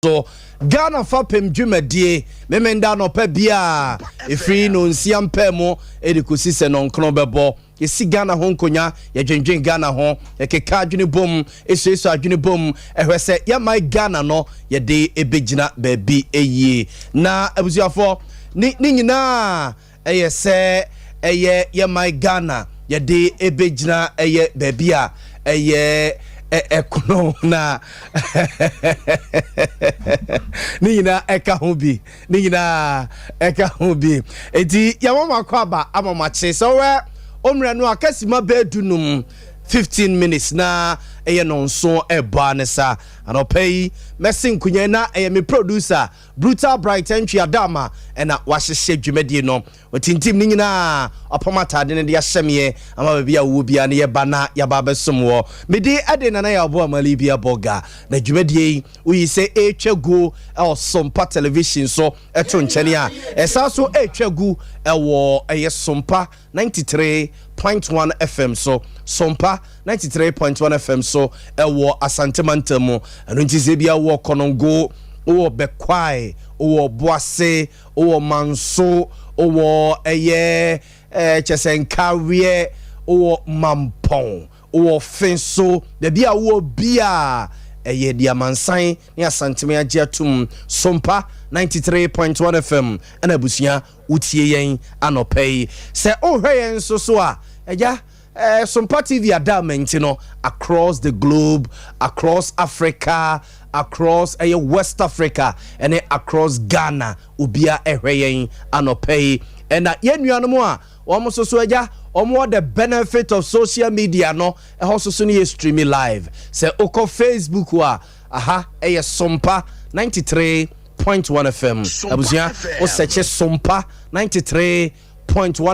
So Ghana fapem dwumadie Memenda anɔpa biara ɛfiri nonsia mpaa mu de kɔsi sɛ nɔnkron bɛbɔ. Yɛsi Ghana ho nkonya, yɛdwendwen Ghana ho, yɛkeka adwene bom, ɛsuasua adwene bom, ɛhwɛ sɛ yɛman Ghana no yɛde ɛbɛgyina baabi yie. Na abusuafoɔ, ne ne nyinaa ɛyɛ sɛ ɛyɛ yɛ man Ghana yɛde ɛbɛgyina ɛyɛ baabi a ɛyɛ ɛkono na ne nyinaa ɛka ho bi, ne nyinaa ɛka ho bi. Eti yɛwɔ mo akɔ aba ama mo akye sɛ wɔwɛ ommerɛ no akasima bɛɛ 15, 15 minutes na ɛyɛ nɔnso ɛbɔ ne sa. Anɔpa yi mɛsi nkunya na ɛyɛ me producer Brutal Bright Entry Adama ɛna wahyehyɛ dwumadie no, ɔtintim ne nyinaa, ɔpam atade no de ahyɛ meɛ ama baabi a wɔwɔ biara no yɛba na yɛba abɛsom wɔ. Mede ɛde Nana yɛ ɔbo amali bi abɔ na dwumadie yi woyi sɛ ɛretwa guo ɛwɔ Sompa Television so ɛto nkyɛne a ɛsan so ɛretwa gu ɛwɔ ɛyɛ Sompa 93.1 FM so, Sompa 93.1 FM so ɛwɔ Asantemantam mu. Ɛno nti sɛ bia wɔ Kɔnɔngo, wowɔ Bɛkwae, wowɔ Boase, wowɔ Manso, wowɔ ɛyɛ kyɛ sɛ Nkaweɛ, wowɔ Mampɔn, wowɔ Fenso, baabi a wowɔ bia ɛyɛ de amansan ne Asanteme agye atom Sompa 93.1 FM ɛna abusua wotie yɛn anɔpɛ yi. Sɛ wohwɛ yɛn nso so a, agya Sompa TV adama nti no, across the globe, across Africa, across ɛyɛ West Africa ɛne across Ghana, obia ɛhwɛ yɛn anɔpɛ yi. Ɛna yɛn nuanom a wɔn nso so agya wɔn wɔ the benefit of social media no, ɛhɔ nso so no yɛ streaming live. Sɛ okɔ Facebook a, aha ɛyɛ Sompa 93.1 FM. Abusua, wosɛkyɛ Sompa 93.1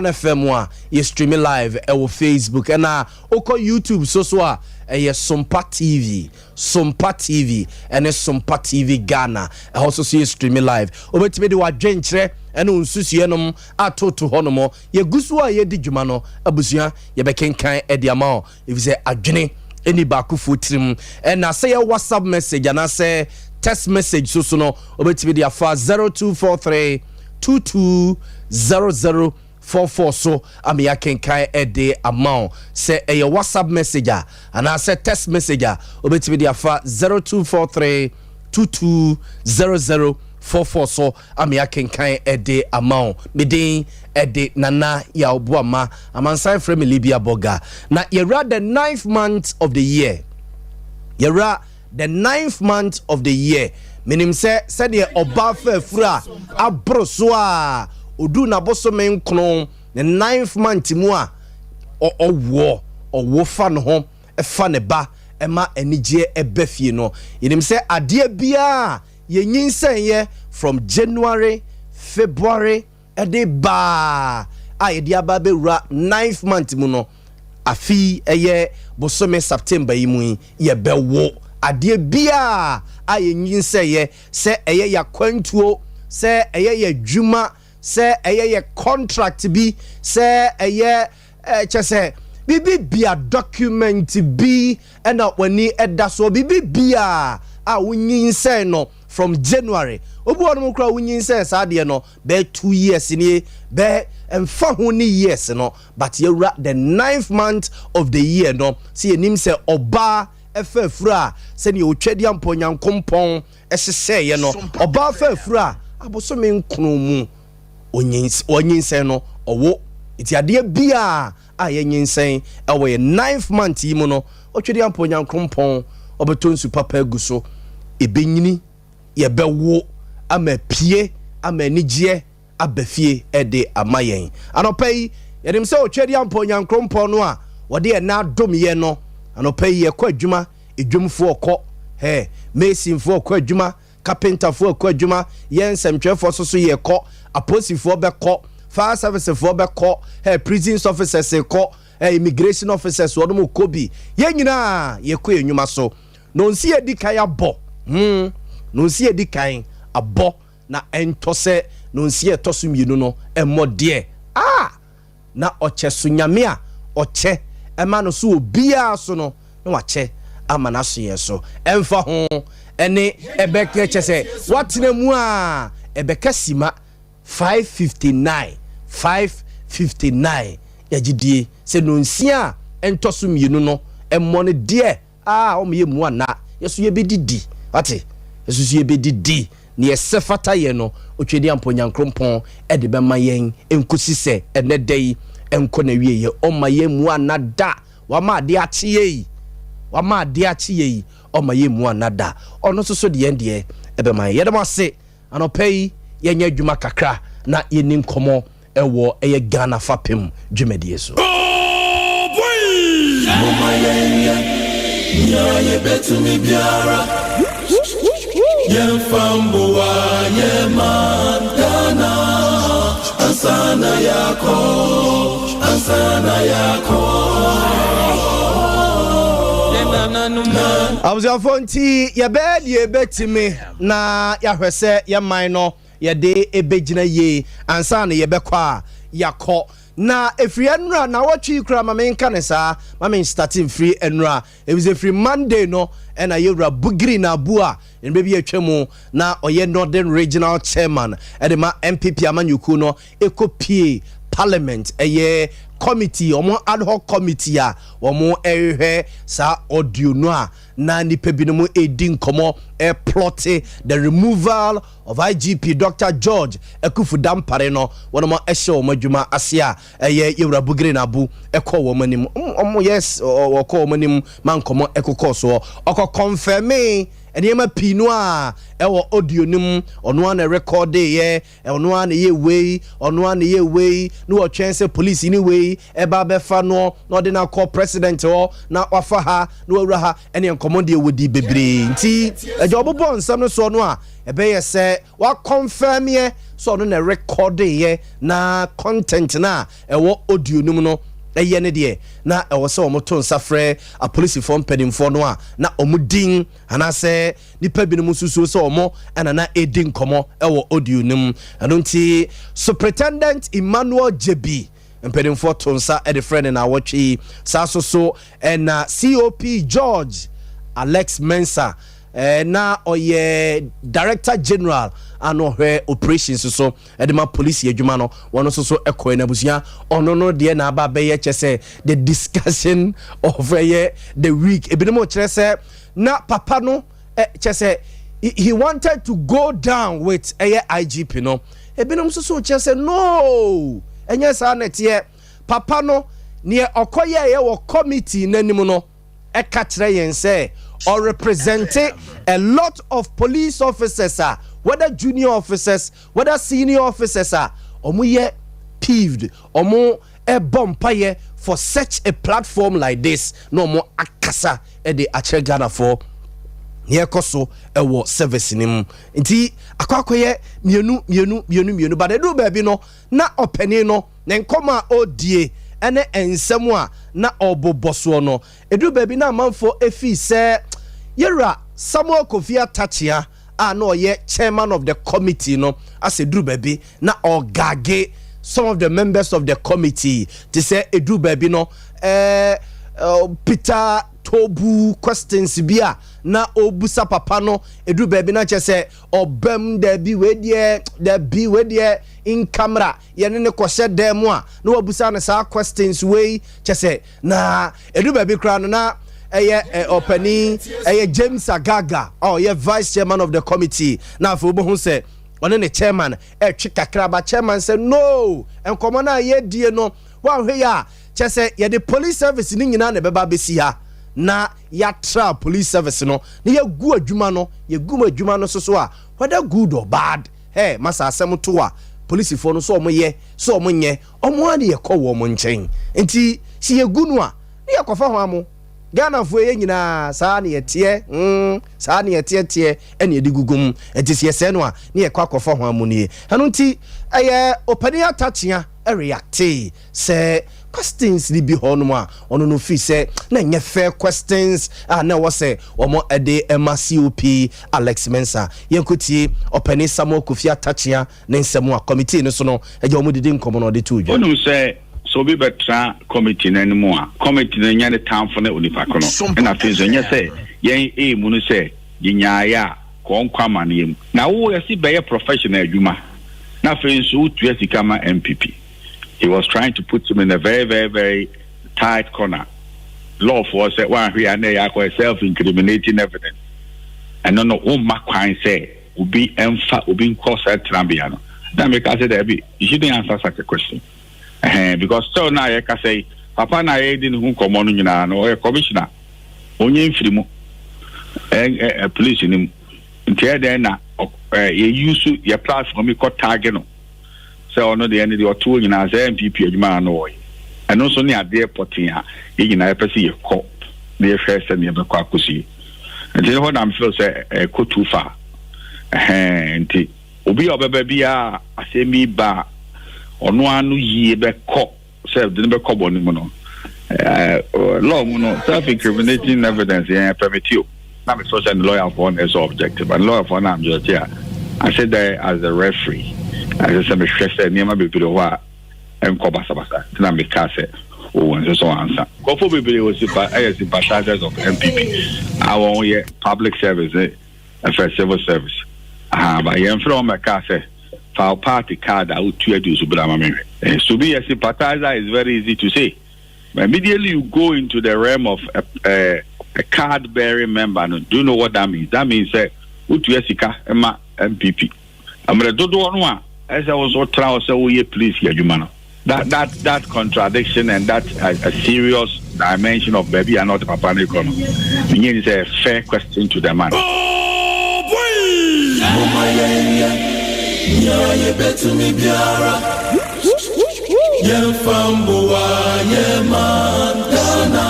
FM a, yɛ streaming live ɛwɔ Facebook. Ɛna wokɔ YouTube so so a, ɛyɛ Sompa TV, Sompa TV ɛne Sompa TV Ghana, ɛhɔ so so yɛ streaming live. Wobɛtumi de wadwenkyerɛ ɛne wo nsusuɛ nom atoto hɔ nom. Yɛgu so a yɛdi dwuma no, abusua, yɛbɛkenkan ɛde ama wo, ɛfiri sɛ adwene ɛni baakofoɔ tirim. Ɛna sɛ yɛ WhatsApp message anaasɛ text message so so no, wobɛtumi de afa 0243 220044 so ama yɛakenkan ɛde ama wo. Sɛ ɛyɛ WhatsApp message a anaasɛ text message a, wobɛtumi de afa 0243 220044 so ama yɛakenkan ɛde ama wo. Meden ɛde Nana Yɛwoboama, amansan frɛ me Libia Bɔga. Na yɛwura the ninth month of the year, yɛwura the ninth month of the year. Menim sɛ sɛdeɛ ɔbaa fa afuru a aboro so a ɔduu n'abosome 9, ne ninth month mu a ɔwoɔ, ɔwo fa ne ho, ɛfa ne ba, ɛma anigyeɛ ɛbɛ fie no, yɛnim sɛ adeɛ biara yɛnyinsɛnyɛ from January, February ɛde baa a yɛde aba bɛwura ninth month mu no, afi ɛyɛ bosome September yi mu yi, yɛbɛwo adeɛ biara a yɛnyinsɛnyɛ, sɛ ɛyɛ yɛakwantuo, sɛ ɛyɛ yɛ adwuma, sɛ ɛyɛ yɛ contract bi, sɛ ɛyɛ kyɛ sɛ biribi bia, document bi ɛna w'ani ɛda so, biribi bia a wonyinsɛn no from January. Obi wɔ nom koraa wonyinsɛn saa adeɛ no bɛyɛ 2 years nie, bɛɛ mfa ho ne years no, but yɛwura the ninth month of the year no, sɛ yɛnim sɛ ɔbaa ɛfa afuru a, sɛdeɛ otwa di ampɔ Nyankompɔn ɛhyehyɛeɛ no, ɔbaa fa afuru a abosome 9 mu ɔnyinsɛn no ɔwo. Nti adeɛ biaa a yɛnyinsɛn ɛwɔ yɛ ninth month yi mu no, ɔtwa di ampɔ Nyankompɔn ɔbɛtɔ nsu papa agu so, ɛbɛnyini, yɛbɛwo ama pie ama anigyeɛ aba fie ɛde ama yɛn. Anɔpa yi yɛnim sɛ ɔtwa di ampɔ Nyankompɔn no a wɔde ɛna adom yɛ no, anɔpa yi yɛkɔ adwuma. Edwumfoɔ kɔ hɛ, masonfoɔ kɔ adwuma, carpenterfoɔ kɔ adwuma, yɛn nsɛmtwerɛfoɔ so so yɛkɔ, apolisifoɔ bɛkɔ, fire servicefoɔ bɛkɔ hɛ, prison officers kɔ hɛ, immigration officers wɔn mo kɔ bi. Yɛn nyinaa yɛkɔ yɛn nnwuma so. Na onsi yɛ di kan abɔ na onsi yɛ di kan abɔ na ɛntɔ sɛ na onsi yɛ tɔ so mmienu no ɛmmɔ deɛ a na ɔkyɛ so. Nyame a ɔkyɛ ɛma no so obiara so no na wakyɛ ama n'aso yɛn so, ɛmfa ho. Ɛne ɛbɛka kyɛ sɛ woatena mu a ɛbɛka sima 5:59, 5:59. Yɛgyedie sɛ nonsia a ɛntɔ so mmienu no ɛmmɔ no deɛ a ɔmo yɛ mu ana yɛso yɛbɛdidi wate, yɛso so yɛbɛdidi ne yɛsɛ fata yɛ no. Otwadi ampo Nyankrompɔn ɛde bɛma yɛn nkosi sɛ ɛnɛ da yi ɛnkɔ na wie yɛ ɔma yɛn mu ana da. Wama adeɛ akye yɛ yi, wama adeɛ akye yɛ yi, ɔma yɛn mu ana da. Ɔno nso so deɛ deɛ ɛbɛma yɛn. Yɛdɛm ase anɔpɛ yi, yɛnyɛ adwuma kakra na yɛni nkɔmmɔ ɛwɔ ɛyɛ Ghana Fapem dwumadie so. Mama yɛnyɛ nea yɛbɛtumi biara, yɛmfa mboa yɛma Ghana ansa na yɛakɔ, ansa na yɛakɔ. Abusuafoɔ, nti yɛbɛyɛ deɛ yɛbɛtumi na yɛahwɛ sɛ yɛman no yɛde ɛbɛgyina yie ansa na yɛbɛkɔ a yɛakɔ. Na ɛfiri ɛnora na wɔtwe kura ma menka ne saa ma menstart mfiri ɛnora, ɛfisɛ firi Monday no ɛna yɛwura Bugri Naabu a mmerɛ bi atwa mu na ɔyɛ Northern Regional Chairman ɛde ma NPP amanyɔkuo no ɛkɔ pie Parliament ɛyɛ committee, ɔmo ad hoc committee a wɔn ɛrehwɛ saa audio no a na nipa binom edi nkɔmɔ ɛplot the removal of IGP Dr George Akufu Dampare no, wɔn ɛhyɛ wɔn adwuma ase a ɛyɛ yɛwura Bugri Naabu ɛkɔ wɔn anim. Ɔmo yes, ɔkɔ wɔn anim ma nkɔmɔ ɛkokɔ soɔ, ɔkɔ confirm nneɛma pii no a ɛwɔ audio no mu. Ɔno a na record yɛ, ɔno a na yɛ wei, ɔno a na yɛ wei, na wɔtwɛn sɛ police ni wei ɛba abɛfa no na ɔde no akɔ president hɔ na wafa ha na wawura ha. Ɛne nkɔmɔ deɛ wɔdi bebree, nti ɛgya ɔbobɔ nsɛm no soɔ no a ɛbɛyɛ sɛ waconfirm yɛ sɛ ɔno na record yɛ na content no a ɛwɔ audio no mu no ɛyɛ ne deɛ, na ɛwɔ sɛ wɔn to nsa frɛ apolisifoɔ mpanimfoɔ no a na wɔn din anaasɛ nipa binom nsusuo sɛ wɔn ɛna na edi nkɔmɔ ɛwɔ audio no mu. Ɛno nti Superintendent Emmanuel Jebi, mpanimfoɔ to nsa ɛde frɛ ne na awɔtwe yi saa so so ɛna COP George Alex Mensah, na ɔyɛ Director General a na ɔhwɛ operations so ɛde ma police adwuma no, wɔn nso so ɛkɔɛ n'abusua. Ɔno no deɛ na aba abɛyɛ kyɛ sɛ the discussion of ɛyɛ the week. Ebinom kyerɛ sɛ na papa no kyɛ sɛ he wanted to go down with ɛyɛ IGP no. Ebinom nso so kyerɛ sɛ no, ɛnyɛ saa na ɛteɛ. Papa no neɛ ɔkɔyɛɛyɛ wɔ committee n'anim no ɛka kyerɛ yɛn sɛ ɔrepresent a lot of police officers a whether junior officers, whether senior officers a ɔmo yɛ peeved, ɔmo ɛbɔ mpayɛ for such a platform like this na ɔmo akasa ɛde akyerɛ Ghanafoɔ nea ɛkɔ so ɛwɔ service no mu. Nti akɔ akɔyɛ mmienu mmienu mmienu mmienu, but ɛduru baabi no na ɔpanin no ne nkɔmɔ a ɔredie ɛne nsɛm a na ɔbobɔ soɔ no, ɛduru baabi na amanfoɔ efi sɛ yɛwura Samuel Kofi Atta Akyea a na ɔyɛ chairman of the committee no asɛ duru baabi na ɔgage some of the members of the committee te sɛ ɛduru baabi no Peter Tobu questions bi a na ɔbusa papa no, ɛduru baabi na kyerɛ sɛ ɔbɛm daabi, wei deɛ daabi, wei deɛ in camera yɛne ne kɔhyɛ dan mu a na wabusa no saa questions wei kyɛ sɛ na ɛduru baabi koraa no na ɛyɛ ɔpanin ɛyɛ James Agaga a ɔyɛ vice chairman of the committee, na afei wobɛhu sɛ ɔne ne chairman ɛtwe kakra ba, chairman sɛ no, nkɔmmɔ no a yɛdie no woanhwɛ yi a kyɛ sɛ yɛde police service no nyinaa na ɛbɛba bɛsi ha na yɛatra police service no na yɛgu adwuma no, yɛgu mu adwuma no so so a whether good or bad, hey, masa asɛm to a polisifoɔ no so ɔmo yɛ so ɔmo nyɛ ɔmo a ne yɛkɔ wɔ ɔmo nkyɛn. Nti si yɛgu no a ne yɛkɔfa ho amo Ghanafoɔ yɛ nyinaa saa ne yɛteɛ, saa ne yɛteɛteɛ ɛne yɛde gugu mu. Nti sɛ yɛsɛɛ no a ne yɛkɔ akɔfa ho amo nie. Ɛno nti ɛyɛ ɔpanin Atta Akyea ɛreact sɛ questions ni bi hɔ nom a ɔno no fi sɛ na ɛnyɛ fair questions a na ɛwɔ sɛ wɔn ɛde ɛma COP Alex Mensah. Yɛnkotie ɔpanin Samuel Kofi Atta Akyea ne nsɛm a committee no so no ɛgya wɔn didi nkɔmɔ na ɔde to dwa. Wonim sɛ obi bɛtena committee no anim a, committee no nyɛ ne tamfo ne onipa ko no, ɛna afei nso ɛnyɛ sɛ yɛn aim no sɛ Yɛnyaeɛ a, kɔ ɔnkɔ amaneɛ mu. Na wo yɛse bɛyɛ professional adwuma na afei nso wotua sika ma NPP. He was trying to put him in a very very very tight corner. Law foɔ sɛ woanhwɛ a na ɛyɛ akɔyɛ self incriminating evidence. Ɛno no womma kwan sɛ obi mfa obi nkɔ saa tenabea no. Na meka sɛ daabi, you shouldn't answer such a question. Ɛhɛn, because still na yɛkasa yi, papa na yɛredi ne ho nkɔmmɔ no nyinaa no, ɔyɛ commissioner. Ɔnyɛ mfiri mu. Ɛ ɛ police no mu. Nti ɛyɛ dɛn na ɛ yɛ use yɛ platform yi kɔ tag no sɛ ɔno deɛ ne deɛ ɔto nyinaa sɛ NPP adwuma na ɔyɛ. Ɛno nso ne adeɛ pɔtee a yɛn nyinaa yɛpɛ sɛ yɛkɔ na yɛhwɛ sɛ nea yɛbɛkɔ akɔsie. Nti hɔ na mfeel sɛ ɛkɔ too far. Ɛhɛn, nti obi a ɔbɛba biara, asɛm bi ba a, ɔno ano yie bɛkɔ sɛ de ne bɛkɔ bɔ ne mu no, law mu no, self incriminating evidence yɛn permit o. Na me feel sɛ ne lawyer foɔ na ɛsɛ objective and lawyer foɔ na object a, I sit there as the referee, ɛsɛ sɛ mehwɛ sɛ nneɛma bebree hɔ a ɛnkɔ basabasa, nti na meka sɛ owó nso so ansa. Nkurɔfoɔ bebree wɔ sympathy, ɛyɛ sympathizers of NPP a wɔn yɛ public service ne ɛfɛ civil service aha, ba yɛn fɛ wɔn mɛka sɛ fa party card a wotu adi so bra ma mehwɛ. So be a sympathizer is very easy to say, but immediately you go into the realm of a card bearing member no, do you know what that means? That means sɛ wotua sika ma NPP mmerɛ dodoɔ no a ɛsɛ wo so tra wo sɛ woyɛ police adwuma no, that contradiction and that a serious dimension of baabi a na ɔte papa no kɔ no, menyɛ ni sɛ a fair question to the man. Mama yɛnyɛ nea yɛbɛtumi biara, yɛmfa mboa yɛ man Ghana.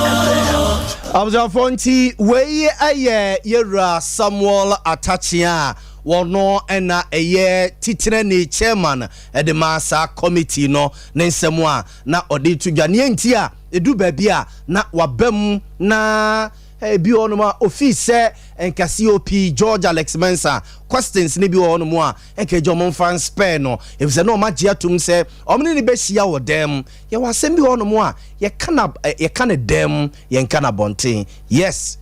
Abusuafoɔ, nti wei yɛ yɛwura Samuel Atta Akyea a wɔno ɛna ɛyɛ titenani, chairman ɛde ma saa committee no, ne nsɛm a na ɔde to dwa neɛ nti a ɛdu baabi a na waba mu na ebi wɔ nom a ofii sɛ nka COP George Alex Mensah questions ne bi wɔ hɔnom a nka agya ɔmo mfa nspare no, efisɛ na ɔmo agye atom sɛ ɔmo ne ne bɛhyia wɔ dɛm. Yɛwɔ asɛm bi wɔ hɔnom a yɛka na yɛka ne dɛm, yɛnka na bɔnten. Yes,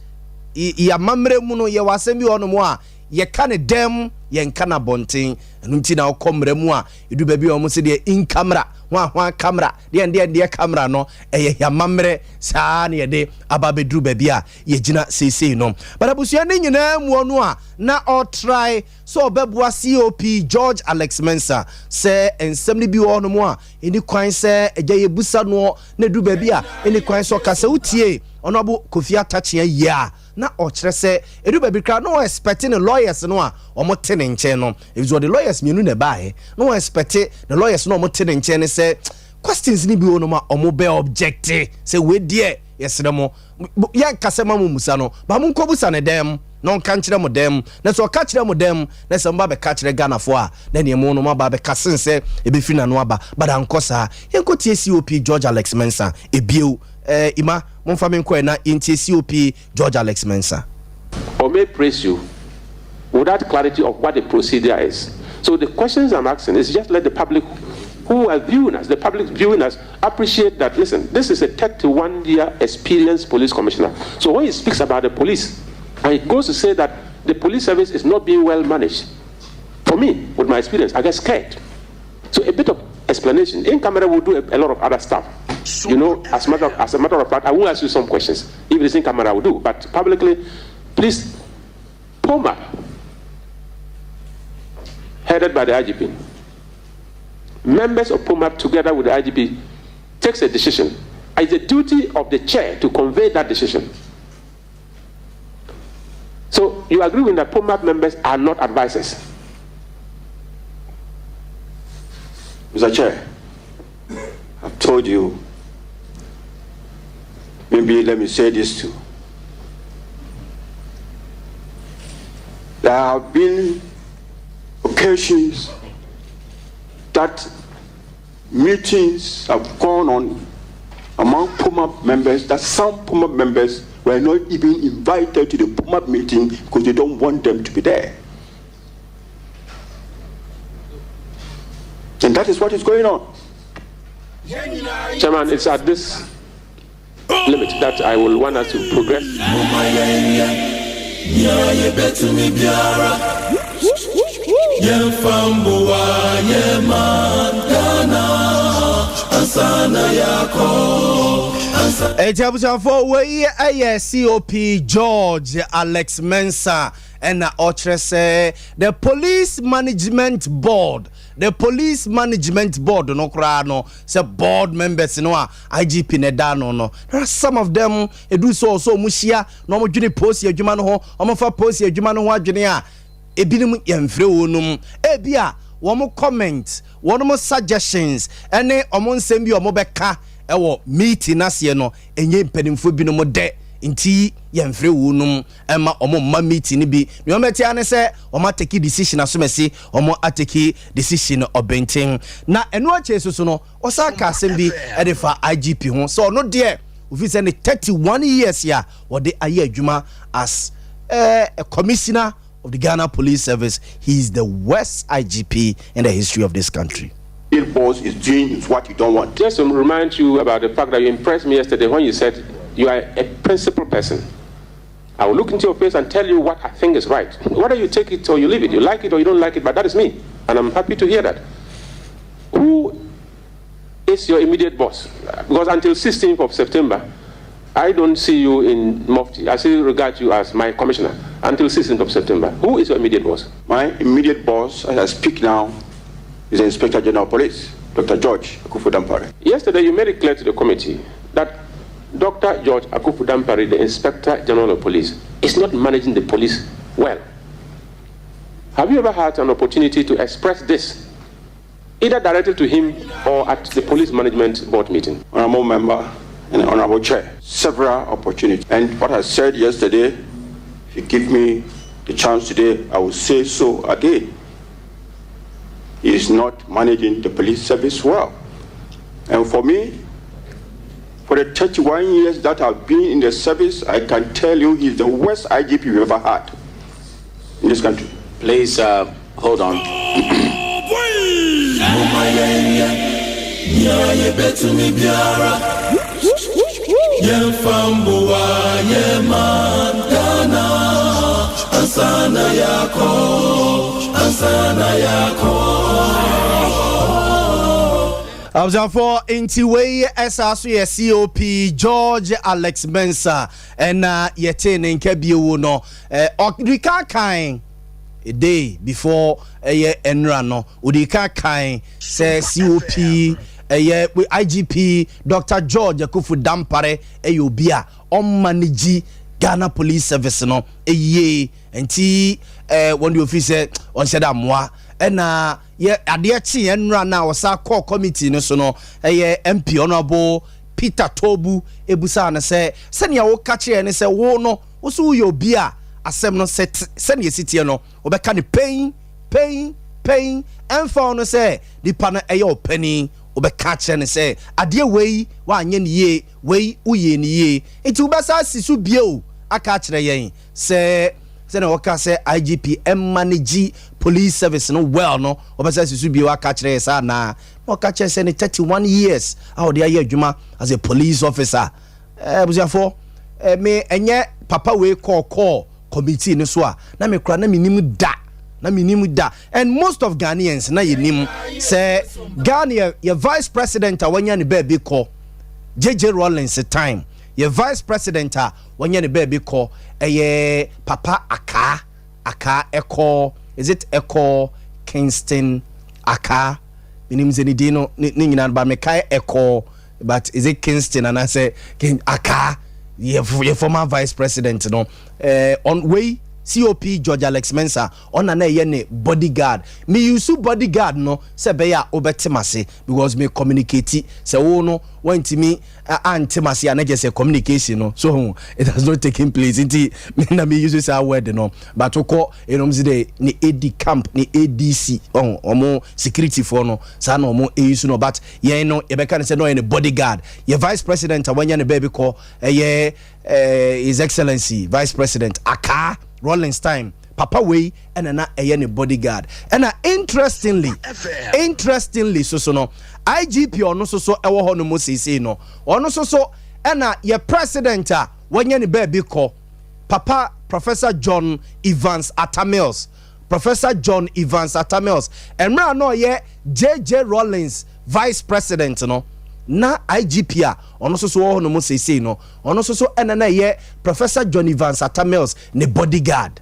yɛamammerɛ mu no, yɛwɔ asɛm bi wɔ hɔnom a yɛka ne dɛm, yɛnka na bɔnten. Ɛno nti na wokɔ mmerɛ mu a ɛdu baabi a ɔmo sɛ deɛ in camera ho camera deɛ deɛ deɛ camera no, ɛyɛ yɛamammerɛ saa na yɛde aba abɛduru baabi a yɛgyina seesei no. But abusua no nyinaa muɔ no a na ɔtrae sɛ ɔbɛboa COP George Alex Mensah sɛ nsɛm no bi wɔ hɔnom a ɛni kwan sɛ agya yɛbusa noɔ, na ɛduru baabi a ɛni kwan sɛ ɔka sɛ wotie ɔno Kofi Atta Akyea yie a, na ɔkyerɛ sɛ ɛdu baabi koraa na ɔexpect ne lawyers no a ɔmo te ne nkyɛn no, ɛfisɛ ɔde lawyers mmienu na ɛbaeɛ, na ɔexpect ne lawyers no a ɔmo te ne nkyɛn no sɛ questions ni bi wɔ nom a ɔmo bɛ object sɛ wei deɛ, yɛsrɛ mo, yɛnkasɛ ma mo musa no ba, mo nkɔ busa ne dɛm na ɔnka nkyerɛ mo dɛm, na sɛ ɔka kyerɛ mo dɛm na sɛ moba bɛka kyerɛ Ghanafoɔ a, na neɛ mo no moaba bɛka sen sɛ ɛbɛfiri n'ano aba. Bada nkɔ saa, yɛnkɔ tie COP George Alex Mensah ebio. Ima momfa me nkɔɛ na yɛntie COP George Alex Mensah. Or may praise you without clarity of what the procedure is. So the questions I'm asking is just let the public who are viewing us, the public viewing us, appreciate that, listen, this is a 31 year experienced police commissioner. So when he speaks about the police, and he goes to say that the police service is not being well managed, for me, with my experience, I get scared. So a bit of explanation. In camera, we'll do a lot of other stuff. As a matter of fact, I will ask you some questions. If it's in camera, I will do. But publicly, please, POMAB, headed by the IGP, members of POMAB together with the IGP takes a decision. It's the duty of the chair to convey that decision. So you agree with that POMAB members are not advisors? Mr. Chair, I've told you, maybe let me say this too. There have been occasions that meetings have gone on among POMAB members that some POMAB members were not even invited to the POMAB meeting because they don't want them to be there. And that is what is going on. Chairman, it's at this limit that I will want us to progress. Mama yɛnyɛ Nea yɛbɛtumi biara, yɛmfa mboa yɛn man Ghana ansa na yɛakɔ. Ansa. Eti abusuafo, wei ɛyɛ COP George Alex Mensah, ɛna ɔkyerɛ sɛ the police management board no koraa no, sɛ board members no a IGP ne da no, there are some of them edu sɛ ɔsɛ ɔmo hyia na ɔmo dwene polisi adwuma no ho, ɔmo fa polisi adwuma no ho adwene a, ebinom yɛmfrɛ wɔn nom. Ebi a wɔn comment, wɔn suggestions, ɛne wɔn nsɛm bi a wɔn bɛka ɛwɔ meeting n'aseɛ no, ɛnyɛ mpanimfoɔ binom dɛ, nti yɛmfrɛ wɔn nom ɛma wɔn mma meeting no bi. Nea wɔn bɛtia ne sɛ wɔn atake decision asomasi, wɔn atake decision ɔbɛnten. Na ɛno akyɛ soso no, ɔsan ka asɛm bi ɛde fa IGP ho sɛ ɔno deɛ, ofi sɛ ne 31 years a wɔde ayɛ adwuma as a commissioner of the Ghana Police Service, he is the worst IGP in the history of this country. Bill boss is doing is what you don't want. Just to remind you about the fact that you impressed me yesterday when you said you are a principled person. I will look into your face and tell you what I think is right. Whether you take it or you leave it, you like it or you don't like it, but that is me. And I'm happy to hear that. Who is your immediate boss? Because until 16th of September, I don't see you in Mufti. I still regard you as my commissioner until 16th of September. Who is your immediate boss? My immediate boss, as I speak now, is the Inspector General of Police, Dr. George Akuffo Dampare. Yesterday, you made it clear to the committee that Dr. George Akuffo Dampare, the Inspector General of Police, is not managing the police well. Have you ever had an opportunity to express this, either directly to him or at the police management board meeting? Honorable member and Honorable Chair, several opportunities. And what I said yesterday, if you give me the chance today, I will say so again. He is not managing the police service well. And for me, for the 31 years that I've been in the service, I can tell you he's the worst IGP we've ever had in this country. Please hold on. Momma yɛnyɛ nea yɛbɛtumi biara, yɛmfa mboa yɛn man Ghana ansa na yɛakɔ, ansa na yɛakɔ. Abusuafoɔ, nti wei ɛsa so yɛ COP George Alex Mensah, ɛna yɛtee ne nka bio no. Ɔde ka kan a day before ɛyɛ ɛnura no, ɔde ka kan sɛ COP, ɛyɛ IGP Dr George Akuffo Dampare, ɛyɛ obi a ɔmmanage Ghana Police Service no ɛyie, nti wɔn de ofi sɛ ɔnhyɛ dɛ amoa. Ɛna yɛ adeɛ kye yɛn nnura na ɔsa kɔɔ committee no so no, ɛyɛ MP Honourable Peter Toobu ebusa no sɛ, sɛnea woka kyerɛ ne sɛ wo no, woso woyɛ obi a asɛm no sɛ sɛnea esi teɛ no, wɔbɛka ne pɛn pɛn pɛn, ɛnfa no sɛ nipa no ɛyɛ ɔpanin, wobɛka kyerɛ ne sɛ adeɛ wei wanyɛ ne yie, wei woyɛ ne yie, nti wobɛsa asi so bio aka akyerɛ yɛn sɛ sɛnea wɔka sɛ IGP ɛmanage police service no well no, wɔbɛsa asi so bio aka kyerɛ yɛ saa naa. Na ɔka kyerɛ sɛ ne 31 years a wɔde ayɛ adwuma as a police officer, abusuafoɔ, me ɛnyɛ papa wei kɔɔkɔɔ committee no so a, na me kora na menim da, na menim da, and most of Ghanaians na yɛnim sɛ Ghana yɛ vice president a wanya ne baabi kɔ, JJ Rawlings time, yɛ vice president a wanya ne baabi kɔ, ɛyɛ Papa Akaa Ɛkɔ, is it Ɛkɔ Kingston Akaa? Menim sɛ ne din no ne nyinaa ba mekae Ɛkɔ, but is it Kingston anaasɛ Akaa? Yɛ former vice president no, on wei COP George Alex Mensah, ɔna na ɛyɛ ne bodyguard. Me use bodyguard no sɛ ɛbɛyɛ a wobɛte m ase, because me communicate sɛ wo no wantumi ante m ase a, na kyerɛ sɛ communication no so it has not taken place, nti me na me use saa word no. But wokɔ ɛnom sɛ de ne AD camp ne ADC, ɔho ɔmo security foɔ no, saa na ɔmo ɛyi so no, but yɛn no yɛbɛka no sɛ na ɔyɛ ne bodyguard. Yɛ vice president a wanya ne baabi kɔ, ɛyɛ His Excellency Vice President Akaa Rawlings time, papa wei ɛna na ɛyɛ ne bodyguard. Ɛna interestingly soso no, IGP ɔno soso ɛwɔ hɔ no mu seesei no, ɔno soso ɛna yɛ president a wanya ne baabi kɔ. Papa Professor John Evans Atta Mills, Professor John Evans Atta Mills, mmerɛ a na ɔyɛ JJ Rawlings vice president no, na IGP a ɔno nso so wɔ hɔ nom seesei no, ɔno nso so ɛna na ɛyɛ Professor John Evans Atta Mills ne bodyguard.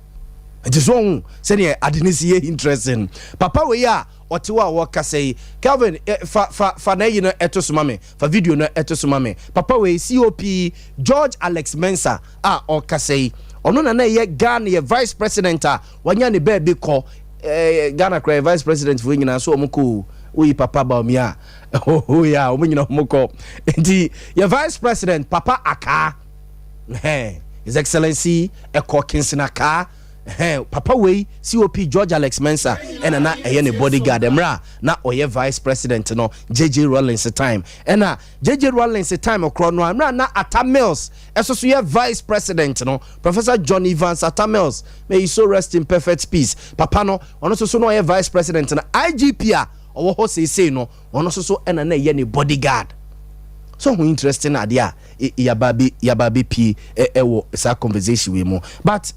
Nti so ɔhu sɛdeɛ ade no si yɛ interesting. Papa wei a ɔte hɔ a wɔkasa yi, Kelvin, fa n'ayi no ɛto so ma me, fa video no ɛto so ma me. Papa wei, COP George Alex Mensah a ɔkasa yi, ɔno na na ɛyɛ Ghana yɛ vice president a wanya ne baabi kɔ. Ghana kora yɛ vice president foɔ nyinaa so ɔmo kɔ. Woyi Papa Bawumia a, oyi a, ɔmo nyinaa ɔmo kɔ. Nti yɛ vice president Papa Akaa, His Excellency Ɛkɔ Kingston Akaa, papa wei, COP George Alex Mensah, ɛna na ɛyɛ ne bodyguard mmerɛ a na ɔyɛ vice president no, JJ Rawlings time. Ɛna JJ Rawlings time korɔ no a, mmerɛ a na Atta Mills ɛso so yɛ vice president no, Professor John Evans Atta Mills, may he so rest in perfect peace, papa no, ɔno nso so na ɔyɛ vice president no, IGP a ɔwɔ hɔ seesei no, ɔno nso so ɛna na ɛyɛ ne bodyguard. So ho interesting adeɛ a yaba bi pie ɛwɔ saa conversation wei mu. But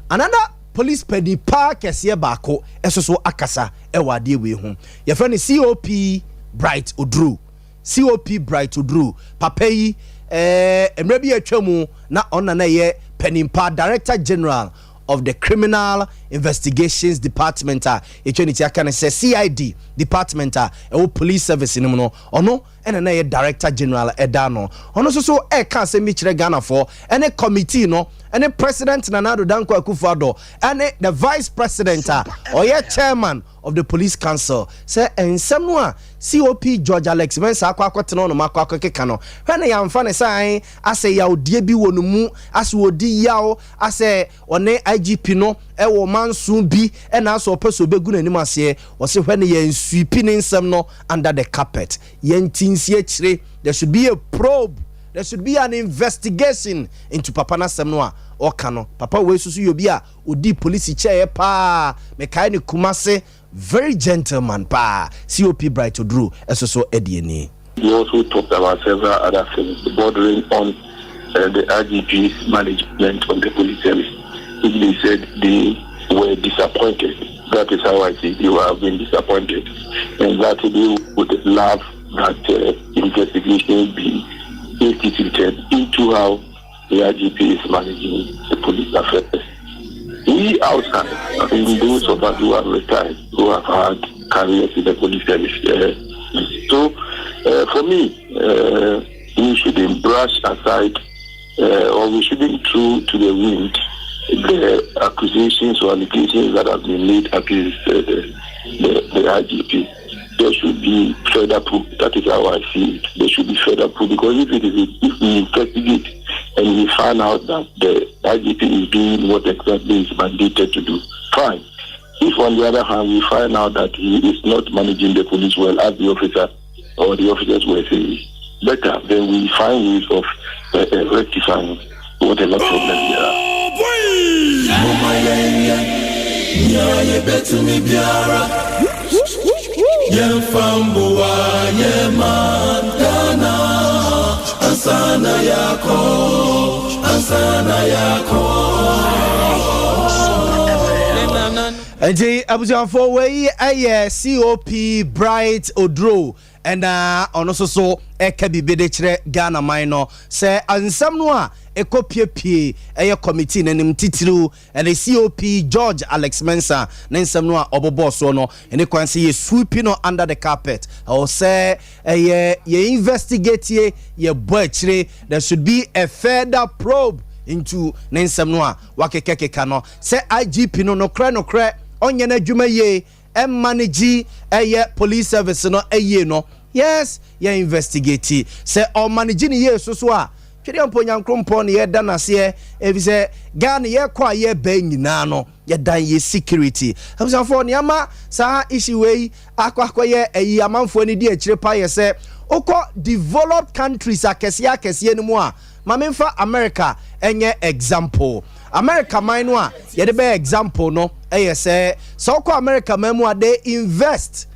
another police panyin paa kɛseɛ baako ɛso so akasa ɛwɔ adeɛ wei ho. Yɛfrɛ no COP Bright Oduro. COP Bright Oduro, papa yi, mmerɛ bi atwa mu na ɔno na ɛyɛ panyin, Director General of the Criminal Investigations Department a yɛtwa ne ti aka no sɛ CID department a ɛwɔ police service no mu no, ɔno ɛna na ɛyɛ Director General ɛda no. Ɔno nso so ɛka asɛm bi kyerɛ Ghanafoɔ ɛne committee no ɛne President Nana Addo Dankwa Akufo-Addo ɛne the vice president a ɔyɛ chairman of the Police Council sɛ nsɛm no a COP George Alex Mensah akɔ akɔtena ɔnom akɔ akɔkeka no, hwɛ na yɛamfa ne sɛ asɛ yawdeɛ bi wɔ no mu, asɛ wɔdi yaw, asɛ ɔne IGP no ɛwɔ manso bi, ɛna asɛ ɔpɛ sɛ ɔbɛgu n'anim aseɛ. Ɔsɛ hwɛ no, yɛn sweep ne nsɛm no under the carpet, yɛnti nsi akyire. There should be a probe, there should be an investigation into papa n'asɛm no a ɔka no. Papa wei soso yɛ obi a odi polisi kyɛɛ paa. Mekae ne Kumase, very gentleman paa. COP Bright Oduro ɛso so ɛdi ani. He also talked about several other things bordering on the IGP's management of the police service. They said they were disappointed. That is how I see it. They have been disappointed. And that they would love that investigation be instituted into how the IGP is managing the police affairs. We outside, I mean, those of us who have retired, who have had careers in the police service. So, for me, we shouldn't brush aside or we shouldn't throw to the wind the accusations or allegations that have been made against the IGP. There should be further proof. That is how I see it. There should be further proof because if we investigate and we find out that the IGP is doing what exactly is mandated to do, fine. If, on the other hand, we find out that he is not managing the police well, as the officer or the officers were saying, better, then we find ways of rectifying whatever problem there are. Mama yɛnyɛ nea yɛbɛtumi biara, yɛmfa mboa yɛma Ghana ansa na yɛakɔ, ansa na yɛakɔ. Nti abusuafoɔ, wei ɛyɛ COP Bright Oduro, ɛna ɔno nso so ɛka biribi de kyerɛ Ghana man no sɛ nsɛm no a ɛkɔ piepie ɛyɛ committee n'anim titiriw ɛne COP George Alex Mensah ne nsɛm no a ɔbobɔɔ soɔ no, ɛne kwan sɛ yɛ sweep no under the carpet. Ɛwɔ sɛ ɛyɛ yɛ investigate, yɛ yɛbɔ akyire. There should be a further probe into ne nsɛm no a wakekakeka no sɛ IGP no, nokorɛ nokorɛ, ɔnyɛ n'adwuma yie, ɛmanage ɛyɛ police service no ɛyie no. Yes, yɛ investigate sɛ ɔmanage ne yie so so a, twɛdeɛ mpo Nyankrompɔn ne yɛda n'aseɛ, ɛfiri sɛ Ghana yɛkɔ a yɛbɛn nyinaa no, yɛdan yɛ security. Abusuafoɔ, nneɛma saa issue wei akɔ akɔyɛ ɛyi amanfoɔ no di akyire pa yɛ sɛ wokɔ developed countries akɛseɛ akɛseɛ no mu a, maame nfa America ɛnyɛ example. America man no a yɛde bɛyɛ example no, ɛyɛ sɛ wokɔ America man mu a, they invest.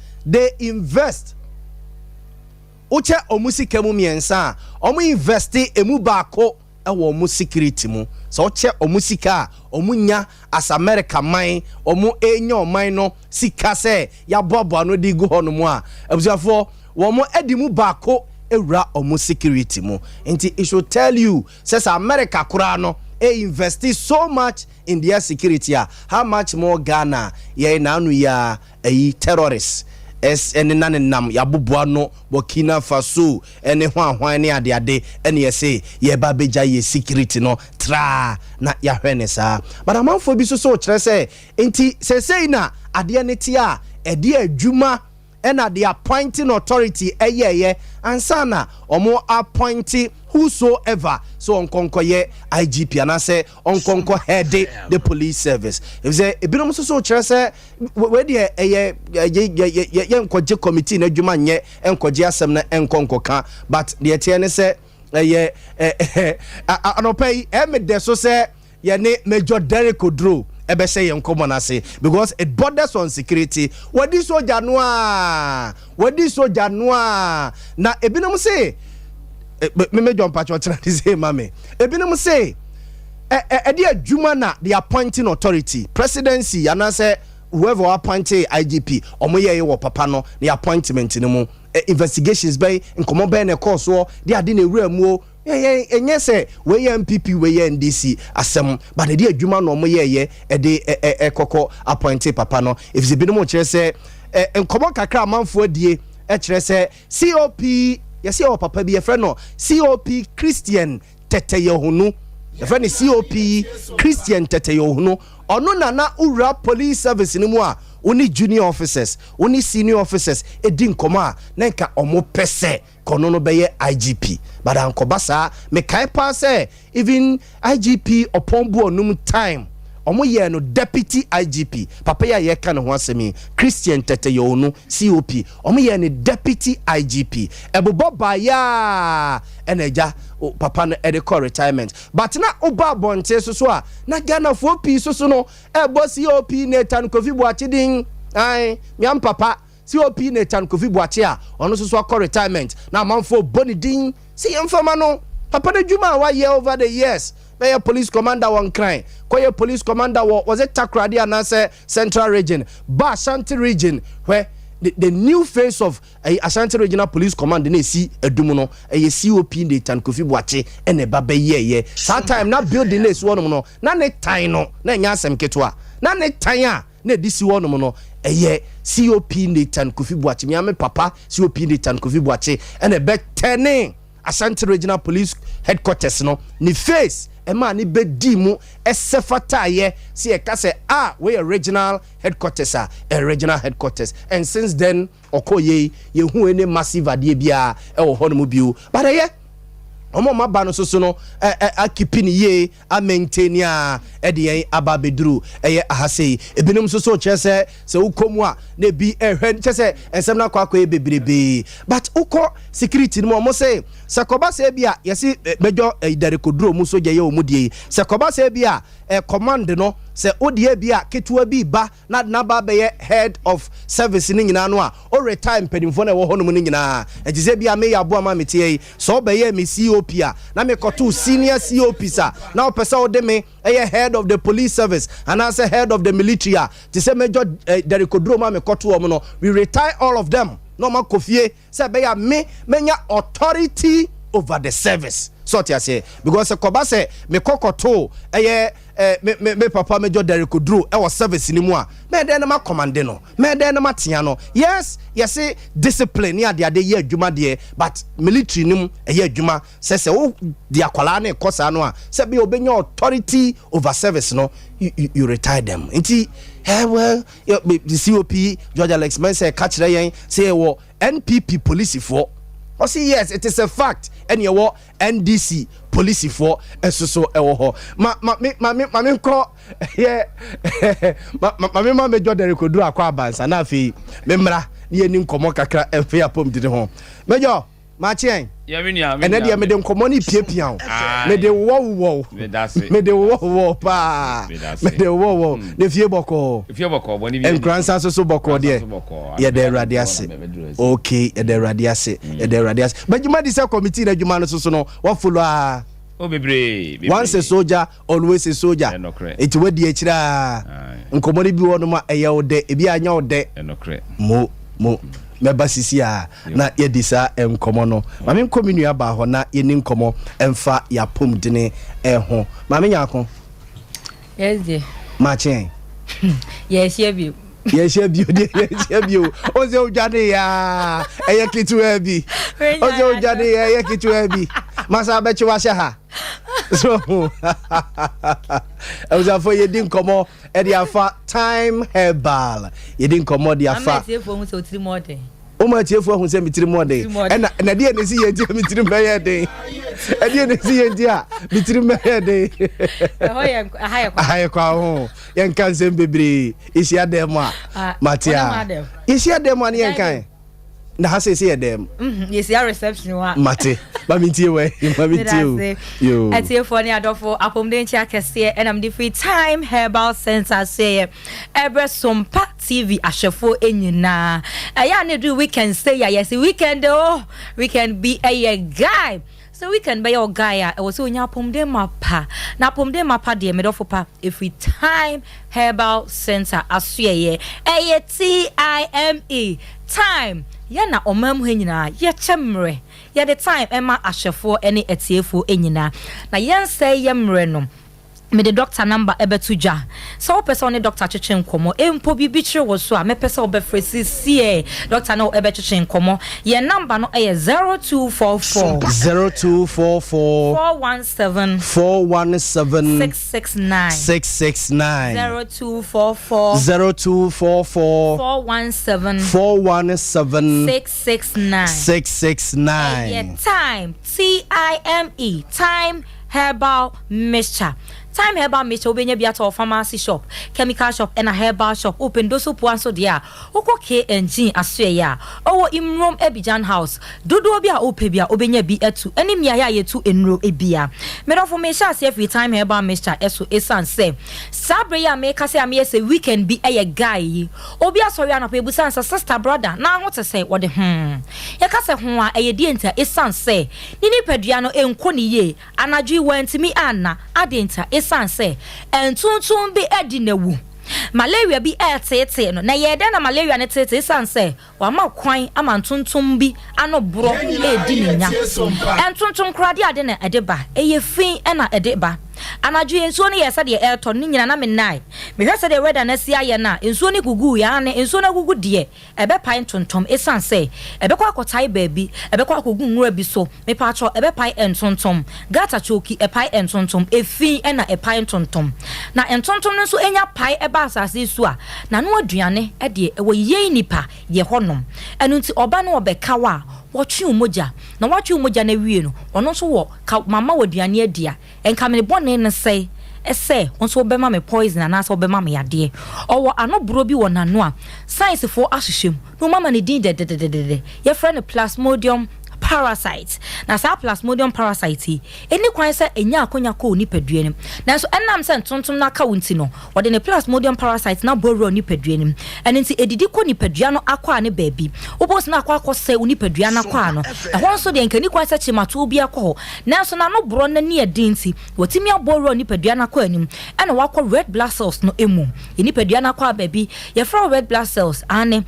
Wokyɛ ɔmo sika mu mmiɛnsa a, ɔmo invest emu baako wɔ wɔn security mu. Sɛ wokyɛ wɔn sika a wɔn nya as America man, wɔn renya ɔman no sika sɛ yɛaboaboa ano de gu hɔnom a, abusuafoɔ, wɔn de mu baako wura wɔn security mu. Nti it should tell you sɛ sɛ America koraa no invest so much in their security a, how much more Ghana a yɛn naano yi ara ayi terrorists ɛne na nenam yɛaboboa ano Burkina Faso ɛne hwan hwan ne adeade ɛne yɛse yɛba abɛgya yɛ security no traa na yɛahwɛ ne saa. But amanfoɔ bi nso so kyerɛ sɛ nti sɛsɛi na adeɛ no te a, ɛde adwuma ɛna the appointing authority ɛyɛɛyɛ ansa na ɔmo appoint whosoever sɛ ɔnkɔ nkɔyɛ IGP anaasɛ ɔnkɔ nkɔ head the police service. Efisɛ ebinom nso so kyerɛ sɛ wei deɛ ɛyɛ yɛ yɛ nkɔgye committee n'adwuma nyɛ nkɔgye asɛm no nkɔ nkɔka, but deɛ teɛ ne sɛ ɛyɛ ɛ anɔpa yi ɛmɛ dɛ so sɛ yɛne Major Derek Oduro ɛbɛhyɛ yɛn nkɔmɔ n'ase because it borders on security. Wɔdi soja no a, wɔdi soja no a, na ebinom se me Major mpatsɔ tena de se ma me, ebinom se ɛ ɛ ɛde adwuma na the appointing authority, presidency anaasɛ whoever appoint IGP, ɔmo yɛ wɔ papa no ne appointment no mu, investigations bɛyi, nkɔmɔ bɛyɛ na ɛkɔɔ soɔ de ade na ewura mu o. Ɛnyɛ sɛ wei NPP, wei yɛ NDC asɛm, but ɛde adwuma na ɔmo yɛɛyɛ ɛde ɛ ɛkɔkɔ appoint papa no, efisɛ ebinom kyerɛ sɛ nkɔmɔ kakra amanfoɔ adie ɛkyerɛ sɛ COP, yɛsɛ yɛwɔ papa bi yɛfrɛ no COP Christian Tetteh Yohuno, yɛfrɛ no COP Christian Tetteh Yohuno. Ɔno nana wura police service no mu a, wo junior officers, wo ne senior officers ɛdi nkɔmɔ a, na nka ɔmo pɛ sɛ kɔno no bɛyɛ IGP, but ankɔba saa. Mekae paa sɛ even IGP Oppong Boanuh time, ɔmo yɛ no deputy IGP. Papa yi a yɛka ne ho asɛm yi, Christian Tetteh Yohuno, COP, ɔmo yɛ no deputy IGP. Ɛbobɔ baayaa ɛna agya papa no ɛde kɔ retirement, but na ɔba abɔnten so so a, na Ghanafoɔ pii so so no ɛbɔ COP Nathan Kofi Boakye din. Ae, miam papa COP Nathan Kofi Boakye a ɔno nso so akɔ retirement, na amanfoɔ bɔ ne din sɛ yɛmfama no. Papa no adwuma a wayɛ over the years, bɛyɛ police commander wɔ Nkran, kɔyɛ police commander wɔ wɔsɛ Takoradi anaasɛ Central Region, ba Ashanti Region, hwɛ the new face of Ashanti Regional Police Command na esi Adum no, ɛyɛ COP Nathan Kofi Boakye ɛna ɛba bɛyɛɛyɛ. Saa time na building na esi hɔnom no na ne tan no na ɛnyɛ asɛm ketewa, na ne tan a na ɛde si hɔnom no ɛyɛ COP Nathan Kofi Boakye, miame papa COP Nathan Kofi Boakye ɛna ɛbɛtɛne Ashanti Regional Police Headquarters no ne face ɛmaa ne bɛdi mu ɛsɛ fataayɛ sɛ yɛka sɛ a wɔyɛ regional headquarters a, ɛ regional headquarters. And since then ɔkɔ yei, yɛhu ne massive adeɛ biara ɛwɔ hɔ nom bio, but ɛyɛ ɔmo ɔmo aba no soso no ɛ ɛ akeep ne yie, amaintain a ɛde yɛn aba abɛduru ɛyɛ ahase yi. Ebinom nso so kyerɛ sɛ sɛ wokɔ mu a, na ebi ɛhwɛ kyerɛ sɛ nsɛm no akɔ akɔyɛ bebrebee, but wokɔ security no mu, ɔmo sɛ sɛ kɔba sɛ bi a yɛsi bɛdwɔ ɛdareko mu so gya yɛ ɔmo die yi, sɛ kɔba sɛ bi a command no sɛ wodeɛ bi a ketewa bi ba na naba bɛyɛ head of service no nyinaa no a, o retire mpanimfoɔ no a ɛwɔ hɔnom no nyinaa. Ɛnti sɛ bi a meyɛ aboa ma meteɛ yi sɛ wobɛyɛ me COP a, na mekɔtoo senior COPs a, na wopɛ sɛ wode me ɛyɛ head of the police service anaasɛ head of the military a, te sɛ Major Derek Oduro ma mekɔto wɔm no, we retire all of them na ɔma kɔ fie sɛ ɛbɛyɛ a me menya authority over the service. So ɔte aseɛ, because kɔba sɛ mekɔkɔtoo ɛyɛ me papa Major Derek Oduro ɛwɔ service ni mu a, mɛdɛn na ma command no, mɛdɛn na ma tea no? Yes, yɛse discipline ne adeade yɛ adwuma deɛ, but military no mu ɛyɛ adwuma sɛ wo de akwalaa ne kɔ saa no a, sɛ bɛyɛ obɛnya authority over service no, you retire them. Nti well, the COP George Alex Mensah ka kyerɛ yɛn sɛ yɛwɔ NPP polisifoɔ. Ɔsi yes, it is a fact, ɛne ɛwɔ NDC polisifoɔ ɛso so ɛwɔ hɔ. Ma ma me ma me ma me nkɔ yɛ ma ma me ma Major Derek Oduro akɔ abansa na afei me mmra ne yɛ ni nkɔmɔ kakra ɛfɛ apɔmuden ho. Major, maakyeɛn. Ɛnɛ deɛ mede nkɔmɔ ne piapia o, mede wowɔwowɔ, mede wowɔwowɔ paa, mede wowɔwowɔ. Ne fie bɔkɔɔ, nkuransa nso so bɔkɔɔ deɛ, yɛda Awurade ase. Ok, yɛda Awurade ase, yɛda Awurade ase. Bɛdwuma di sɛ committee no adwuma no soso no wɔfollow a. Oh, bebree, bebree. Once a soldier, always a soldier. Ɛnokorɛ. Eti wadi akyire a nkɔmmɔ no bi wɔ nom a ɛyɛ wo dɛ, ebi anyɛ wo dɛ. Ɛnokorɛ. Mo mo mɛba sisi a na yɛdi saa nkɔmmɔ no. Maame nkɔ me nua baa hɔ na yɛni nkɔmmɔ ɛmfa yɛapɔmudene ɛho. Maame Nyarko. Yes dear. Makye. Yɛahyia bio. Yɛahyia bio deɛ, yɛahyia bio. O sɛ odwane ya ɛyɛ ketewa bi. O sɛ odwane ya ɛyɛ ketewa bi. Masa abɛkye wahyɛ ha. So abusuafo yɛdi nkɔmmɔ ɛde afa Time Herbal. Yɛdi nkɔmmɔ de afa. Ama atiefoɔ hu sɛ otiri mu ɔden. Woma atiefo ahu sɛ me tirim wɔ den. Ɛna na ɛdeɛ na esi yɛn ti a me tirim bɛyɛ den. Ɛdeɛ na esi yɛn ti a me tirim bɛyɛ den. Ɛhɔ yɛ aha yɛ kwa. Aha yɛ kwa ho. Yɛnka nsɛm bebree. Yɛhyia dɛm mu a. Ah, Mate a. Yɛhyia dɛm mu a ne yɛnkan. Na ha sɛ yɛsi yɛ dɛm. Mhm, yɛhyia reception hɔ a. Mate. Ma me ntie wɛ. Ma me ntie o. Yo. Atiefoɔ ne adɔfo apɔmuden nkyia kɛseɛ ɛna mede firi Time Herbal Center asoɛeɛ ɛbrɛ Sompa TV ahwɛfoɔ nyinaa. Ɛyɛ a na ɛduru weekend sei a yɛse weekend oh, weekend bi ɛyɛ guy. Sɛ weekend bɛyɛ wo guy a, ɛwɔ sɛ onya apɔmuden mapa. Na apɔmuden mapa deɛ, medɔfo pa, ɛfiri Thyme Herbal Center asoɛeɛ. Ɛyɛ T-I-M-E, Thyme. Yɛn na ɔman mu ha nyinaa yɛkyɛ mmerɛ. Yɛde Thyme ɛma ahwɛfoɔ ne atiefoɔ nyinaa. Na yɛnsɛe yɛn mmerɛ no. Mede dɔkta namba bɛto dwa. Sɛ wopɛ sɛ wo ne dɔkta twetwe nkɔmmɔ, mpo biribi kyere wo so a, mɛpɛ sɛ wobɛfrɛ sesiɛ. Dɔkta ne wo bɛtwetwe nkɔmmɔ. Yɛn namba no yɛ 0244. 0244. 417. 417. 669. 669. 0244. 0244. 417. 417. 669. 669. Ɛyɛ Time, T-I-M-E, Time. Herbal mixture. Thyme herbal mixture wobɛnya bi atɔ wɔ pharmacy shop, chemical shop ɛna herbal shop. Wopɛ ndoso pua nso deɛ a, wokɔ KNG asoɛeɛ a, ɔwɔ Imrom Abidjan house. Dodoɔ bi a wopɛ bi a wobɛnya bi atu ɛne mmeaeɛ a yɛtu nnuro bia. Medɔfo mehyɛ aseɛ firi Thyme herbal mixture so ɛsiane sɛ saa berɛ yi a meka sɛ a meyɛ sɛ weekend bi ɛyɛ guy yi. Obi asɔre anɔpa yɛbusa no sɛ sister, brother, na ho te sɛn? Wɔde hmm. Yɛka sɛ ho a ɛyɛ deɛ nti a ɛsiane sɛ Ne nipadua no nkɔ no yie. Anadwo yi wantumi anna. Adɛn ntia? Esiane sɛ ntontom bi adi no awu. Malaria bi reteetee no. Na ɛyɛɛ dɛn na malaria no teetee? Esiane sɛ wama kwan ama ntontom bi ano borɔ redi no nya. Ntontom koraa, deɛ ade na ɛde ba? Ɛyɛ fi na ɛde ba. Anadwo yi nsuo no yɛɛ sɛdeɛ ɛretɔ no, ne nyinaa na mennae. Mehwɛ sɛdeɛ weather no asi ayɛ no a, nsuo no guguiɛ. Aane, nsuo no agugu deɛ. Ɛbɛpae ntontom esiane sɛ ɛbɛkɔ akɔtae baabi, ɛbɛkɔ akɔgu nwura bi so, mepaakyɛw, ɛbɛpae ntontom. Gutter choki, ɛpae ntontom, efi na ɛpae ntontom. Na ntontom no nso nya pae ba asase yi so a, n'ano aduane deɛ ɛwɔ yɛn nnipa yɛ hɔnom. Ɛno nti ɔba no ɔbɛka wo a, wɔtwe wo mogya. Na wɔatwe wo mogya no awie no, ɔno nso wɔ ka mama wo aduane adi a, Nka me bɔne ne sɛe sɛ wo nso wobɛma me poison anaasɛ wobɛma me yadeɛ. Ɔwɔ ano borɔ bi wɔ n'ano a sciencefoɔ ahwehwɛ mu na wɔama no din dɛdɛdɛdɛdɛ. Yɛfrɛ no plasmodium parasite. Na saa plasmodium parasite yi, ɛnni kwan sɛ ɛnya akwanya kɔ wo nipadua no mu. Nanso ɛnam sɛ ntontom no aka wo nti no, wɔde ne plasmodium parasite no abɔ awura wo nipadua no mu. Ɛno nti ɛdidi kɔ nipadua no akwaa no baabi. Wobɛhu sɛ na akɔ akɔsɛe wo nipadua no akwaa no. Ɛhɔ nso deɛ, nka ɛnni kwan sɛ kyematoɔ biara kɔ hɔ. Nanso n'ano borɔ no ani yɛ den nti, watumi abɔ wura nipadua no akwaa no mu ɛna wakɔ red blood cells no mu. Yɛn nipadua no akwaa baabi, yɛfrɛ hɔ red blood cells, aane,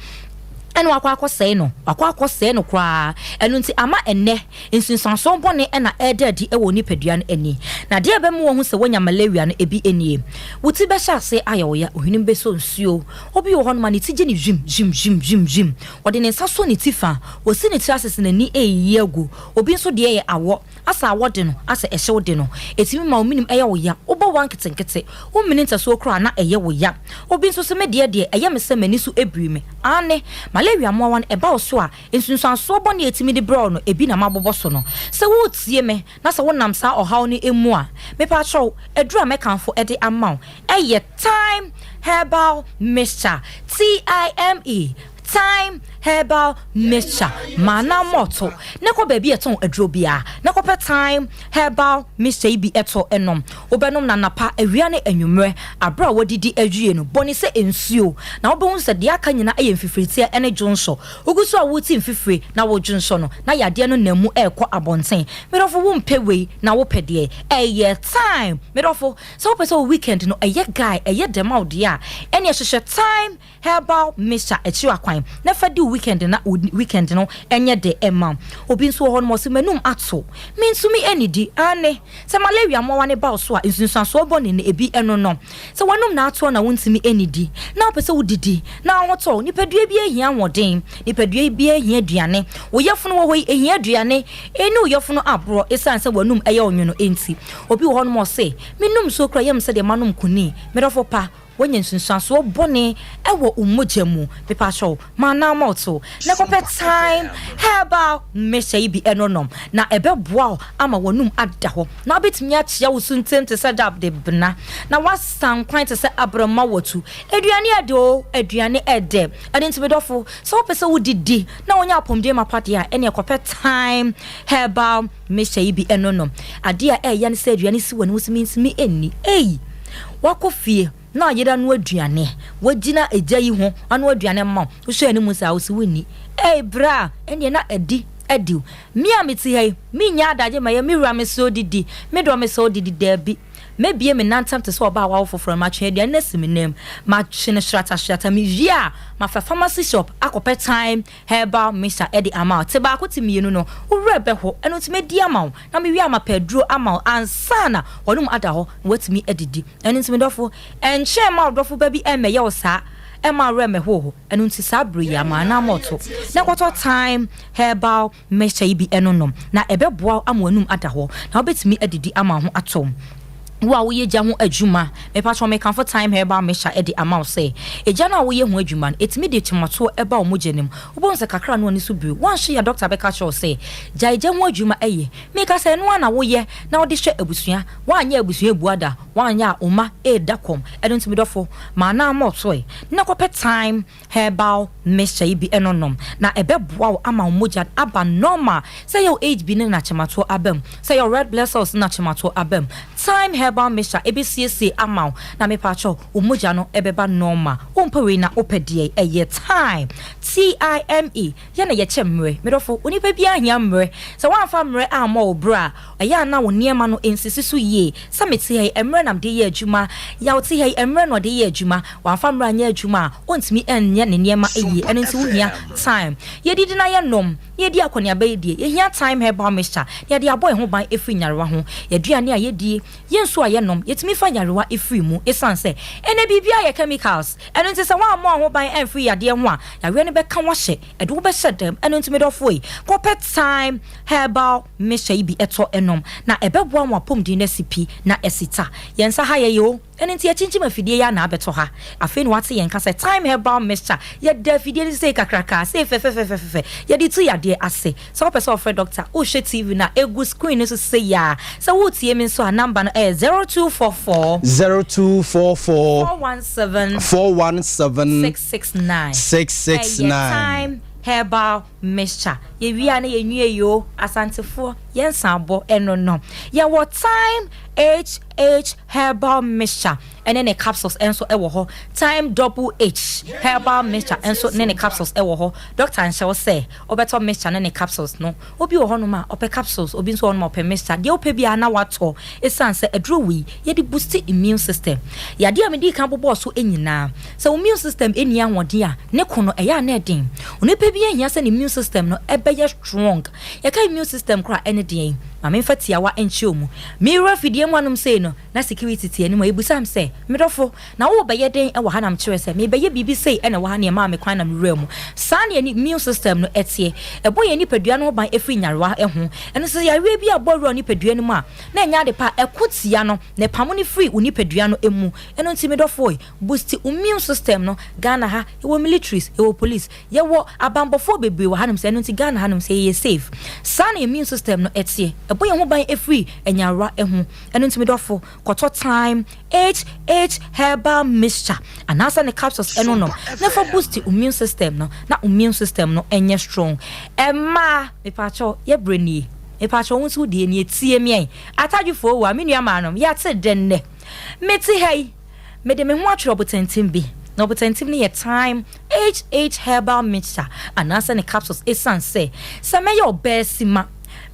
ɛna wakɔ akɔsɛe no, wakɔ akɔsɛe no koraa. Ɛno nti ama ɛnnɛ nsunsuansoɔ bɔne na ɛreda adi wɔ wo nipadua no ani. Na adeɛ a ɛbɛma wahu sɛ wanya malaria no ebi nie, wo ti bɛhyɛ aseɛ ayɛ wo ya, ohwenem bɛsɔ nsuo. Obi wɔ hɔnom a ne ti gye no zwim, zwim, zwim, zwim, zwim. Ɔde ne nsa sɔ ne ti fa, ɔsi ne tiri ase sɛ n'ani reyiyi agu. Obi nso deɛ yɛ awɔ, asɛ awɔ de no, asɛ ɛhyew de no. Ɛtumi ma wo menem yɛ wo ya, wobɔ wa nketenkete, wommene ntasuo koraa na ɛyɛ wo ya. Obi nso se me deɛ deɛ ɛyɛ me sɛ m'ani so biri me. Aane, malaria mmoawa no ɛba wo so a, nsunsuansoɔ bɔne a ɛtumi de brɛ wo no, ebi na mabobɔ so no. Sɛ woretie me na sɛ wonam saa ɔhaw no mu a, mepaakyɛw, aduru a mɛkamfo de ama wo yɛ Thyme Herbal Mixture, T-I-M-E, Thyme. Herbal Mixture. Ma na mɔto na kɔ baabi ɛtɔn aduro biara na kɔpɛ Thyme Herbal Mixture yi bi ɛtɔ ɛnom. Wobɛnom na napa, awia ne anwummerɛ aberɛ a wɔdidi awie no. Bɔne sɛ nsuo na wobɛhu sɛ deɛ aka nyinaa ɛyɛ mfifiritia ɛne dwonsɔ. Wogu so a woti mfifire na wodwonsɔ no na yadeɛ no nam mu ɛrekɔ abɔnten. Medɔfo, wompɛ wei na wopɛ deɛ ɛyɛ Thyme. Medɔfo, sɛ wopɛ sɛ wo weekend no ɛyɛ guy, ɛyɛ dɛm a wodeɛ a, ɛne ɛhyehyɛ Thyme Herbal Mixture akyiri akwan na fa di wo weekend na wo weekend no ɛnyɛ de ɛma. Obi nso wɔ hɔ no ɔsɛ m'anum ato, mentumi anidi ane. Sɛ malaria mmoawa ne ba wo so a, nsunsuansoɔ bɔne no ebi ɛno no sɛ w'anum na atoɔ na wontumi anidi na wopɛ sɛ wodidi na ahotɔ. Nipadua bi ahia ahoɔden, nipadua bi ahia aduane. Wo yɛfono wɔ hɔ yi ehia aduane, ɛne wo yɛfono aborɔ ɛsiane sɛ w'anum ɛyɛ ɔnwono. Enti obi wɔ hɔ nom ɔse menum nsuo kora yam sɛdeɛ manom kuni. Medɔfo pa, woanya nsunsuansoɔ bɔne ɛwɔ wo mogya mu. Mepakyɛw, ma na mɔto na kɔpɛ Thyme Herbal Mixture yi bi ɛno nom na ɛbɛboa wo ama w'anum ada hɔ na wobɛtumi akyea wo so ntɛm te sɛ dab de bena na woasan kwan te sɛ abrɛma watu. Aduane ɛdɛ o, aduane ɛdɛ. Ɛno nti medɔfo, sɛ wopɛ sɛ wodidi na wonya apɔmuden mapa deɛ a, ɛne ɛkɔpɛ Thyme Herbal Mixture yi bi ɛno nom. Adeɛ a ɛyɛ ne sɛ aduane si w'anim sɛ mentumi ɛnni ei, wakɔ fie na ayera no aduane, wagyina agya yi ho ano aduane ma wo, wohwɛ anim sɛ a wosi wonni ei bra, ɛneɛ na adi adi me a mete ha yi, menya adagye ma yɛ me wura me sɛ odidi, me dɔ me sɛ odidi. Daabi, mɛbie me nantam te sɛ ɔbaa a wawo foforɔ no, matwe aduane no asi me nam, matwe no hwerata mewie a, mafa pharmacy shop akɔpɛ Thyme Herbal Mixture ɛde ama wo. Te baako te mmienu no, wowura bɛhɔ. Ɛno nti mɛdi ama wo na mewie a, mapɛ aduro ama wo ansa na wɔnom ada hɔ na watumi adidi. Ɛno nti medɔfo, ɛnkyɛn ma ɔdɔfo ba bi ɛmmɛyɛ wo saa ɛma werɛ mmɛho hɔ. Ɛno nti saa bere yi ama anaa mɔto na kɔtɔ Thyme Herbal Mixture yi bi ɛno nom na ɛbɛboa wo ama w'anum ada hɔ na wobɛtumi adidi ama ho atɔ wo. A woyɛ gya ho adwuma, mepatwɛ, mekamfo Thyme Herbal Mixture ɛde ama wo sɛ egya no a woyɛ ho adwuma no, ɛtumi de kyematoɔ ɛba wo mogya no mu. Wobɛhu sɛ kakra no ani so biri. Woanhwɛ yɛ, doctor bɛka kyerɛ wo sɛ gya egya ho adwuma. Ɛyɛ meka sɛ ɛno a na woyɛ na wode hwɛ abusua. Woanyɛ abusua ebua da, woanyɛ a oma ɛɛda kɔm. Ɛno nti medɔfo, maa na mɔtoe na kɔpɛ Thyme Herbal Mixture yi bi ɛno nom na ɛbɛboa wo ama wo mogya aba normal. Sɛ yɛ wo HB ne nakyematoɔ aba mu, sɛ yɛ red blood cells ne nakyematoɔ aba mu, Thyme Herbal Mixture ɛbɛsiesie ama wo na mepaakyɛw, wo mogya no ɛbɛba normal. Wompɛ wei na wopɛ deɛ ɛyɛ Thyme, Time. Yɛ na yɛkyɛ mmerɛ. Medɔfo, onipa biara hia mmerɛ. Sɛ woamfa mmerɛ ammɔ wo berɛ a, ɛyɛ a na wo nneɛma no nsisi so yie. Sɛ mete ha yi, mmerɛ nam de yɛ adwuma. Yaw te ha yi, mmerɛ na ɔde yɛ adwuma. Wamfa mmerɛ anyɛ adwuma a, ɔntumi nyɛ ne nneɛma yie. Ɛno nti wohia time. Yɛdidi na yɛnom na yɛdi akɔneaba yi deɛ, yɛhia Thyme Herbal Mixture na yɛde abɔ yɛn ho ban ɛfiri nyarewa ho. Yɛaduane a yɛdie, yɛn nsuo a yɛnom, yɛtumi fa nyarewa ɛfiri mu ɛsiane sɛ ɛnɛ biribiara yɛ chemicals. Ɛno nti sɛ woammɔ ho ban ɛmfiri yadeɛ ho a, yareɛ no bɛka wahyɛ, ɛde wobɛhyɛ dɛm. Ɛno nti medɔfoɔ yi, kɔpɛ Thyme Herbal Mixture yi bi ɛtɔ ɛnom na ɛbɛboa wɔn apɔmuden no asi pi na asi ta. Yɛn nsa ha yɛyɛ o. Ɛno nti yɛkyinkyim afidie yi ana abɛtɔ ha. Afei na wate yɛn ka sɛ Thyme Herbal Mixture, yɛda afidie no sei kakraka sei fɛfɛfɛfɛfɛ, yɛde tu yadeɛ ase. Sɛ wopɛ sɛ wɔfrɛ doctor, wohwɛ TV no a ɛgu screen no so sei a, sɛ wotie me nso a, number no ɛyɛ 0244 0244 417 417 669. 669. Ɛyɛ Thyme Herbal Mixture. Yɛwie a na yɛnwie yi o. Asantefoɔ, yɛnsa abɔ ɛno no. Yɛwɔ Thyme HH Herbal Mixture ɛne ne capsules nso ɛwɔ hɔ. Thyme Double H Herbal Mixture nso ne ne capsules ɛwɔ hɔ. Doctor nhyɛ wo sɛ wobɛtɔ mixture ne ne capsules no. Obi wɔ hɔnom a ɔpɛ capsules, obi nso wɔ hɔnom a ɔpɛ mixture. Deɛ wopɛ biara na watɔ ɛsiane sɛ aduro wei yɛde boost immune system. Yadeɛ a mede kan bobɔɔ so nyinaa, sɛ wo immune system ɛnni ahoɔden a, ne ko no ɛyɛ a na ɛden. Onipa bi ahia sɛ ne immune system no ɛbɛyɛ strong. Yɛka immune system koraa, ɛne deɛn? Ma memfa tiawa nkyerɛ mu. Mewura fidie mu anom sei no na security te anim a ɛbusa m sɛ, "Medɔfo, na wobɛyɛ den ɛwɔ ha?" Nam kyerɛ sɛ mebɛyɛ biribi sei ɛna ɛwɔ ha ne ɛmaa me kwan na mewura mu. Saa ne yɛn immune system no ɛteɛ. Ɛbɔ yɛn nipadua no ho ban ɛfiri nyarewa ho. Ɛno sɛ yareɛ bi abɔ wura nipadua no mu a, na ɛnyɛ ade pa, ɛko tia no na ɛpamo no firi wo nipadua no mu. Ɛno nti medɔfoɔ yi, boost immune system no. Ghana ha yɛwɔ militaries, yɛwɔ police, yɛwɔ abanbɔfoɔ bebree wɔ hanom sɛ ɛno nti Ghana hanom sɛ yɛyɛ safe. Saa na immune system no ɛteɛ. Ɛbɔ Ɛbɔ yɛn ho ban firi nyarewa ho. Ɛno nti me dɔfo, kɔtɔ Thyme HH Herbal Mixture anaasɛ ne capsules ɛno nom na fa boost immune system no na immune system no nyɛ strong. Mmaa, mepaakyɛw, yɛbrɛ nie. Mepaakyɛw, wo nso wo deɛ nie, tie me ɛ. Atadwefoɔ o a, me nua maa nom, yɛate dɛ nnɛ. Mete ha yi, mede me ho atwerɛ ɔbotantim bi, na ɔbotantim no yɛ Thyme HH Herbal Mixture anaasɛ ne capsules esiane sɛ, sɛ mɛyɛ ɔbaa sima,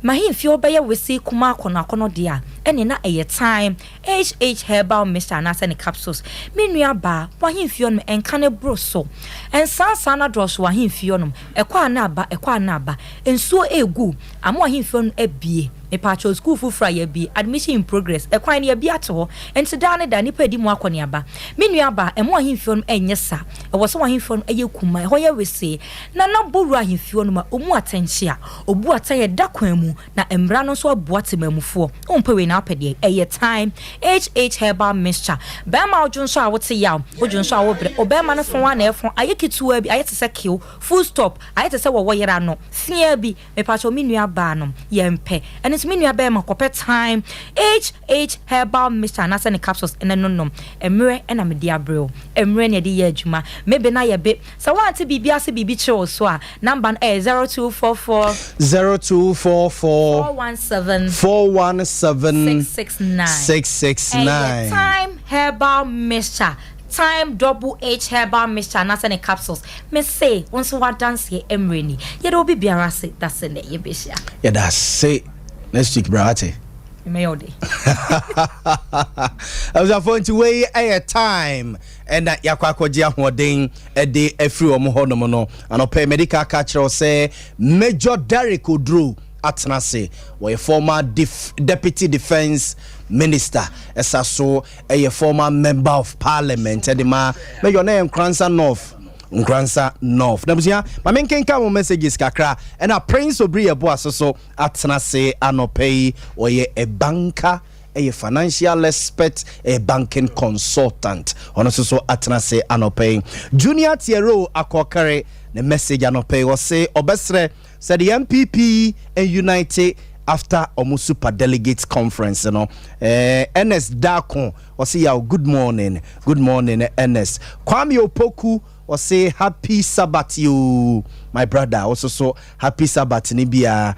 m'ahemfie hɔ bɛyɛ wesee kumaa akɔnnɔakɔnnɔ deɛ a, ɛneɛ na ɛyɛ Thyme HH Herbal Mixture anaasɛ ne capsules. Me nua baa, w'ahemfie hɔnom, ɛnka no boro so. Nsansaa no adɔɔso wɔ ahemfie hɔnom, ɛkɔ a na aba, ɛkɔ a na aba. Nsuo regu, ama w'ahemfie hɔnom abue. Mepaakyɛw, sukuu foforɔ a yɛabue, admission in progress, ɛkwan no yɛabue ato hɔ, nti daa ne daa nnipa redi mu akɔneaba. Me nua baa, ɛmma w'ahemfie hɔnom ɛnyɛ saa. Ɛwɔ sɛ w'ahemfie hɔnom ɛyɛ kumaa, ɛhɔ yɛ wesee. Na na bɔ wura ahemfie hɔnom a, ɔmu atɛnkyea, ɔbu atɛn ɛda kwan mu, na mmara no nso aboa temanmufoɔ. Wompɛ wei na wopɛ deɛn? Ɛyɛ Thyme HH Herbal Mixture. Barima a wodwo nso a wote yaw, wodwo nso a wobrɛ, ɔbarima no fɔn ara na ɛfɔn, ayɛ ketewa bi, ayɛ te sɛ kew, full stop, ayɛ te sɛ wɔwɔ yere ano, feaa bi, Mepakyɛw me nua baa nom yɛn pɛ ɛno nso me nua bɛɛma kɔpɛ thyme HH herbal mixture anaasɛ ne capsules ɛna no nom mmerɛ ɛna mede abrɛ wo mmerɛ na yɛde yɛ adwuma me be na yɛ be sɛ woante biribi ase biribi kyerɛ wo so a number no ɛyɛ 0244 0244 417 417 669 669. Ɛyɛ thyme herbal mixture Thyme Double H Herbal Mixture anaasɛ ne capsules. Me se, wo nso w'adanseɛ mmerɛ ni. Yɛda obi biara ase, da se nnɛ yɛbɛhyia. Yɛda ase. Next week bra wate. Mɛyɛ wo de. Abusuafoɔ nti wei ɛyɛ time ɛna yɛakɔ akɔgye ahoɔden ɛde afiri wɔn hɔ nom no. Anɔpɛ medical aka kyerɛ wo sɛ Major Derrick Oduro atena ase. Wɔyɛ former def deputy defence minister ɛsa so ɛyɛ former member of parliament ɛde ma mɛyɔ na yɛ Nkoranza North Nkoranza North na busua ma menkenka mo messages kakra ɛna Prince Obiri Yeboah so so atena se anɔpɛ yi ɔyɛ a banker ɛyɛ financial expert ɛyɛ banking consultant ɔno nso so atena se anɔpɛ yi Junior Tiero Akɔkare ne message anɔpɛ yi ɔse ɔbɛsrɛ sɛ the NPP unite after ɔmo super delegates conference no. Eh, Ernest Darko ɔse yaw good morning, good morning Ernest. Kwame Opoku ɔse happy Sabbath yoo my brother, ɔso so happy Sabbath ne bia.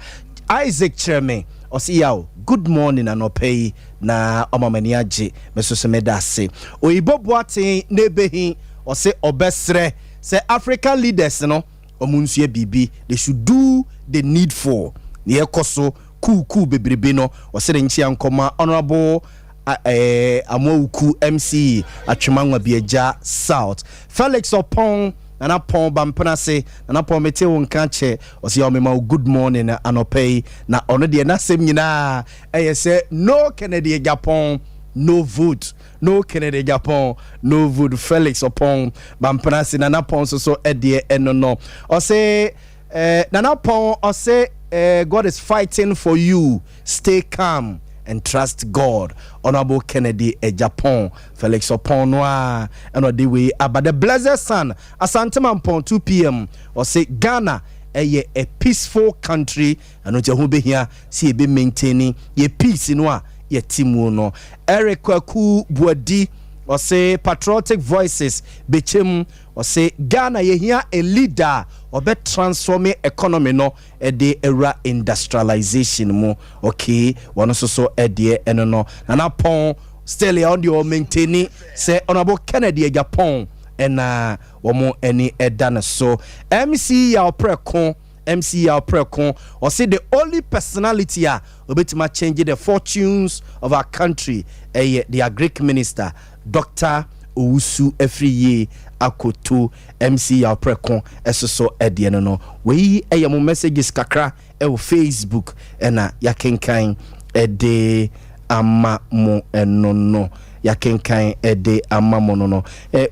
Isaac Kyerɛme ɔse yaw good morning anɔpa yi na ɔma m'ani agye, me so so meda ase. Oyibo Boateng na ebehi ɔse ɔbɛsrɛ sɛ African leaders no Ɔmo nsua biribi, they should do the needful. Nea ɛkɔ so kuu kuu bebrebe no, ɔse ne nkyea nkɔma Honourable Amoawuku MC Atwema Nwabiagya South. Felix Ɔpɔn, Nana Pɔn Bampenase, Nana Pɔn mete wo nka kyɛ, ɔse yaw mema wo good morning anɔpa yi, na ɔno deɛ n'asɛm nyinaa ɛyɛ sɛ no Kennedy Agyapong, no vote. No Kennedy Agyapong, no vote. Felix Ɔpɔn Bampenase, Nana Pɔn nso so deɛ ɛno no. Ɔse eh, Nana Pɔn ɔse eh, God is fighting for you, stay calm and trust God. Honorable Kennedy Agyapong, Felix Ɔpɔn no a ɛna ɔde wei aba. The Blessed Son, Asante Mampɔn 2 pm, ɔse Ghana ɛyɛ a peaceful country, ɛno nti ɛho bɛhia sɛ yɛbɛ maintain yɛ peace no a yɛte mu no. Eric Kwaku Buadi ɔse Patriotic Voices bɛkyɛm, ɔse Ghana yɛhia a leader a ɔbɛ transform economy no ɛde awura industrialization mu. Okay, wɔn nso so ɛdeɛ ɛno no. Nana Pɔn still yɛ ɔno deɛ ɔ maintain sɛ Honourable Kennedy Agyapong ɛna wɔn ani ɛda ne so. MC Yaw Prɛko, MC Yaw Prɛko ɔse the only personality a obetuma change the fortunes of our country ɛyɛ the agric minister, Dr. Owusu Afriyie Akoto. MC Yaw Prɛko ɛso so ɛdeɛ no. Wei ɛyɛ mo messages kakra ɛwɔ Facebook ɛna yɛakenkan ɛde ama mo ɛno no, yɛakenkan ɛde ama mo no.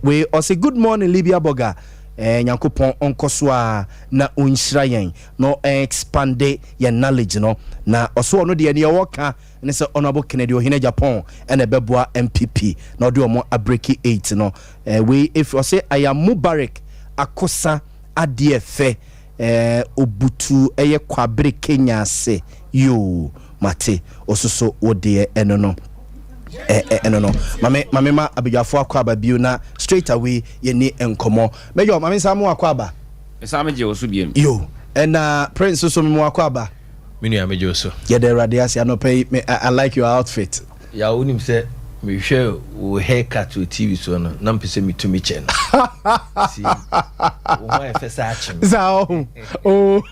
Wei ɔse good morning Libya Burger, Nyankopɔn ɔnkɔ so a na ɔnhyira yɛn na expand yɛn knowledge no, na ɔso ɔno deɛ neɛ ɔwɔ ne sɛ Honorable Kennedy Ohene Agyapong ɛna ɛbɛboa NPP na ɔde ɔmo a break eight no. Wei efi ɔsɛ aya Mubarak Akosa adeɛ fɛ, obutu ɛyɛ Kwabere Kenya ase yoo. Mate ososo wo deɛ ɛno no ɛno no. Mame ma abadwafoɔ akɔ aba bio na straight away yɛni nkɔmmɔ. Mɛyɔ mame nsa mo akɔ aba. Ɛsan megye wo so biem. Yo, ɛna Prince so me mo akɔ aba. Me nua, megye wo so. Yɛda Awurade ase anɔpa yi. Me I like your outfit. Ya, wonim sɛ mehwɛ wo haircut wɔ TV so no, na mpɛ sɛ metumi kyɛ no si wo ho ayɛ fɛ sɛ akye me. Saa ɔho. Oh.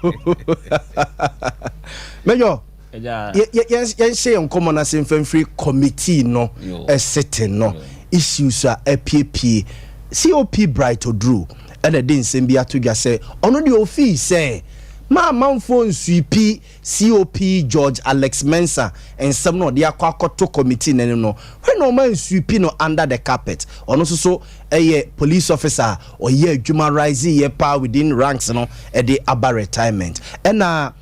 Mɛyɔ yɛnhyɛ yɛn nkɔmmɔ no ase mfamfiri committee no sitting no issues a apiepie. COP Bright Oduru ɛna de nsɛm bi ato dwa sɛ ɔno deɛ ofii sɛ ma amanfoɔ nsweep COP George Alex Mensah nsɛm no ɔde akɔ akɔto committee n'anim no hwɛ na ɔma nsweep no under the carpet. Ɔno nso so ɛyɛ police officer a ɔyɛ adwuma, rise yɛ paa within ranks no ɛde aba retirement. Ɛna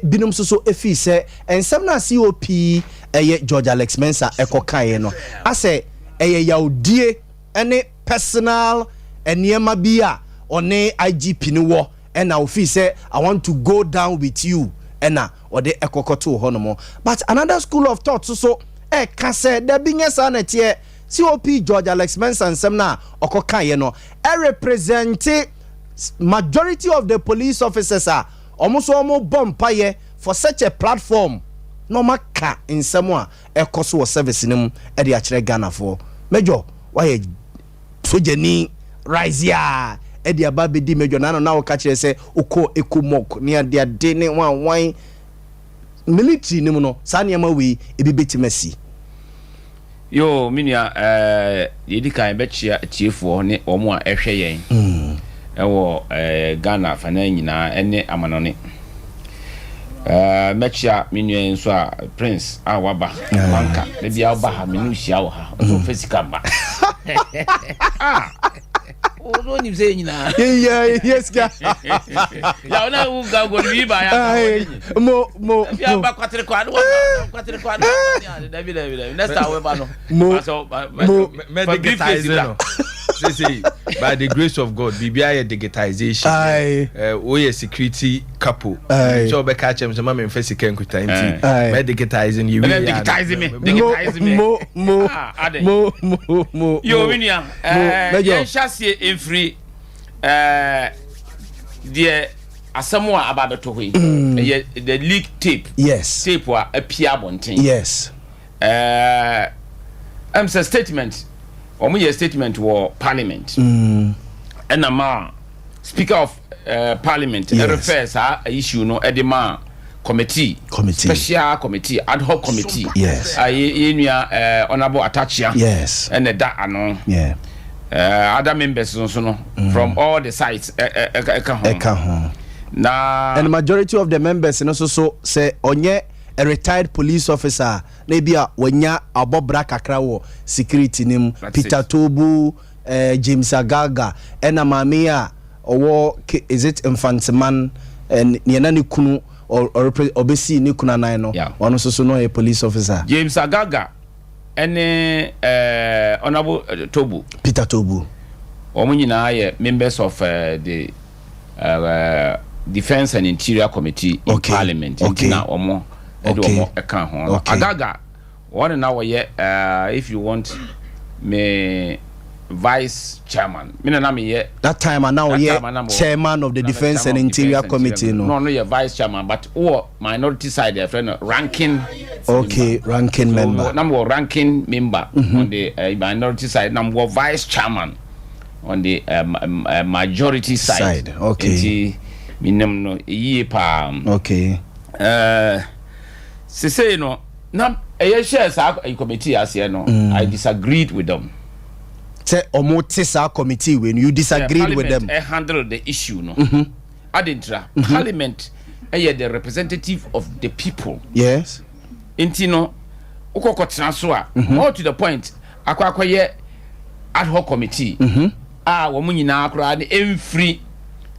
binom nso so efii sɛ nsɛm no a COP ɛyɛ George Alex Mensah ɛkɔ kaeɛ no asɛ ɛyɛ yawdie ɛne personal nneɛma bi a ɔne IGP no wɔ, ɛna ofii sɛ "I want to go down with you" ɛna ɔde ɛkɔkɔto hɔ nom. But another school of thought so so ɛka sɛ dabi, nyɛ saa na ɛteɛ. COP George Alex Mensah nsɛm no a ɔkɔ kaeɛ no ɛrepresent majority of the police officers a ɔmo nso ɔmo bɔ mpayɛ for such a platform na ɔmo aka nsɛm a ɛkɔ so wɔ service no mu ɛde akyerɛ Ghanafoɔ. Mɛdwɔ wayɛ sogyani rise a ɛde aba abɛdi mɛdwɔ nano na wɔka kyerɛ sɛ wokɔ ECOMOG ne adeade ne wanwan military no mu no, saa nneɛma wei ebi bɛtumi asi. Yo, me nua, yɛdi kan bɛkyia atiefoɔ ne wɔn a ɛhwɛ yɛn ɛwɔ Ghana afanan nyinaa ɛne amanɔne. Mɛkyia me nua yi nso a Prince a waba wanka da bia woba ha, me ne wo hyia wɔ ha ɔsɛ ɔfɛ sika ba. Ah, ɔno nim sɛ yɛ nyinaa yɛ sika. Ya ɔna wo ga gɔdi bi ba ya Ai, mo mo bia mo ba kwatere kwa ne wa kwatere kwa ne wa. Dabi, dabi, dabi, next time wɛba no Mo, mo. Mɛ digitize no sese by the grace of God, biribiara yɛ digitization. Woyɛ security capo Aye. sɛ wobɛka kyerɛ m sɛ ma memfa sika nkuta nti Aye. mɛ digitize no yɛwie Ɛnɛ a na- digitize me. Mo Digitize me. mo mo. Ah, ade. Mo mo mo. Yo, mo. me nua, Mo, Mɛjɔ. yɛnhyɛ aseɛ mfiri deɛ asɛm a aba abɛtɔ hɔ yi, ɛyɛ the leak tape. Tape a apia abɔnten. Ɛm sɛ statement, wɔn yɛ statement wɔ parliament ɛna ma Speaker of Parliament ɛrefer saa issue no ɛde ma committee. Committee. Special committee, ad hoc committee. A yɛ nua Honourable Atta Akyea ɛna ɛda ano. Other members nso no from all the sides ɛka ho. Ɛka ho. Na and majority of the members no nso so sɛ ɔnyɛ a retired police officer na ebi a wanya abɔbra kakra wɔ security no mu. That's Peter it. Tobu, James Agaga, ɛna maame a ɔwɔ is it Mfanteman, nea na ne kunu ɔbɛsii ne kunu anan no. Ɔno nso so no ɔyɛ police officer. James Agaga ɛne Honourable Tobu. Peter Tobu. Wɔn nyinaa yɛ members of the Defence and Interior Committee in Parliament. Nti na wɔn ɛde wɔn ɛka ho. Agaga wɔn na wɔyɛ if you want me, vice chairman, me na na meyɛ That time ana That ɔyɛ time, ana mo- chairman of the na me Defence and chairman of Interior Defence and Committee no. No, ɔno yɛ vice chairman, but wɔ minority side yɛfrɛ no ranking. Okay, ranking So, member. Na mewɔ ranking member on the minority side, na mewɔ vice chairman on the majority side. Side, okay. Nti menim no yie paa. Sesei no na ɛyɛ hyɛ saa committee aseɛ no, I disagreed with them. Sɛ ɔmo te saa committee wei no, you disagreed with them? Parliament handle the issue no adentira parliament ɛyɛ the representative of the people. Nti no wokɔkɔ tena so a, more to the point, akɔ akɔyɛ ad hoc committee a wɔn nyinaa koraa ne ɛmfiri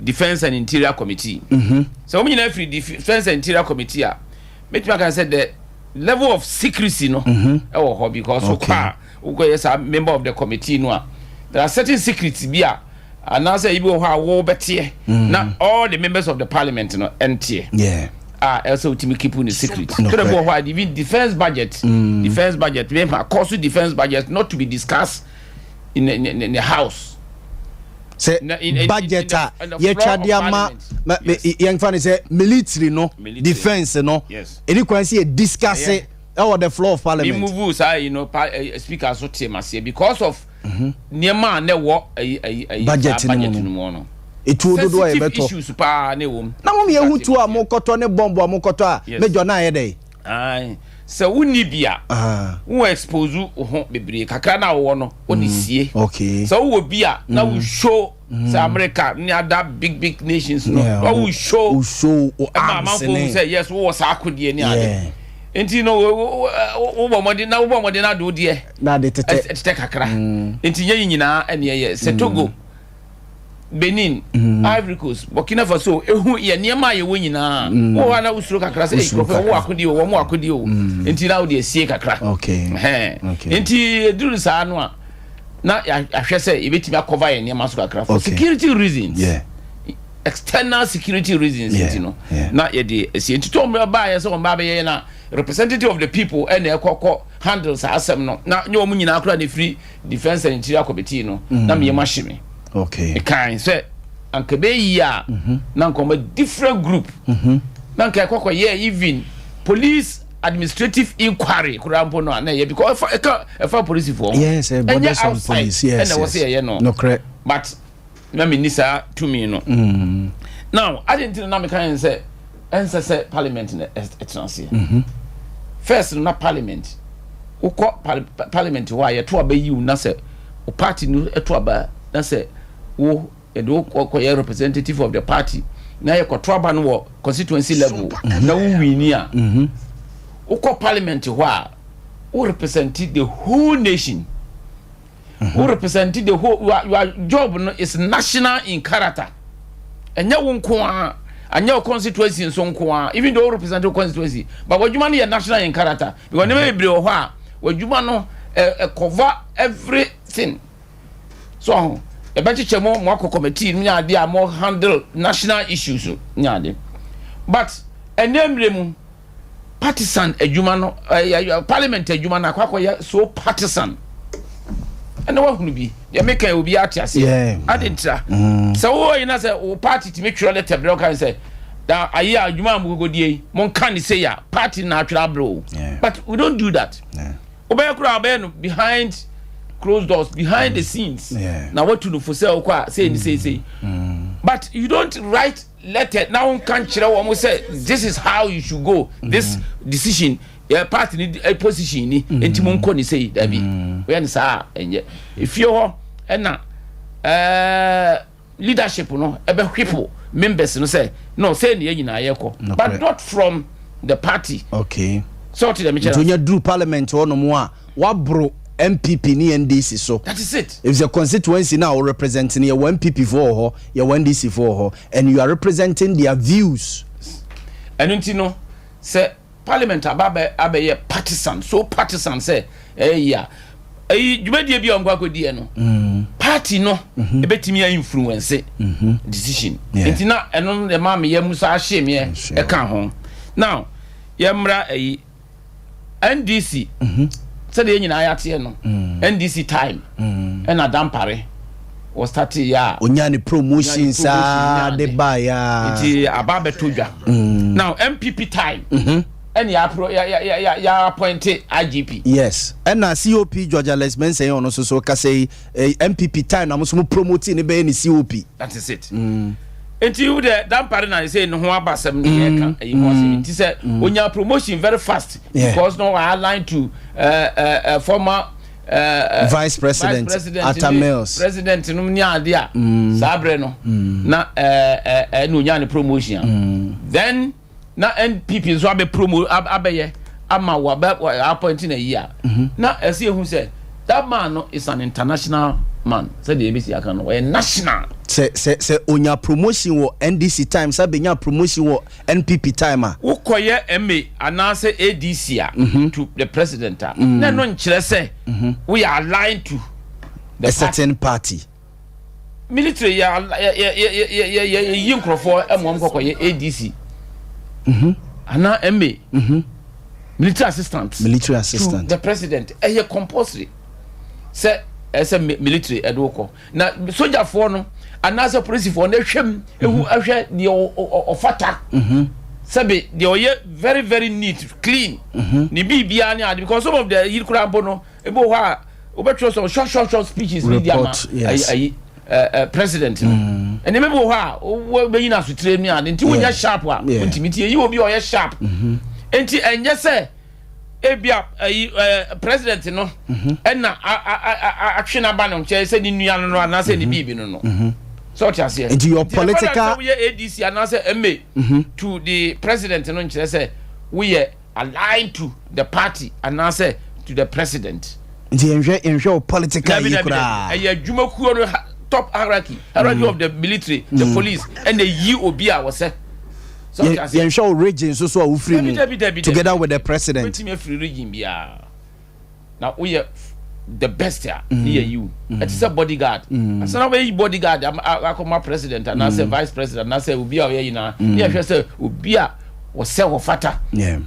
Defence and Interior Committee. Sɛ wɔn nyinaa firi Defence and Interior Committee a, mɛtumi aka sɛ the level of secrecy no ɛwɔ hɔ because wokɔ a wokɔyɛ saa member of the committee no a, there are certain secrets bi a anaasɛ ebi wɔ hɔ a wɔbɛteɛ na all the members of the parliament no ɛnteɛ. a ɛsɛ wotumi keep ne secret. Twerɛ bi wɔ hɔ a, even defence budget, defence budget mema kɔ so, defence budget not to be discussed in the house. Sɛ budget a yɛtwa de ama, yɛmfa no sɛ military no, defence no, ɛni kwan sɛ yɛ discuss ɛwɔ the floor of parliament. Mi move saa yi no, speaker so te ma seɛ because of nneɛma a na ɛwɔ ayi ayi ayi budget no mu no, etuo dodoɔ a yɛbɛtɔ, issues paa ne wɔ mu. Na mo yɛhu tuo a mokɔtɔ ne bɔmbo a mokɔtɔ a mɛdwa na ayɛ dɛ. Sɛ wonni bi a, wo expose wo ho bebree kakra na wowɔ no, wode sie. Sɛ wowɔ bi a, na wo show sɛ America ne other big big nations no, na wo show ɛma amanfoɔ hu sɛ yes, wowɔ saa akodeɛ ne ade. Nti no wobɔ mmɔden na wobɔ mmɔden na ade wo deɛ na ade tetɛ tetɛ kakra. Nti nyɛ yi nyinaa ɛne ɛyɛ sɛ Togo, Benin, Ivory Coast, Burkina Faso ehu yɛ nneɛma a yɛwɔ nyinaa wɔ hɔ a, na wosuro kakra sɛ nkurɔfoɔ wɔn akodie o, wɔn akodie o, nti na wode asie kakra. Nti eduru saa no a, na yɛahwɛ sɛ yɛbɛtumi akɔva yɛn nneɛma so kakra for security reasons, external security reasons. Nti no na yɛde asie. Nti tó wɔn baayɛ sɛ wɔn ba bɛyɛ na representative of the people ɛna ɛkɔkɔ handle saa asɛm no, na nye wɔn nyinaa koraa na efiri Defence and Interior Committee no, na meyɛ mu ahye me. Kan sɛ anka bɛyi a, na nka ɔma different group na nka ɛkɔkɔ yɛ even police administrative inquiry koraa mpo no a, na ɛyɛ because ɛfa ɛka ɛfa polisifoɔ ho. Ɛnyɛ outside ɛna ɛwɔ sɛ yɛyɛ no, but na mi ni saa tumi no. Now, adi nti na meka yɛn sɛ ɛnsɛ sɛ parliament na ɛtena aseɛ. First no, na parliament, wokɔ parliament hɔ a, yɛto aba yiw na sɛ o party no ɛto aba na sɛ wo yɛde wo kɔyɛ representative of the party na yɛkɔto aba no wɔ constituency level na wo win a, wokɔ parliament hɔ a, wo represent the whole nation, wo represent the whole, your job no is national in character. Ɛnyɛ wo nko a, anyɛ wo constituency nso nko a, even though wo represent wo constituency, but w'adwuma no yɛ national in character because nneɛma bebree wɔ hɔ a w'adwuma no ɛ cover everything. So ɔho ɛbɛkyekyɛ mo mo akɔ committee no nyɛ adeɛ a mo handle national issues nyɛ ade, but ɛnɛ mmerɛ mu partisan adwuma no, ɛɛ parliament adwuma no akɔ akɔyɛ so partisan. Ɛna wahunu bi deɛ meka yɛ obi ate aseɛ ade ntira sɛ wowɔ yi na sɛ wo party tumi twerɛ letter brɛ wo kan sɛ na ayi a adwuma a mokɔkɔdie yi, monka ne sei a party na atwerɛ abrɛ o, but we don't do that. Wobɛyɛ koraa, wobɛyɛ no behind closed doors, behind the scenes, na watu no fo sɛ wokɔ a sei ne sei sei, but you don't write letter na wonka nkyerɛ wɔn sɛ this is how you should go, this decision yɛ party ni position ni, nti mo nkɔ ne sei. Dabi, wɔyɛ no saa a, ɛnyɛ efie hɔ ɛna leadership no ɛbɛ whip members no sɛ no sɛ ne yɛ nyinaa yɛ kɔ, but not from the party. Sɛ ɔte dɛm kyerɛ. Nti onye duru parliament hɔ nom a, waboro NPP ne NDC so. That is it. If the constituency now represent no, yɛwɔ NPP foɔ wɔ hɔ, yɛwɔ NDC foɔ wɔ hɔ, and you are representing their views. Ɛno nti no, sɛ parliament aba abɛyɛ partisan, so partisan sɛ ɛyɛ yi a, ɛyi dwumadie bi a ɔnkɔ akɔdiɛ no, party no ebɛtumi a influence decision. Nti na ɛno no ɛma meyɛ mu saa ahye meɛ ɛka ho. Now yɛmmra ɛyi NDC, sɛdeɛ yɛn nyinaa yɛateɛ no, NDC time ɛna Dampare wɔ start yɛ a onya ne promotion saa de ba ya. Nti aba abɛtɔ dwa. Now NPP time ɛne yɛ yɛ yɛ yɛ appoint IGP. Yes, ɛna COP George Alex Mensah ɔno nso so kasa yi, NPP time na mo nso mo promote ne bɛyɛ ne COP. That is it. Nti wo de Dampare na sɛ ne ho aba asɛm ne yɛ ka ɛyi ho asɛm, nti sɛ onya promotion very fast because no wa align to former Vice President, Atta Mills. President no ní ade a saa abirɛ no na ɛɛ ɛɛ na onya ne promotion a, then na NPP nso abɛ promo abɛyɛ ama wabɛ appoint na yi a, na ɛsɛ ehu sɛ that man no is an international man, sɛdeɛ ebesi aka no, ɔyɛ national. Sɛ onya promotion wɔ NDC time sɛ benya promotion wɔ NPP time a. Wokɔyɛ MA anaasɛ ADC a to the president a, na ɛno nkyerɛ sɛ woyɛ aligned to the a certain party. Military yɛ yɛ yɛ yɛ yɛ yɛ yi nkurɔfoɔ ɛmo ɔmo kɔkɔyɛ ADC. Anaa MA. Military assistant. Military assistant. To the president. Ɛyɛ compulsory sɛ ɛsɛ military ɛde wokɔ. Na sogyafoɔ no anaasɛ polisifoɔ no ɛhwɛ mu ehu ɛhwɛ deɛ ɔfata. Sɛbi deɛ ɔyɛ very very neat, clean. Ne biribiara ne ade, because some of the yi koraa mpo no, ebi wɔ hɔ a wobɛtwerɛ sɛ short short short speeches bi di ama ayi ayi president no. Nneɛma bi wɔ hɔ a wobɛyi no asotire ne ade, nti wonyɛ sharp a wontumi. Nti yɛyi obi a ɔyɛ sharp. Nti ɛnyɛ sɛ ebia ayi president no ɛna atwe n'aba no nkyɛn sɛ ne nua no anaasɛ ne biribi no. Sɛ ɔte aseɛ? Nti your political sɛ woyɛ ADC anaasɛ MA to the president no nkyerɛ sɛ woyɛ aligned to the party anaasɛ to the president. Nti yɛnhwɛ wo political yi koraa. Ɛyɛ adwumakuo no top hierarchy of the military, the police, ɛna yi obi a wɔsɛ. Yɛnhwɛ wo region nso so a wofiri mu together with the president. Wobɛtumi afiri region biara na woyɛ the best a, ne yɛ yi wo. Ɛte sɛ bodyguard. Ansa na wobɛyi bodyguard akɔma president anaasɛ vice president anaasɛ obi a ɔyɛ nyinaa, ne yɛhwɛ sɛ obi a wɔsɛ wɔfata,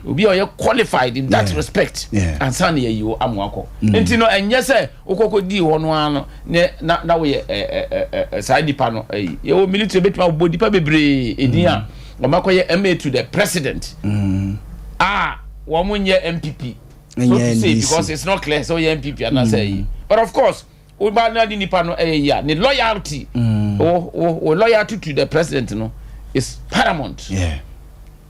obi a ɔyɛ qualified in that respect ansa na yɛyi wo ama akɔ. Nti no ɛnyɛ sɛ wokɔkɔ dii hɔ no ara no ne na woyɛ ɛ ɛ saa nipa no. Ɛyi yɛwɔ military, bɛtumi abobɔ nipa bebree edin a wɔn akɔyɛ MA to the president a wɔn nyɛ NPP, so to say, because it's not clear sɛ ɔyɛ NPP anaasɛ ɛyi. But of course, woba na de nipa no ɛyɛ yi a, ne loyalty, o loyalty to the president no is paramount.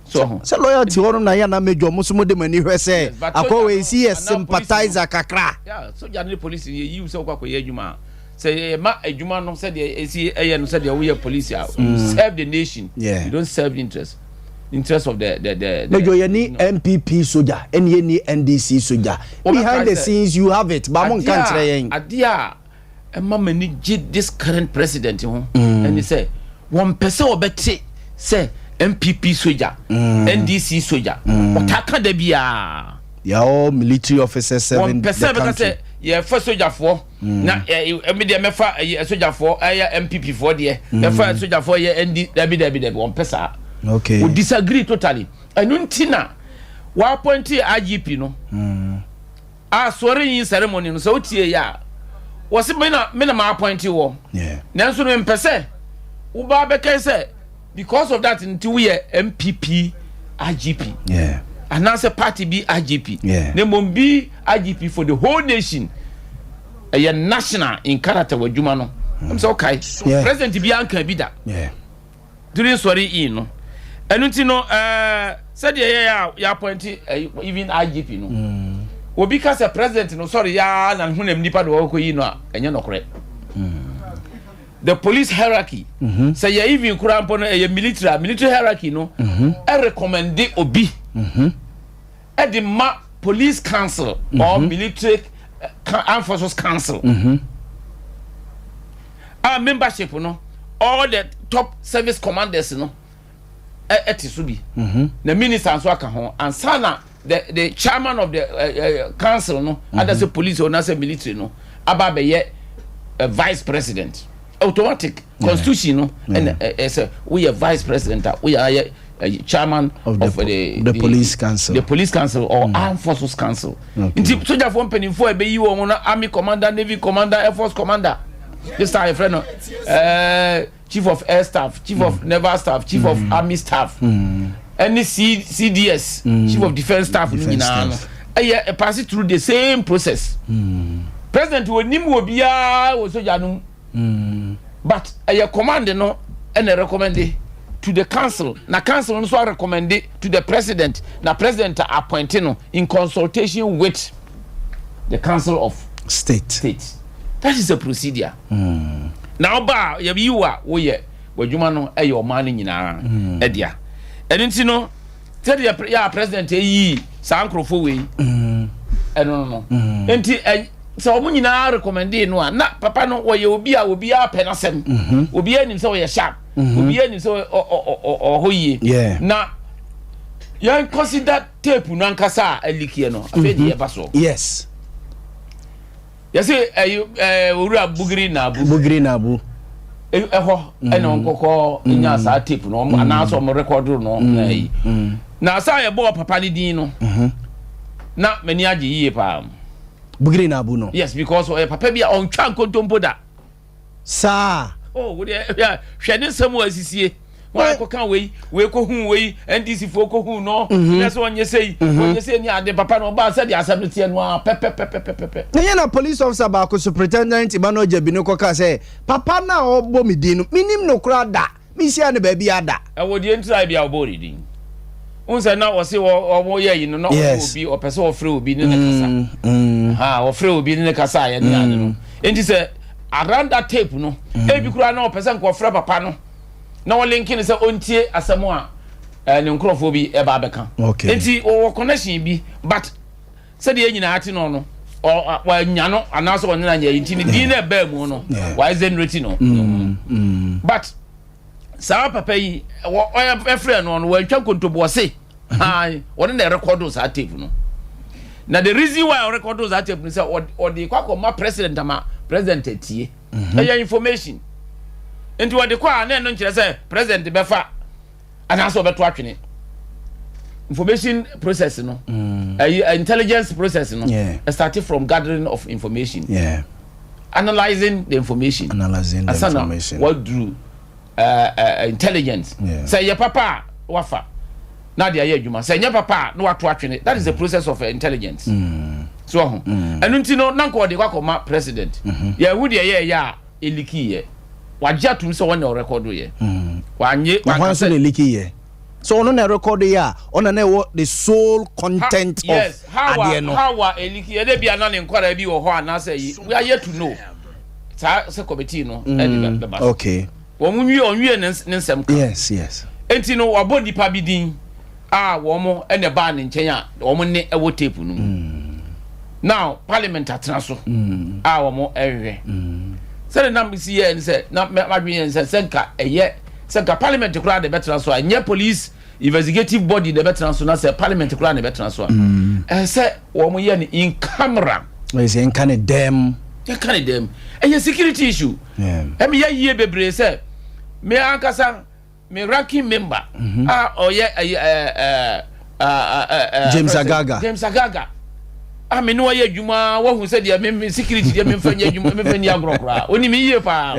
So sɛ loyalty hɔ no na yɛ na mejɔ mo so mo de mo ani hwɛ sɛ akɔwé si yɛ sympathizer kakra. Yeah, soja ne police yɛ yiw sɛ wokɔ akɔyɛ adwuma a, sɛ yɛ ma adwuma no sɛdeɛ esi ɛyɛ no, sɛdeɛ woyɛ police a, you serve the nation. You don't serve interest of the. Major, yɛ ni NPP soja ɛni yɛ ni NDC soja. Behind the scenes you have it, ba mo nka nkyerɛ yɛn. Adeɛ a ɛma m'ani gye this current president ho ɛni sɛ wɔn pɛ sɛ wɔbɛte sɛ NPP soja, NDC soja, ɔtaa ka da biara. They are all military officers serving the country. Wɔn pɛ sɛ bɛka sɛ yɛfɛ sogyafoɔ na ɛmi deɛ mɛfa ɛyɛ sogyafoɔ ɛyɛ NPP foɔ deɛ, mɛfa sogyafoɔ ɛyɛ ND. Dabi, dabi, dabi, wɔn pɛ saa. O disagree totally. Ɛnu nti na wɔa appoint IGP no a swearing in ceremony no, sɛ o tie yɛ a, wɔsi mi na ma appoint wɔ, nanso no mpɛ sɛ woba bɛkɛ sɛ because of that nti woyɛ NPP IGP anaasɛ party bi IGP, na mmom bi IGP for the whole nation. Ɛyɛ national in character wɔ adwuma no. Ɛm sɛ ɔkae president bi anka bi da during swearing in no. Ɛno nti no, sɛdeɛ yɛyɛ a yɛ appoint even IGP no, obi ka sɛ president no sɔre yaa na honam nipa na wɔkɔ yi no a, ɛnyɛ nɔkorɛ. The police hierarchy, sɛ yɛ even koraa mpo no, ɛyɛ military a, military hierarchy no ɛ recommend obi ɛde ma police council or military armed forces council a membership no, all the top service commanders no ɛte so bi, na minister nso aka ho ansa na the chairman of the council no, ada sɛ police or na sɛ military no, aba abɛyɛ vice president automatic. Constitution no ɛna ɛsɛ woyɛ vice president a, woyɛ ayɛ chairman of the, of the police council. The police council or armed forces council. Nti sogyafoɔ mpanimfoɔ a ɛbɛyi wɔn no, army commander, navy commander, air force commander, this time yɛfrɛ no chief of air staff, chief of naval staff, chief of army staff, ɛne CDS, chief of defence staff no Defence nyinaa no staff. ɛyɛ ɛ pass through the same process. President wɔ nim wɔ biara wɔ sogya no mu, but ɛyɛ command no ɛna recommend to the council, na council no nso recommend to the president, na president appoint no in consultation with the council of state. State. That is the procedure. Na ɔba a yɛyi wo a, woyɛ w'adwuma no ɛyɛ ɔman no nyinaa ɛdea. Ɛno nti no, sɛdeɛ yɛ a president ayi saa nkurɔfoɔ wei ɛno no, nti sɛ wɔn nyinaa recommend no a, na papa no wɔyɛ obi a obiara pɛ n'asɛm, obiara nim sɛ ɔyɛ sharp, obiara nim sɛ ɔhɔ yie. Na yɛn consider tape no ankasa a ɛ leak iɛ no, afei de yɛba so. Yɛsɛ ɛyi owura Bugri Naabu. Bugri Naabu. Ɛhɔ ɛna wɔn kɔkɔ nya saa tape no wɔn anaasɛ wɔn record no na ɛyi. Na asa a yɛbɔɔ papa ne din no, na m'ani agye yie paa. Bugiri Naabu no. Yes, because ɔyɛ papa bi a ɔntwa nkontompo da. Saa. Oh, wo deɛ hwɛ ne nsɛm a asisie. Wɔn akɔka wei, wei kɔhu wei, NDC foɔ kɔhu no, na sɛ ɔnyɛ sei, ɔnyɛ sei ne ade papa no ɔbaa sɛdeɛ asɛm no teɛ no ara pɛpɛpɛpɛpɛ. Na yɛn na police officer baako, Superintendent Emmanuel Gyabi no kɔkaa sɛ, papa no a ɔbɔ me din no, mennim no koraa da. Menhyiaa no baabiara da. Ɛwɔ deɛ ntira bi a ɔbɔɔ ne din. Wohu sɛ na ɔse wɔn yɛ yi no na ɔne obi ɔpɛ sɛ ɔfrɛ obi ne ne kasa. Ha ɔfrɛ obi ne ne kasa a yɛne ade no. Nti sɛ around that tape no ebi koraa na ɔpɛ sɛ nka ɔfrɛ papa no na ɔlinki no sɛ ɔntie asɛm a ne nkurɔfoɔ bi ɛba abɛka. Nti ɔwɔ connection bi, but sɛdeɛ yɛn nyinaa te no no, wanya no anaasɛ ɔne no anyɛ nti ne din no ɛbaa mu no waexonerate no. But saa papa yi ɛfrɛ no no wantwa nkontoboɔ se ɔne na ɛrekɔdo saa tape no. Na the reason why ɔrekɔdo saa tape no sɛ ɔde kɔ akɔma president ama president atie. Ɛyɛ information nti ɔde kɔ a, na ɛno nkyerɛ sɛ president bɛfa anaasɛ ɔbɛto atwene. Information process no, intelligence process no, started from gathering of information, analysing the information, analysing the asana information. Waduru intelligence sɛ yɛ papa a, wafa na de ayɛ adwuma, sɛ nyɛ papa a, na wato atwene. That is the process of intelligence. So ɔho ɛno nti no na nka ɔde kɔ akɔma president. Yɛhu deɛ yɛɛyɛ a ɛleaki yɛ, wagye atum sɛ wɔne ɔrekɔdo yɛ wanye. Na hwan so na ɛleaki yɛ? So ɔno na ɛrekɔdo yɛ a, ɔna na ɛwɔ the sole content of how adeɛ a no. How a ɛleaki yɛ de bia na ne nkwadaa bi wɔ hɔ anaasɛ yi, we are yet to know saa sɛ committee no ɛde bɛba so. Wɔn nwie, ɔnwie ne nsɛm ka. Enti no wabɔ nipa bi din a wɔn ɛna ɛbaa ne nkyɛn a wɔn ne ɛwɔ tape no mu. Now parliament atena so a wɔn ɛhwehwɛ sɛde nam si yɛ ne sɛ na madwene yɛ ne sɛ nka ɛyɛ sɛ nka parliament koraa de bɛtena so a, nyɛ police investigative body de bɛtena so, na sɛ parliament koraa de bɛtena so a, ɛsɛ sɛ wɔn yɛ no in camera. Ɔyɛ sɛ nka ne dɛm. Yɛka ne dɛm, ɛyɛ security issue. Ɛmi yɛ yie bebree sɛ me ankasa me ranking member a ɔyɛ ɛyɛ ɛɛ ɛɛ ɛɛ James Agaga. James Agaga a me ne ɔyɛ adwuma, wahu sɛ deɛ me security deɛ memfa nyɛ adwuma, memfa ni agorɔ koraa. Onim yie paa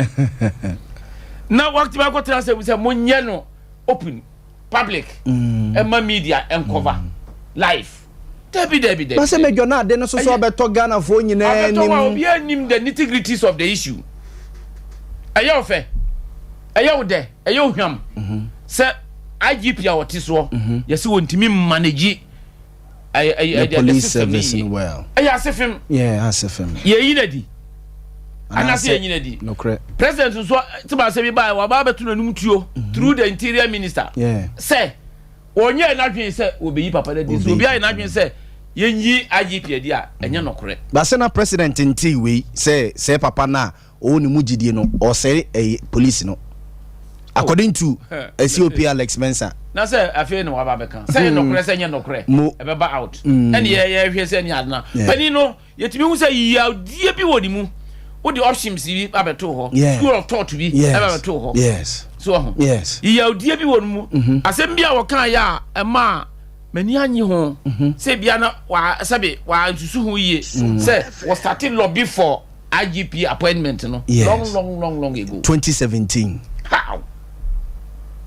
na wakati akɔtena sɛ monyɛ no open public, ɛma media ɛncover live. Dabi, dabi, dabi. Na sɛ mɛdwa no ade no so so abɛtɔ Ghanafoɔ nyinaa abɛtɔ hɔ a anim. Obiara nim the nitty gritties of the issue. Ɛyɛ wo fɛ, ɛyɛ wo dɛ, ɛyɛ wo hwam sɛ IGP a ɔte soɔ yɛsɛ wɔntumi manage ɛyɛ ɛyɛ the police system no service yie. no well. Ɛyɛ ase fem. Yeah, ase fam. Yɛyi no adi anaasɛ yɛnyi no adi? Nokorɛ. President nso te ba asɛm yi baa, waba abɛto n'anim tuo through the interior minister sɛ wɔnyɛ n'adwene sɛ wɔbɛyi papa no adi so. Obi ayɛ n'adwene sɛ yɛnyi IGP adi a, ɛnyɛ nɔkorɛ. Basɛ na president nte wei sɛ papa no a ɔwɔ ne mu gyidie no ɔsɛe ɛyɛ police no, according to COP Alex Mensah. Na sɛ afei na waba bɛka sɛ yɛ nɔkorɛ sɛ nyɛ nɔkorɛ, Mo. ɛbɛba out. Ɛne yɛhwɛ sɛ ne adena panin no yɛtumi hu sɛ yawdie bi wɔ ne mu. Wode options bi abɛto hɔ, school of thought bi ɛbɛbɛto hɔ. So ɔho yiyawdie bi wɔ no mu. Asɛm bi a wɔka yɛ a ɛma a m'ani anye ho sɛ bia na wa sɛbe wansusu ho yie sɛ wɔstarte lobby for IGP appointment no long, long, long, long ago. 2017.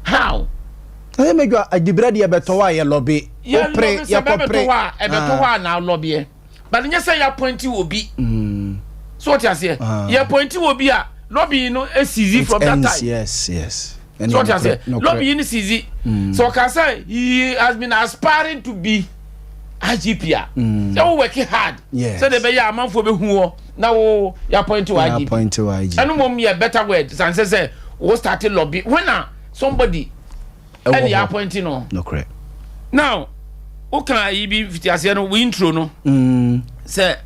How? Ɛyɛ mɛdwa adibira deɛ ɛbɛtɔ hɔ a yɛ lobby. Yɛ wopere lobby sɛ bɛbɛtɔ yɛkɔpere hɔ a, ɛbɛtɔ hɔ a na lobbyɛ, but nyɛ sɛ yɛappoint obi so wɔte aseɛ. Yɛappoint obi a, lobby no cease It from that ends time. Yes. So wɔte aseɛ, lobby no cease. So ɔka sɛ he has been aspiring to be IGP a, sɛ wo work hard sɛdeɛ ɛbɛyɛ a amanfoɔ bɛhu wɔ na wo yɛappoint wɔ Yeah, IGP. appoint wɔ IG. Ɛno mmom yɛ better word san sɛ wo start lobby when a somebody ɛwɔ ɛne hɔ. yɛ appoint no. Now woka yi bi fiti aseɛ no, wo intro no, sɛ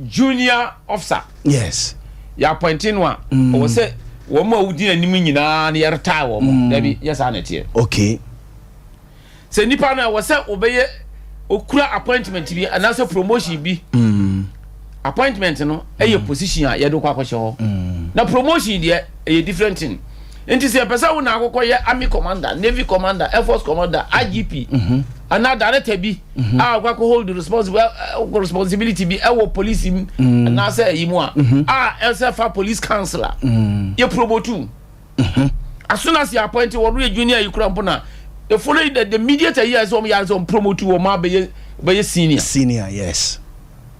junior officer yɛ appoint no a, ɔwɔ sɛ wɔn a wodi n'anim nyinaa no yɛretaa wɔn mo. Dabi, yɛ saa na ɛteɛ. Sɛ nipa no ɛwɔ sɛ wɔbɛyɛ okura appointment bi anaasɛ promotion bi, appointment no ɛyɛ position a yɛde kɔ akɔhyɛ hɔ, na promotion deɛ ɛyɛ different thing. Nti sɛ yɛpɛ sɛ wo na akɔkɔ yɛ army commander, navy commander, air force commander, IGP, anaa director bi a ɔkɔ akɔ hold responsible responsibility bi ɛwɔ police mu anaasɛ ɛyi mu a a ɛsɛ fa police council a yɛ promote wo. As soon as yɛ appoint wɔn yɛ junior yi kura mpo na the following the immediate ayi a ɛsɛ wɔn yɛ sɛ wɔn promote wɔn abɛyɛ bɛyɛ senior. Senior, yes.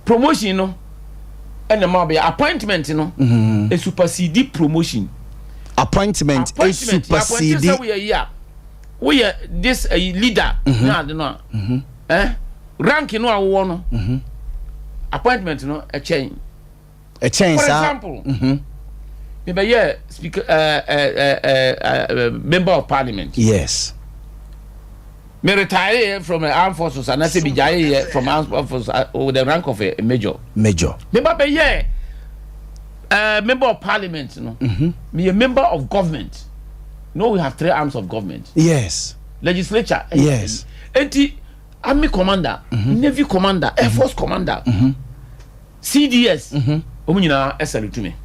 Promotion no ɛna ma bɛyɛ appointment no mm supersede promotion. Appointment e supersede. Sɛ woyɛ yi a woyɛ this uh, leader na ade no a eh rank no a wowɔ no appointment no ɛkyɛn. Ɛkyɛn saa. For example, mebɛyɛ speaker uh, member of parliament. Yes. Me retire from the armed forces and I say me from armed forces with the rank of a major. Major. Me ba bɛyɛ member of parliament no. Me a member of government. No, we have three arms of government. Yes. Legislature. Yes. Enti army commander, navy commander, air force commander. CDS wɔn nyinaa salute me.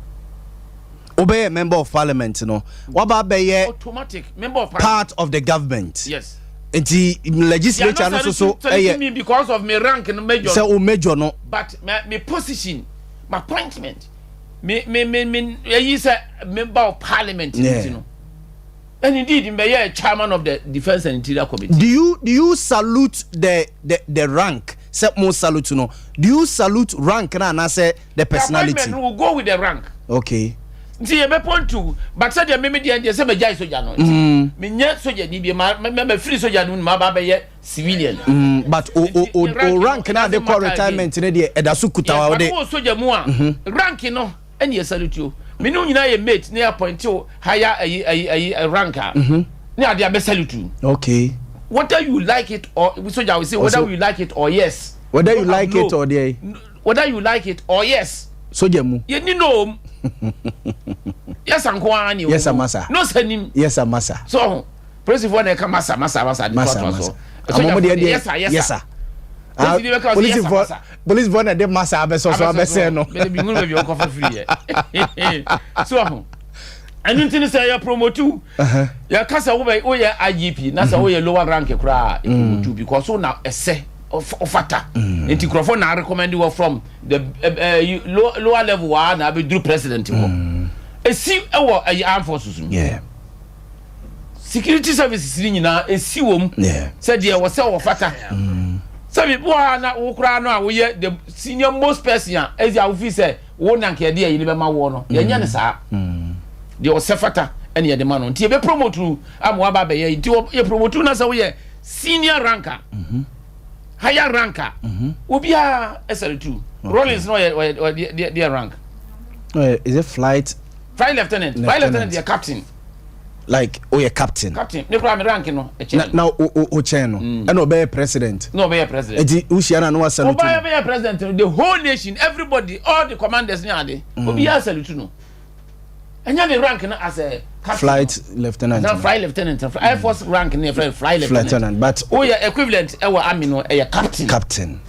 Wobɛyɛ member of parliament no waba abɛyɛ automatic member of part of the government. Yes. Nti legislature no soso ɛyɛ. me because of me rank no major. Sɛ o major no. But my, my position, my appointment, me me me me ɛyi sɛ member of parliament. Yeah. No. And indeed, mbɛyɛ chairman of the defence and interior committee. Do you salute the rank? Sɛ mo salute no, do you salute rank na anaasɛ the personality? The appointment will go with the rank. Okay. Nti yɛ bɛ point to but sɛ deɛ mímí deɛ deɛ sɛ mɛ gya soja no. Mi nyɛ soja ni bi ma mɛ mɛ firi soja no ma ba bɛ yɛ civilian. But o rank na de kɔ retirement ne deɛ ɛda so kuta wa o de. Yes, but wo soja mu a rank no ɛna yɛ salute o. Mi ni nyinaa yɛ mate ne appoint o higher ayi ayi ayi rank a. Ne ade abɛ salute o. Whether you like it or soja will say whether you like it or yes. Whether you like it or deɛ. Whether you like it or yes. Soja mu. Yɛ ni no yes nko ara ni o. Yes massa. No sɛ nim. Yes massa. So polisifoɔ na ɛka massa massa massa de massa toatoa so. Amomo deɛ deɛ yes sir yes sir. Polisifoɔ polisifoɔ na de massa abɛsɔ so abɛsɛn no. Bɛde bi nhunu baabi ɔkɔfa firi yɛ so ɔho ɛnu ti ni sɛ yɛ promote yɛ kasa wobɛ woyɛ IGP na sɛ woyɛ lower rank koraa yɛ promote because wo na ɛsɛ ɔfata nti nkurɔfoɔ na recommend wɔ from the lower level waa na abɛduru president hɔ esi ɛwɔ ɛyɛ armed forces mu security services ni nyinaa esi wɔ mu sɛdeɛ wɔ sɛ wɔfata sɛbi wo a na wo koraa no a woyɛ the senior most person a ɛdi a wofi sɛ wo na nka yɛde ayi ne bɛma woɔ no, yɛnyɛ ne saa. Deɛ ɔsɛ fata ɛne yɛde ma no nti yɛbɛ promote no ama waba abɛyɛ. Nti yɛ promote na sɛ woyɛ senior rank a, higher rank a, obiara ɛsɛre tu. Rawlings no ɔyɛ ɔyɛ deɛ deɛ rank? Is it flight? Flight lieutenant, flight lieutenant yɛ captain. Like oyɛ captain. Captain ne kura mi rank no ɛkyɛn. Na o o o kyɛn no ɛna ɔbɛyɛ president. Na ɔbɛyɛ president. Eti wuhyia na no wa salute. Ɔbɛyɛ bɛyɛ president, the whole nation, everybody, all the commanders ne ade, obiara salute no. Ɛnyɛ ne rank no as a captain. Flight lieutenant. Na flight lieutenant, air force rank ne yɛ flight lieutenant. Lieutenant, but. O yɛ equivalent ɛwɔ army no ɛyɛ captain. Captain.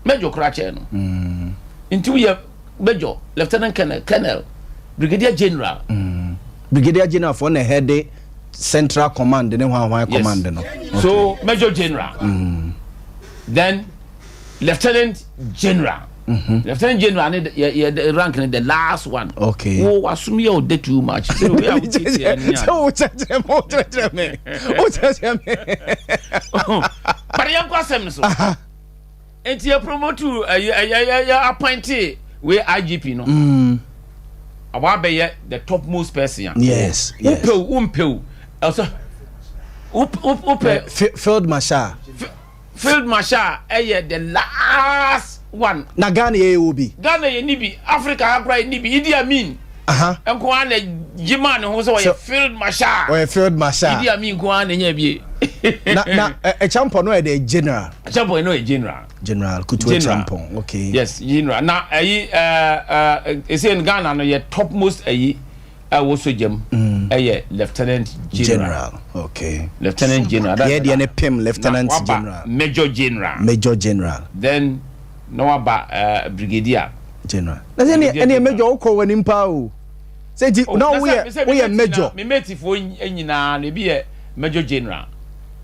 Major kura kyɛn no. Nti woyɛ major, lieutenant colonel, colonel, brigadier general. Brigadier general for na head central command ne hwan hwan command no. Okay. So major general. Then lieutenant general. Lieutenant general ne yɛ yɛ rank ne the last one. Okay. Wo wasum yɛ o de too much. Sɛ o sɛ o kyerɛkyerɛ mi, o kyerɛkyerɛ mi, o kyerɛkyerɛ mi. But yɛn kɔ asɛm so. Nti yɛ promote ɛyɛ ɛyɛ yɛ appoint wei IGP no. Ɔba abɛyɛ the topmost person. Wopɛw wompɛw ɛsɛ wopɛ. Field marshal. Field marshal ɛyɛ the last one. Na Ghana yɛ wɔ bi. Ghana yɛ ni bi, Africa ha kora yɛ ni bi. Idi Amin nko ara na gye maa ne ho sɛ ɔyɛ field marshal. Ɔyɛ field marshal. Idi Amin nko ara na nya bie. Na Acheampong no yɛ the general. Acheampong no yɛ general. General Kutu Acheampong, okay. Yes, general. Na ɛyi ɛɛ ɛɛ ese Ghana no yɛ top most ɛyi ɛwɔ soja mu ɛyɛ lieutenant general. General, okay. Lieutenant general. Yɛ deɛ ne pim lieutenant na waba general. Major general. Major general. Then na waba brigadier. General. Na sɛ ɛne ɛne major wokɔ wɔ anim paa o. Sɛ nti Oh, na na sɛ woyɛ me sɛ me woyɛ mate major. na me matefoɔ nyinaa no ebi yɛ major general.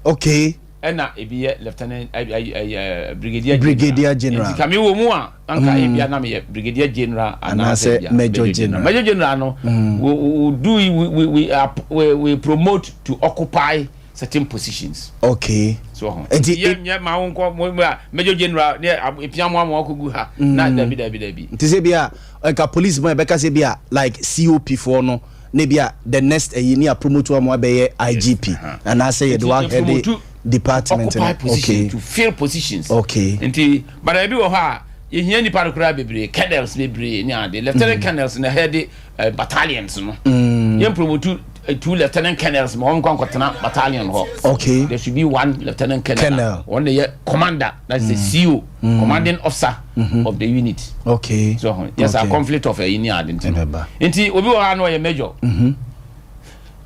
Okay. Ɛna ebi yɛ lieutenant ɛɛ ɛɛ brigadier general. Brigadier general. Nti ka me wɔ mu a anka mm. ebia na meyɛ brigadier general anaasɛ ebia major general. Major general no mm. we, we do we we we, uh, we we promote to occupy certain positions. Okay. So ho. Nti yɛ nyɛ ma wo nkɔ mo a major general ne epia mo ama akɔgu ha na mm. dabi dabi dabi. Nti sɛ bia nka police mo ɛbɛka sɛ bia like COP foɔ no ne bia the next ɛyi ne a promote wa mo abɛyɛ IGP anaasɛ yɛde wa head department no. Okay. To fill positions. Okay. Nti but ebi wɔ hɔ a yɛhia nipa no koraa bebree colonels bebree ne ade lieutenant mm. colonels na head uh, battalions no. Mm. Yɛn promote uh, two lieutenant colonels ma wɔn nkɔ nkɔtena battalion hɔ. Okay. There should be one lieutenant colonel. Colonel. Wɔn de yɛ commander that's mm. the CO mm. commanding officer mm -hmm. of the unit. Okay. So yes, okay. a conflict of ɛyi ni ade nti no. Nti obi wɔ ha no ɔyɛ major. Mm -hmm.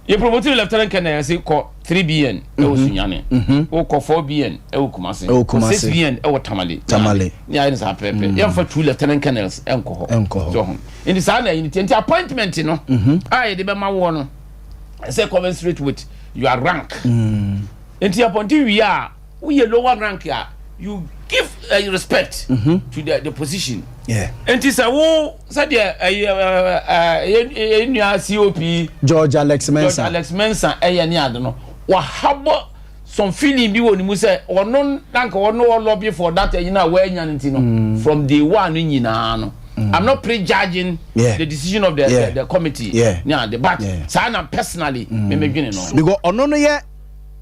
Yɛ promote lieutenant colonel yɛ se kɔ 3 bn ɛwɔ mhm. Sunyani. Mhm. O kɔ 4 bn ɛwɔ Kumasi. Ɛwɔ Kumasi. 6 bn ɛwɔ Tamale. Tamale. Ni ayɛ ne saa pɛpɛ. Mm. Yɛn fa two lieutenant colonels ɛnkɔ hɔ. Ɛnkɔ hɔ. So ho. Nti saa na ɛyi nti appointment no. Mhm. A yɛde bɛma wɔ no. Ɛsɛ commensurate with your rank. Mm. Nti appointee wie a woyɛ lower rank a you give uh, respect mm -hmm. to the, the position. Yeah. Nti sɛ wo sɛdeɛ ɛyɛ ɛyɛ nua COP. George Alex Mensah. George Alex Mensah ɛyɛ ne ade no wahabɔ some feeling bi wɔ ne mu sɛ ɔno nanka ɔno ɔlɔbi for that ɛyi na wɔanya ne ti no mm. from day one no nyinaa no. Mm. I'm not prejudging yeah. the decision of the, yeah. the, the committee. Yeah. Yeah, the, but yeah. saa na personally mm. me me dwene no. Because ɔno no yɛ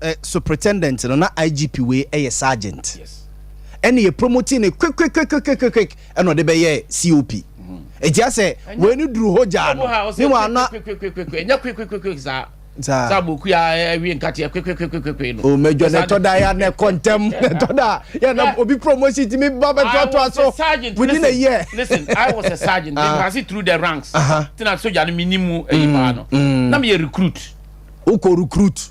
eh, superintendent no na IGP wei ɛyɛ sergeant. Yes. Ɛna yɛ promoting no quick quick quick quick quick quick ɛna ɔde bɛyɛ COP. Eti asɛ wei no duru hɔ gyaa no. Ne wa na. Quick quick quick quick ɛnyɛ quick quick quick quick saa. Saa. Saa boku ya ɛwi nkateɛ quick quick quick quick quick no. O mɛjɔ na ɛtɔ da ya na ɛkɔ ntɛm na ɛtɔ da ya na obi promotion ti mi ba bɛ to ato aso within a year. Listen, I was a sergeant. Uh, pass it through the ranks. Uh-huh. Tina soja no mi ni mu ɛyi paa no. Na mi yɛ recruit. Wokɔ recruit.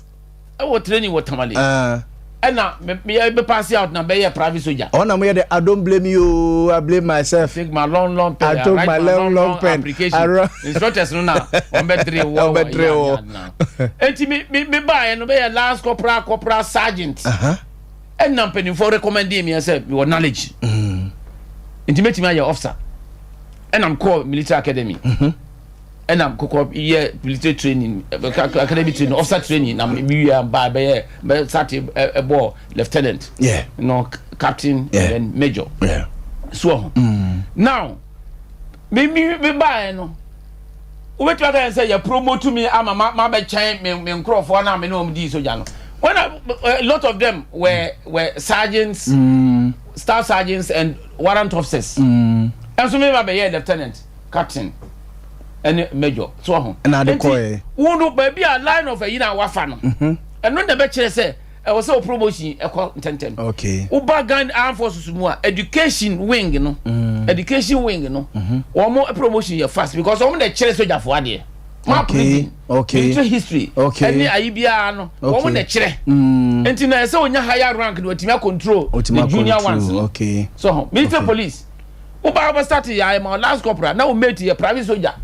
Ɛwɔ training wɔ Tamale. Ɛna me me pass out na bɛyɛ private soldier. Ɔna mo yɛ de I don't blame you I blame myself. Take my long long pen. I took my long long pen. Application. Instructors no na wɔn bɛ dere wɔ wɔn bɛ dere wɔ. Eti mi mi mi ba yɛ no bɛyɛ lance corporal corporal sergeant. Ɛna mpanyinfoɔ recommend mi sɛ mi wɔ knowledge. Mm. Nti mɛtumi ayɛ officer. Ɛna mi kɔ military academy. Mm -hmm. Ɛna kɔkɔ yɛ military training, academy training, officer training na mi wia ba bɛyɛ bɛ sati ɛbɔ lieutenant. Yeah. No captain yeah. and then major. Yeah. So ho. Mm. Now mi mi mi ba yɛ no wobɛtumi aka yɛn sɛ yɛ promote mi ama ma ma bɛkyɛn mi mi nkurɔfoɔ na mi ne wɔn di soja no when I, a lot of them were were sergeants, mm. staff sergeants and warrant officers. Mm. Ɛnso mi ba bɛyɛ lieutenant, captain ɛne major so ɔho. Ɛna ade kɔɛ. Wo no baabi a line of ayi na wafa no. Mhm. Ɛno na ɛbɛkyerɛ sɛ ɛwɔ sɛ o promotion ɛkɔ ntɛntɛm. Okay. Woba Ghana armed forces mu a education wing no. Mm. Education wing no. Mm-hmm. Wɔn promotion yɛ fast because wɔn na ɛkyerɛ sojafoɔ adeɛ. Map okay. reading. Okay. Military history. Okay. Ɛne ayi biara no. Okay. Wɔn na ɛkyerɛ. Mm. Nti na ɛsɛ onya higher rank na otumi control the junior ones. Okay. So military okay. police. Wo ba wobɛ start yɛ ayɛ ma last corporal na wo mate yɛ private soldier.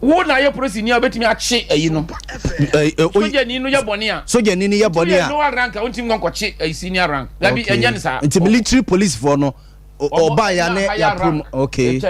Wo na yɛ polisi ni a wobɛtumi akye ayi no. Soldier ni no yɛ bɔne a. Soldier ni no yɛ bɔne a. Nti lower rank a wontumi nkɔ nkɔkye ayi senior rank. Dabi ɛnyɛ ne saa. Nti military police foɔ no ɔba ya ne ya prom okay.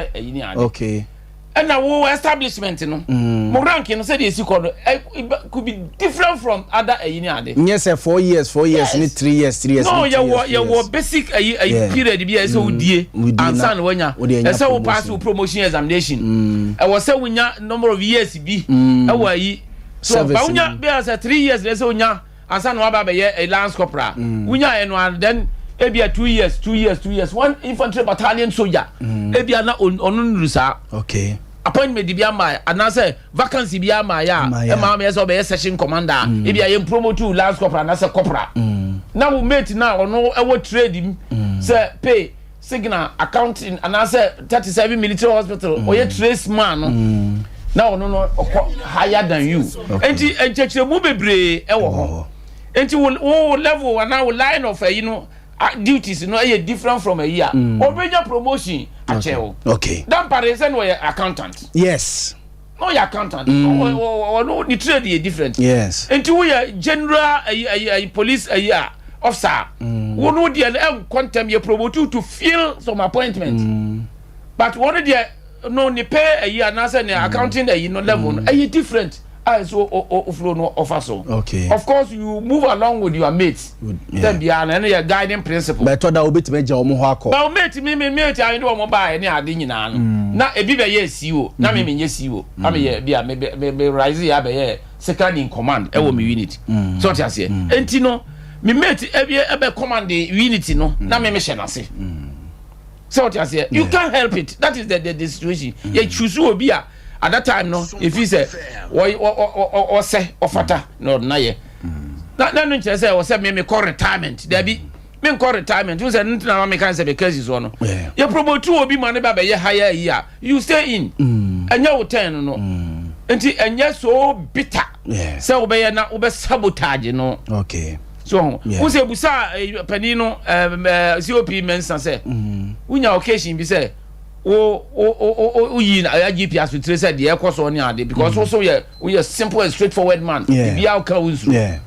Okay. Ɛna wo establishment no mm. mo rank no sɛdeɛ esi kɔ no could be different from other ɛyi ni ade. Nyɛ sɛ 4 years 4 years ne 3 years 3 years. No, yɛwɔ yɛwɔ basic ɛyi ɛyi period bi a ɛsɛ wo die ansa na wanya ɛsɛ wo pass wo promotion examination mm. ɛwɔ sɛ wonya number of years bi mm. ɛwɔ ayi so ba wonya bi a sɛ 3 years na ɛsɛ wonya ansa na waba abɛyɛ a lance corporal mm. wonya ɛno and then ebia 2 years 2 years 2 years one infantry battalion soldier mm. ebia na ɔno nuru saa okay appointment bi ama anaasɛ vacancy bi ama yɛ a ɛma ama yɛ sɛ ɔbɛyɛ section commander mm. ebia yɛn promote lance corporal anaasɛ corporal mm. na wo mate na ɔno ɛwɔ trade mu mm. sɛ pay signal accounting anaasɛ 37 mm. military hospital ɔyɛ tradesman no Mm. na ɔno no ɔkɔ higher than you Okay. nti nkyɛkyerɛmu bebree ɛwɔ hɔ nti wo wo level anaa wo line of ɛyi no duties no ɛyɛ different from ɛyi a Mm. ɔbɛnya promotion akyɛ wo Okay. Dampare sɛ no ɔyɛ accountant Yes. Na ɔyɛ accountant. Ɔno ne trade yɛ different. Yes. Nti woyɛ general ayi ayi ayi police ayi a officer a, wo no deɛ no ɛnkɔ ntɛm yɛ promote you to fill some appointment. But wɔn deɛ no ne pay ayi anaasɛ ne accounting ayi no level no ɛyɛ different a ɛsɛ o o o flow no ɔfa so. Okay. Of course you move along with your mates. Yeah. Tɛm biara no ɛno yɛ guiding principle. Bɛtɔ da wobɛtumi agya wɔn hɔ akɔ. Ba mate mi mi mate a ne wɔn baa ne ade nyinaa no na ebi bɛyɛ CEO na mi mi nyɛ CEO na mi yɛ bi a mi mi mi rise yɛ abɛyɛ second in command ɛwɔ mi unit so ɔte aseɛ enti no mi mate ebi ɛbɛ command unit no na mi mi hyɛ n'ase sɛ ɔte aseɛ. You can't help it. That is the situation. Yɛ choose obi a at that time no efi sɛ wɔ wɔ wɔ ɔsɛ ɔfata na ɔde na yɛ na no nkyerɛ sɛ ɔsɛ mi mi kɔ retirement. Dabi, mi nkɔ retirement n sɛ n tena ma mi kan sɛ mi kɛsi soɔ no yɛ promote obi ma ne ba bɛyɛ higher yi a, you stay in. Ɛnyɛ wo ten no nti ɛnyɛ so bitter sɛ wobɛyɛ na wobɛ sabotage no. So ho wo sɛ busa panin no ɛɛ COP Mensa sɛ wonya occasion bi sɛ wo wo wo wo yi na IGP asotire sɛ deɛ ɛkɔ so ne ade because wo so yɛ woyɛ simple and straightforward man, biribiara woka wo nsuro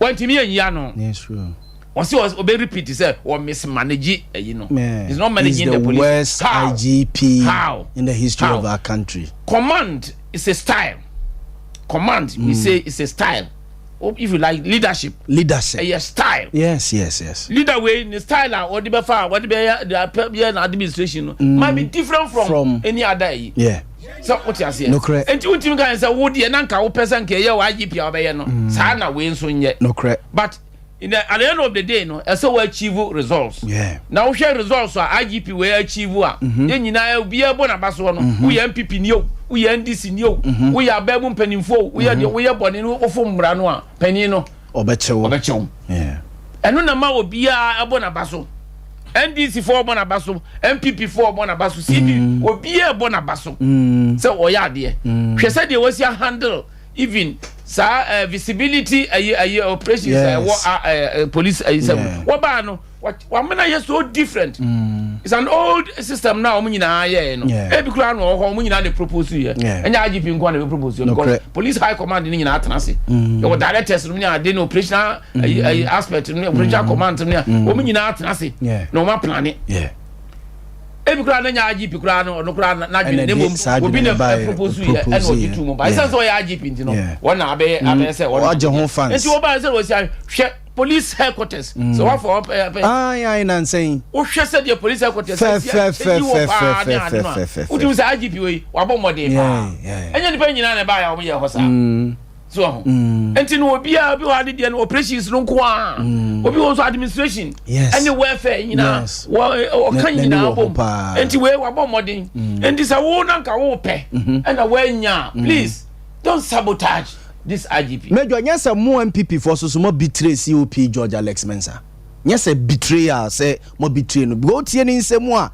wɔntumi yɛ nyia no. Yes, true. Wɔsi ɔbɛ repeat sɛ wɔ mismanage ɛyi no. He's not managing He's the the police. Worst How? IGP How? in the history How? of our country. Command is a style. Command, we say it's a style. Oh, if you like, leadership. Leadership. Ɛyɛ style. Leader wei ne style a wɔde bɛfa a wɔde bɛyɛ de apɛ yɛ na administration no might be different from any other yi. Sɛ wote aseɛ? Nokorɛ. Nti wontumi ka sɛ wo deɛ na nka wopɛ sɛ nka ɛyɛ wɔ IGP a wobɛyɛ no saa na wei nso nyɛ. Nokorɛ. But at the end of the day no, ɛsɛ wo achieve results. Na wohwɛ results a IGP wei achieve a, yɛn nyinaa obiara bɔ n'aba soɔ no, woyɛ NPP ni o, woyɛ NDC ni o, woyɛ abɛɛ mu mpanimfoɔ o, woyɛ deɛ woyɛ bɔne no, wofo mmara no a, panin no Ɔbɛkyɛw. Ɔbɛkyɛw. Ɛno na ma obiara ɛbɔ n'aba so. NDC foɔ bɔ n'aba so, NPP foɔ bɔ n'aba so, CP, obiara bɔ n'aba so sɛ ɔyɛ adeɛ. Hwɛ sɛdeɛ wɔsi handle even saa visibility ayi ayi operations a ɛwɔ police ayi sɛ wɔbaa no wamena yɛ so different. It's an old system na wɔn nyinaa yɛ no. Ebi kura na ɔwɔ hɔ, wɔn nyinaa de propose yɛ. Ɛnyɛ IGP nko na ebi propose yɛ because police high command ne nyinaa tena ase. Yɛwɔ directors no ne ade ne operational ayi ayi aspect no ne operational command no ne wɔn nyinaa tena ase na wɔn aplan. Ebi kura na nya IGP kura no, ɔno kura n'adwene ne mom obi na propose yɛ ɛna ɔgye tu mu ba. Ɛsan sɛ ɔyɛ IGP nti no, wɔn na abɛyɛ abɛyɛ sɛ wɔn ɔgye ho fans. Nti wɔn ba sɛ wɔsi ahwɛ police headquarters sɛ wɔafɔ ɔpɛ pɛ. Ayi ayi na nsɛn. Wohwɛ sɛ deɛ police headquarters ɛsi ɛyi wɔ paa ne ade no a, wotumi sɛ IGP wei wabɔ mmɔden paa. Ɛnyɛ nipa nyinaa na ɛbaa yɛ a wɔn yɛ hɔ saa so ɔho. Nti no obiara bi wɔ ade deɛ no operations no nko a, obi wɔ nso administration ɛne welfare nyinaa wɔ ɔka nyinaa bom. Nti wei wabɔ mmɔden. Nti sɛ wo na nka wo pɛ ɛna woanya, please don't sabotage this IGP. Major, nyɛ sɛ mo NPP foɔ so so mo betray COP George Alex Mensah? Nyɛ sɛ betrayal sɛ mo betray no because otie ne nsɛm a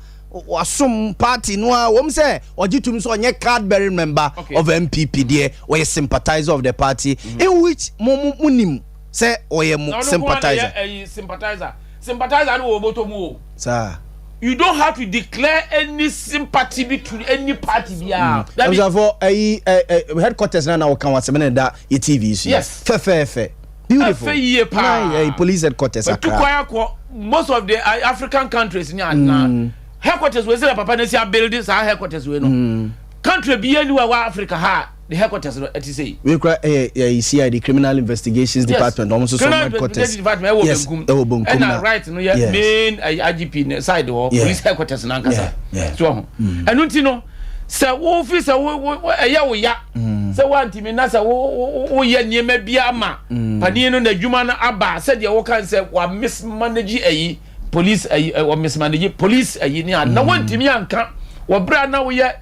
wasom party no a wɔm sɛ ɔgye tum sɛ ɔnyɛ card bearing member of NPP deɛ, ɔyɛ sympathizer of the party in which mo mo mo nim sɛ ɔyɛ mo sympathizer. Sympathizer, sympathizer no wɔ bɔtɔ mu o. Saa. You don't have to declare any sympathy bi to any party biara. Abusuafo, ɛyi ɛ ɛ headquarters na na wɔka wɔn asɛm ne da yɛ TV so. Yes. Fɛfɛɛfɛ, beautiful. Ɛfɛ yie paa. Na ɛyi police headquarters Accra. Etu kwan akɔ most of the African countries ni adana headquarters wei sɛ papa ne si abuild saa headquarters wei no, country bi yɛ ni wa wɔ Africa ha, the headquarters no ɛti sɛ yi. Wei kura ɛyɛ ɛyɛ CID, Criminal Investigations Department, wɔn nso so Criminal headquarters. Investigations Department ɛwɔ Benkum. Ɛwɔ Benkum na ɛna right no yɛ main IGP ne side hɔ, police headquarters nankasa so ɔho. Ɛnu ti no sɛ wofi sɛ wo wo ɛyɛ wo ya sɛ woantumi na sɛ wo wo woyɛ nneɛma bi ama panin no n'adwuma no aba sɛdeɛ woka sɛ wa mismanage ayi police ayi wɔ mismanage police ayi ne ade na woantumi anka wɔ berɛ a na woyɛ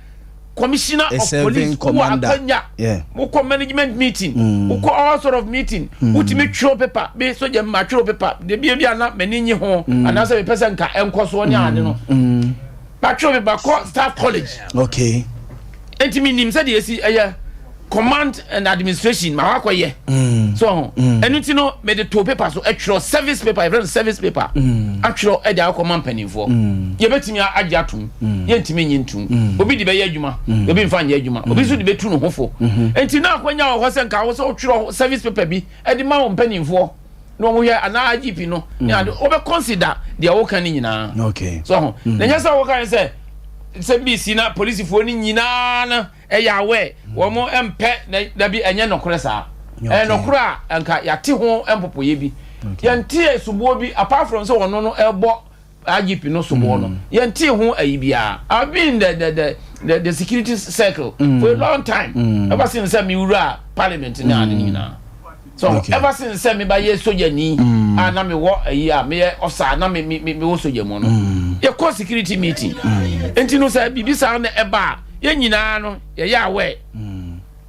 commissioner A of serving police wɔ commander. Akanya wokɔ management meeting, wokɔ all sort of meeting, wotumi twerɛ paper bi sogya mu, matwerɛ paper de bia bi a na m'ani nye ho anaasɛ mepɛ sɛ nka ɛnkɔ soɔ ne ade no, matwerɛ paper kɔ staff college. Nti menim sɛdeɛ ɛsi ɛyɛ. Command and administration ma wakɔ yɛ. So ho. Ɛno ti no mede to paper so ɛtwerɛ service paper, yɛfrɛ no service paper. Atwerɛ ɛde akɔ ma mpanimfoɔ. Yɛbɛtumi agye atom. Yɛntumi nye ntom. Obi de bɛyɛ adwuma, obi nfa nyɛ adwuma, obi nso de bɛtu ne ho fo. Nti na akwanya wɔ hɔ sɛ nka wo sɛ wotwerɛ service paper bi ɛde ma wo mpanimfoɔ na wɔn hwɛ anaa IGP no ne ade wɔbɛ consider deɛ wɔka ne nyinaa. So ho na nyɛ sɛ wɔka ne sɛ bi si na polisifoɔ no nyinaa no ɛyɛ awɛ wɔn mpɛ na dabi, ɛnyɛ nɔkorɛ saa. Ɛyɛ nɔkorɛ a, nka yɛate ho mpopoyɛ bi, yɛnte soboɔ bi apart from sɛ ɔno no ɛbɔ IGP no soboɔ no, yɛnte ho ayi biara. I've been in the security circle for a long time, ever since sɛ mi wura parliament ne ade ne nyinaa. So ever since sɛ mi ba yɛ soja ni a na mi wɔ ayi a mi yɛ officer na mi wɔ soja mu no, yɛ kɔ security meeting. Nti no sɛ biribi saa na ɛba a, yɛn nyinaa no yɛyɛ awɛ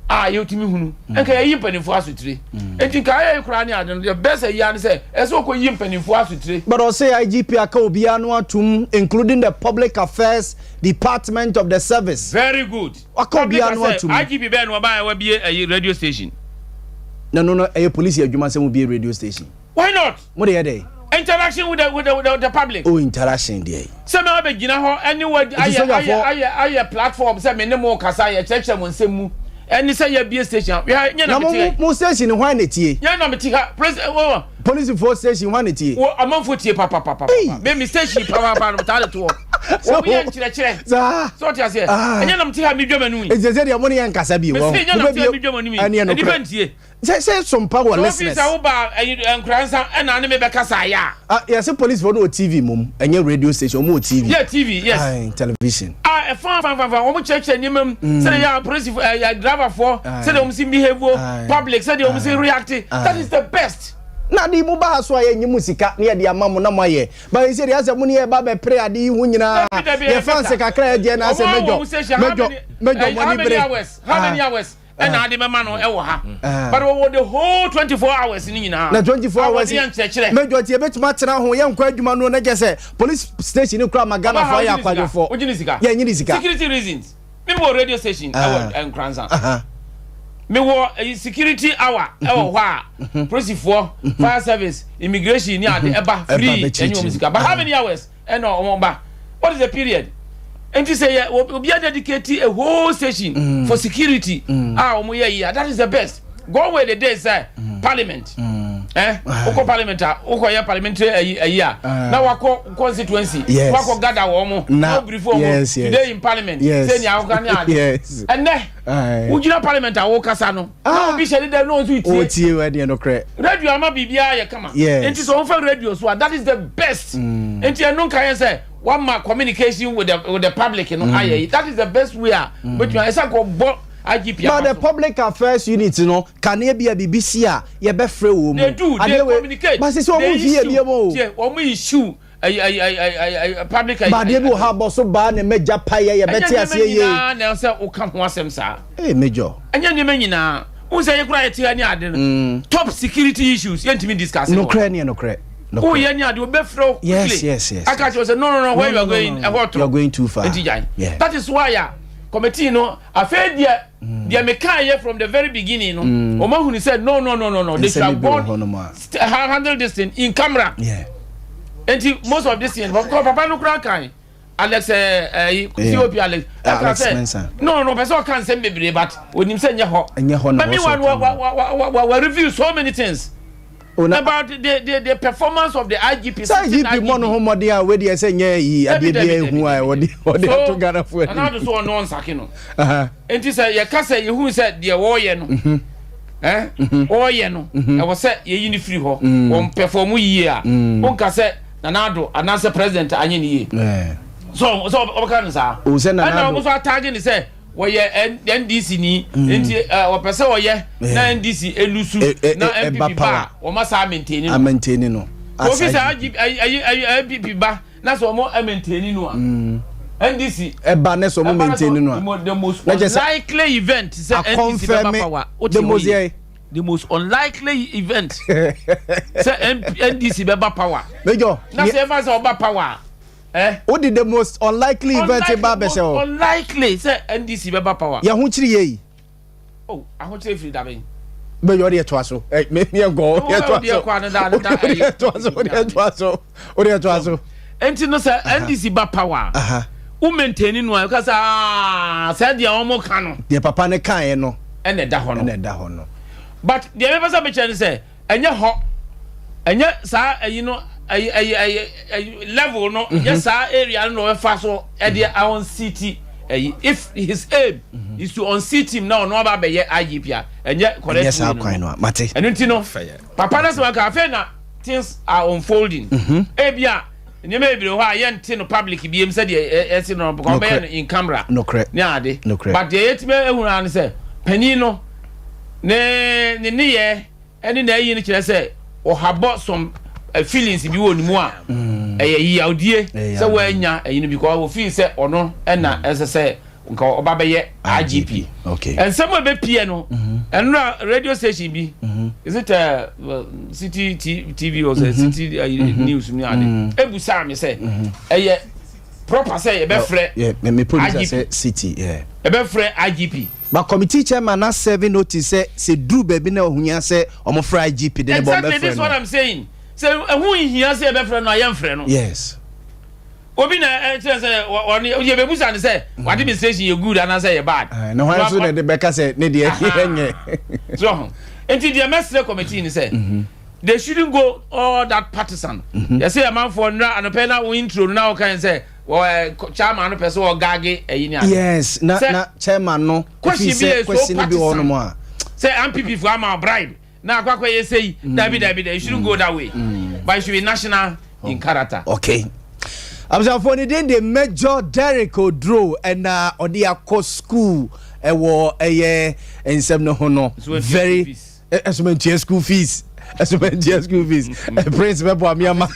a yɛtumi hunu nka yɛyi mpanimfoɔ asotire. Nti nka ayɛ koraa ne ade no, the best ayi ano sɛ ɛsɛ ɔkɔ yi mpanimfoɔ asotire. But ɔsɛ IGP aka obiara no atum, including the public affairs department of the service. Very good. Waka obiara no atum. IGP bɛɛ no ɔbaa yɛ wabie ayi radio station? Na no ɛyɛ police adwuma sɛ mo bie radio station? Why not? Mo de yɛ dɛ? Interaction with the public. O, interaction deɛ. Sɛ mɛ abɛ gyina hɔ ɛne wɔ ayɛ platform sɛ me ne mo kasa, yɛ kyerɛkyerɛ mo nsɛm mu, ɛne sɛ yɛ bie station yɛ nyɛ na na mi mo ti ha. Mo station hwan na tie? Nyɛ na mi ti ha, president wɔ. Polisifoɔ station hwan na tie? Wɔ amanfo tie papapapa. Me mi station papapa no taa de to hɔ, wɔn yɛ nkyerɛkyerɛ. Saa. Sɛ ɔte aseɛ? Ah. Ɛnyɛ na mi ti ha mi dwa m'anum yi. Nti sɛ deɛ mo ne yɛ nkasa bi wɔ. Mesi nyɛ na mi ti ha mi dwa m'anum yi. Ɛne Nipa nokorɛ ntie. Sɛ sompa wɔ So listeners. ofi sɛ woba ɛyi Nkoransa ɛna ne mi bɛ kasa ayɛ a. Ah, yɛsɛ polisifoɔ no wɔ TV mom, ɛnyɛ radio station, ɔmo wɔ TV. Yɛ TV, yes. Aye, television. A ɛfa fan fan fan, wɔn kyerɛkyerɛ nneɛma mu sɛdeɛ yɛ apolisi ɛyɛ driverfoɔ, sɛdeɛ wɔn si behave o public, sɛdeɛ wɔn si react. That is the best. Na de mo ba ha so a, yɛnye mo sika na yɛde ama mo na mo ayɛ ba yɛ sɛ deɛ asɛ mo ne yɛ ba bɛpere ade yi ho nyinaa. Dabi, dabi, yɛ fans kakra yɛ deɛ na asɛ mɛdwɔ mɛdwɔ mɛdwɔ mo ani How many bere. hours? How many hours ɛna ade bɛma no ɛwɔ ha? Ah. But wɔwɔ the whole 24 hours ni nyinaa. Na 24 hours A wɔde yɛ nkyerɛkyerɛ. Mɛdwɔ tie, bɛtumi atena ho, yɛnkɔ adwuma no na kyɛ sɛ police station no kura ma Ghanafoɔ ayɛ akwadwofoɔ. Wogye ne sika? Yɛnye ne sika. Security reasons, mi wɔ radio station Ah. ɛwɔ Nkoransa. Mi wɔ security hour ɛwɔ hɔ a polisifoɔ, fire service, immigration ni ade ɛba Ɛba free. bɛkyerɛkyerɛ Ɛnyɛ wɔn mu. sika, but how many hours ɛna wɔn ba? What is the period? Nti sɛ yɛ obi a dedicate a whole station for security a wɔn yɛ yi a, that is the best. Go where the day sɛ parliament, wokɔ parliament a, wokɔ yɛ parliamentary ayi a, na wakɔ constituency, wakɔ gather wɔn mo na wo brief wɔn mo today in parliament, sɛ ni ahoka ne ade. Ɛnɛ wogyina parliament a wokasa no na obi hyɛ deda na ɔnso tie. Ɔtie wɔ ɛdeɛ nokorɛ. Radio ama biribiara yɛ kama. Nti sɛ wɔmfa radio so a, that is the best. Nti ɛno nka yɛ sɛ wama communication with the public no ayɛ yi, that is the best way a wobɛtumi ɛsɛ kɔ bɔ IGP But the ama so. public affairs unit no, kanea bi a biribi si a, yɛbɛfrɛ wɔ mu. They do, they communicate. But sɛ wɔn fi yɛ bie mu o. Tie, wɔn issue ayi ayi ayi ayi ayi public ayi. Baadeɛ bi wɔ ha bɔ so baa ne mɛgya payɛ, yɛbɛte aseɛ Ɛnyɛ yie. nneɛma nyinaa na ɛsɛ woka ho asɛm saa. Ee, major. Ɛnyɛ nneɛma nyinaa n sɛ yɛkura yɛte ha ne ade no, top security issues yɛntumi discuss wɔ. Nokorɛ ne yɛ nokorɛ. Woyɛ ne ade, wobɛfrɛ wo quickly aka kyerɛ wo sɛ no, where you are going, ɛhɔ You are going too far. Nti gyae. That is why a committee no afei deɛ meka yɛ from the very beginning no, ɔmo ahunu sɛ no, they should have gone handle this thing in camera. Nti most of this thing, papa no kura kan Alex ɛɛ COP Alex ɛka sɛ no, pɛ sɛ ɔka nsɛm bebree, but onim sɛ nyɛ hɔ. Ɛnyɛ hɔ na but meanwhile wa review so many things about the performance of the IGP. Sɛ IGP mɔ no ho mmɔden a, wedi ɛsɛ nyɛ yi adeɛ bi ehu a wɔde ato Ghana fo anim. Nana so ɔno ɔnsake no, nti sɛ yɛka sɛ yehu sɛ deɛ wɔɔyɛ no, wɔɔyɛ no, ɛwɔ sɛ yɛyi ne firi hɔ, wɔn perform yie a, wɔnka sɛ Nana Addo anaasɛ president anyɛ ne yie so ɔbɛka no saa. Ɛna wɔn nso ataagye ne sɛ wɔyɛ NDC ni, nti wɔpɛ sɛ wɔyɛ na NDC elusu na NPP ba a, wɔn asa maintain no. Maintain no. Ofi sɛ ayi ayi NPP ba na sɛ wɔn maintain no a, NDC ɛba ne sɛ wɔn maintain no a, the most unlikely event sɛ NDC bɛba power. O ti hɔ yi, the most unlikely event sɛ NDC bɛba power. Major. Na sɛ ɛfa sɛ ɔba power. O di the most unlikely event ba bɛsɛ o. Unlikely sɛ NDC bɛba power. Yɛn ho kyiri yɛ yi. Oh, ahokyere firi daben. Bɛyɛ ɔde ɛtoa so. Ɛ me me nkɔ ɔde ɛtoa so. Ɔde ɛtoa so ɔde ɛtoa so ɔde ɛtoa so. Nti no sɛ NDC ba power a, wo maintain no a, ɛka sɛ aa sɛ deɛ wɔn ka no. Deɛ papa no kaeɛ no. Ɛna ɛda hɔ no. Ɛna ɛda hɔ no. But deɛ mepɛ sɛ mekyerɛ ne sɛ ɛnyɛ hɔ ɛnyɛ saa ɛyi no ɛyi ɛyi ɛyi ɛyi level no ɛnyɛ saa area no na ɔbɛfa so ɛde unseat ɛyi. If his aim is to unseat him na ɔno aba abɛyɛ IGP a, ɛnyɛ correct Ɛnyɛ saa way kwan no. No a mate. Ɛno nti no papa no sɛ waka afei na things are unfolding. Ebi a nneɛma bebree wɔ hɔ a yɛnte no public biem sɛdeɛ ɛsi no because ɔbɛyɛ no in camera ne ade. But deɛ yɛtumi ehunu ara ne sɛ panyin no ne nneyɛɛ ɛne n'ayi no kyerɛ sɛ ɔhabɔ some feelings bi wɔ ne mu a ɛyɛ yiyawdie sɛ wɔanya ɛyi no because ofii sɛ ɔno ɛna ɛsɛ sɛ nka ɔba bɛyɛ IGP. Nsɛm a ɛbɛpie no ɛnora radio station bi, is it City TV or mm City News ni ade, ebusaa me sɛ ɛyɛ proper sɛ yɛbɛfrɛ Me producer IGP sɛ City, yeah. Yɛbɛfrɛ IGP. But committee chairman na serving notice sɛ sɛ duru baabi na ɔhia sɛ ɔmo frɛ IGP de ne bɔ Exactly, this ɔmbɛfrɛ is what no. I'm saying, sɛ ɛho nhia sɛ yɛbɛfrɛ no a, yɛmfrɛ no. Obi na ɛkyerɛ sɛ ɔne yɛbɛbusa no sɛ w'administration yɛ good anaasɛ yɛ bad. Na hwan nso na ɛde bɛka sɛ ne deɛ ɛnyɛ? So ho nti deɛ mɛsrɛ committee ni sɛ they shouldn't go all that partisan. Yɛsɛ amanfoɔ nnra anɔpɛ na wo intro no na wɔka sɛ wɔ chairman no pɛ sɛ ɔgaage ɛyi ne ade. Yes, na na chairman no question efi bi sɛ yɛ so question bi wɔ hɔnom a. Sɛ NPP fo ama bribe na akɔ akɔ yɛ sɛyi, dabi dabi dabi, it shouldn't go that way, but it should be national in character. Okay. Abusuafoɔ, ne din de Major Derek Oduro, ɛna ɔde akɔ school ɛwɔ ɛyɛ nsɛm no ho no. So wɔntua very school fees. Ɛsoma school fees, ɛsoma school fees. Prince bɛboa me ama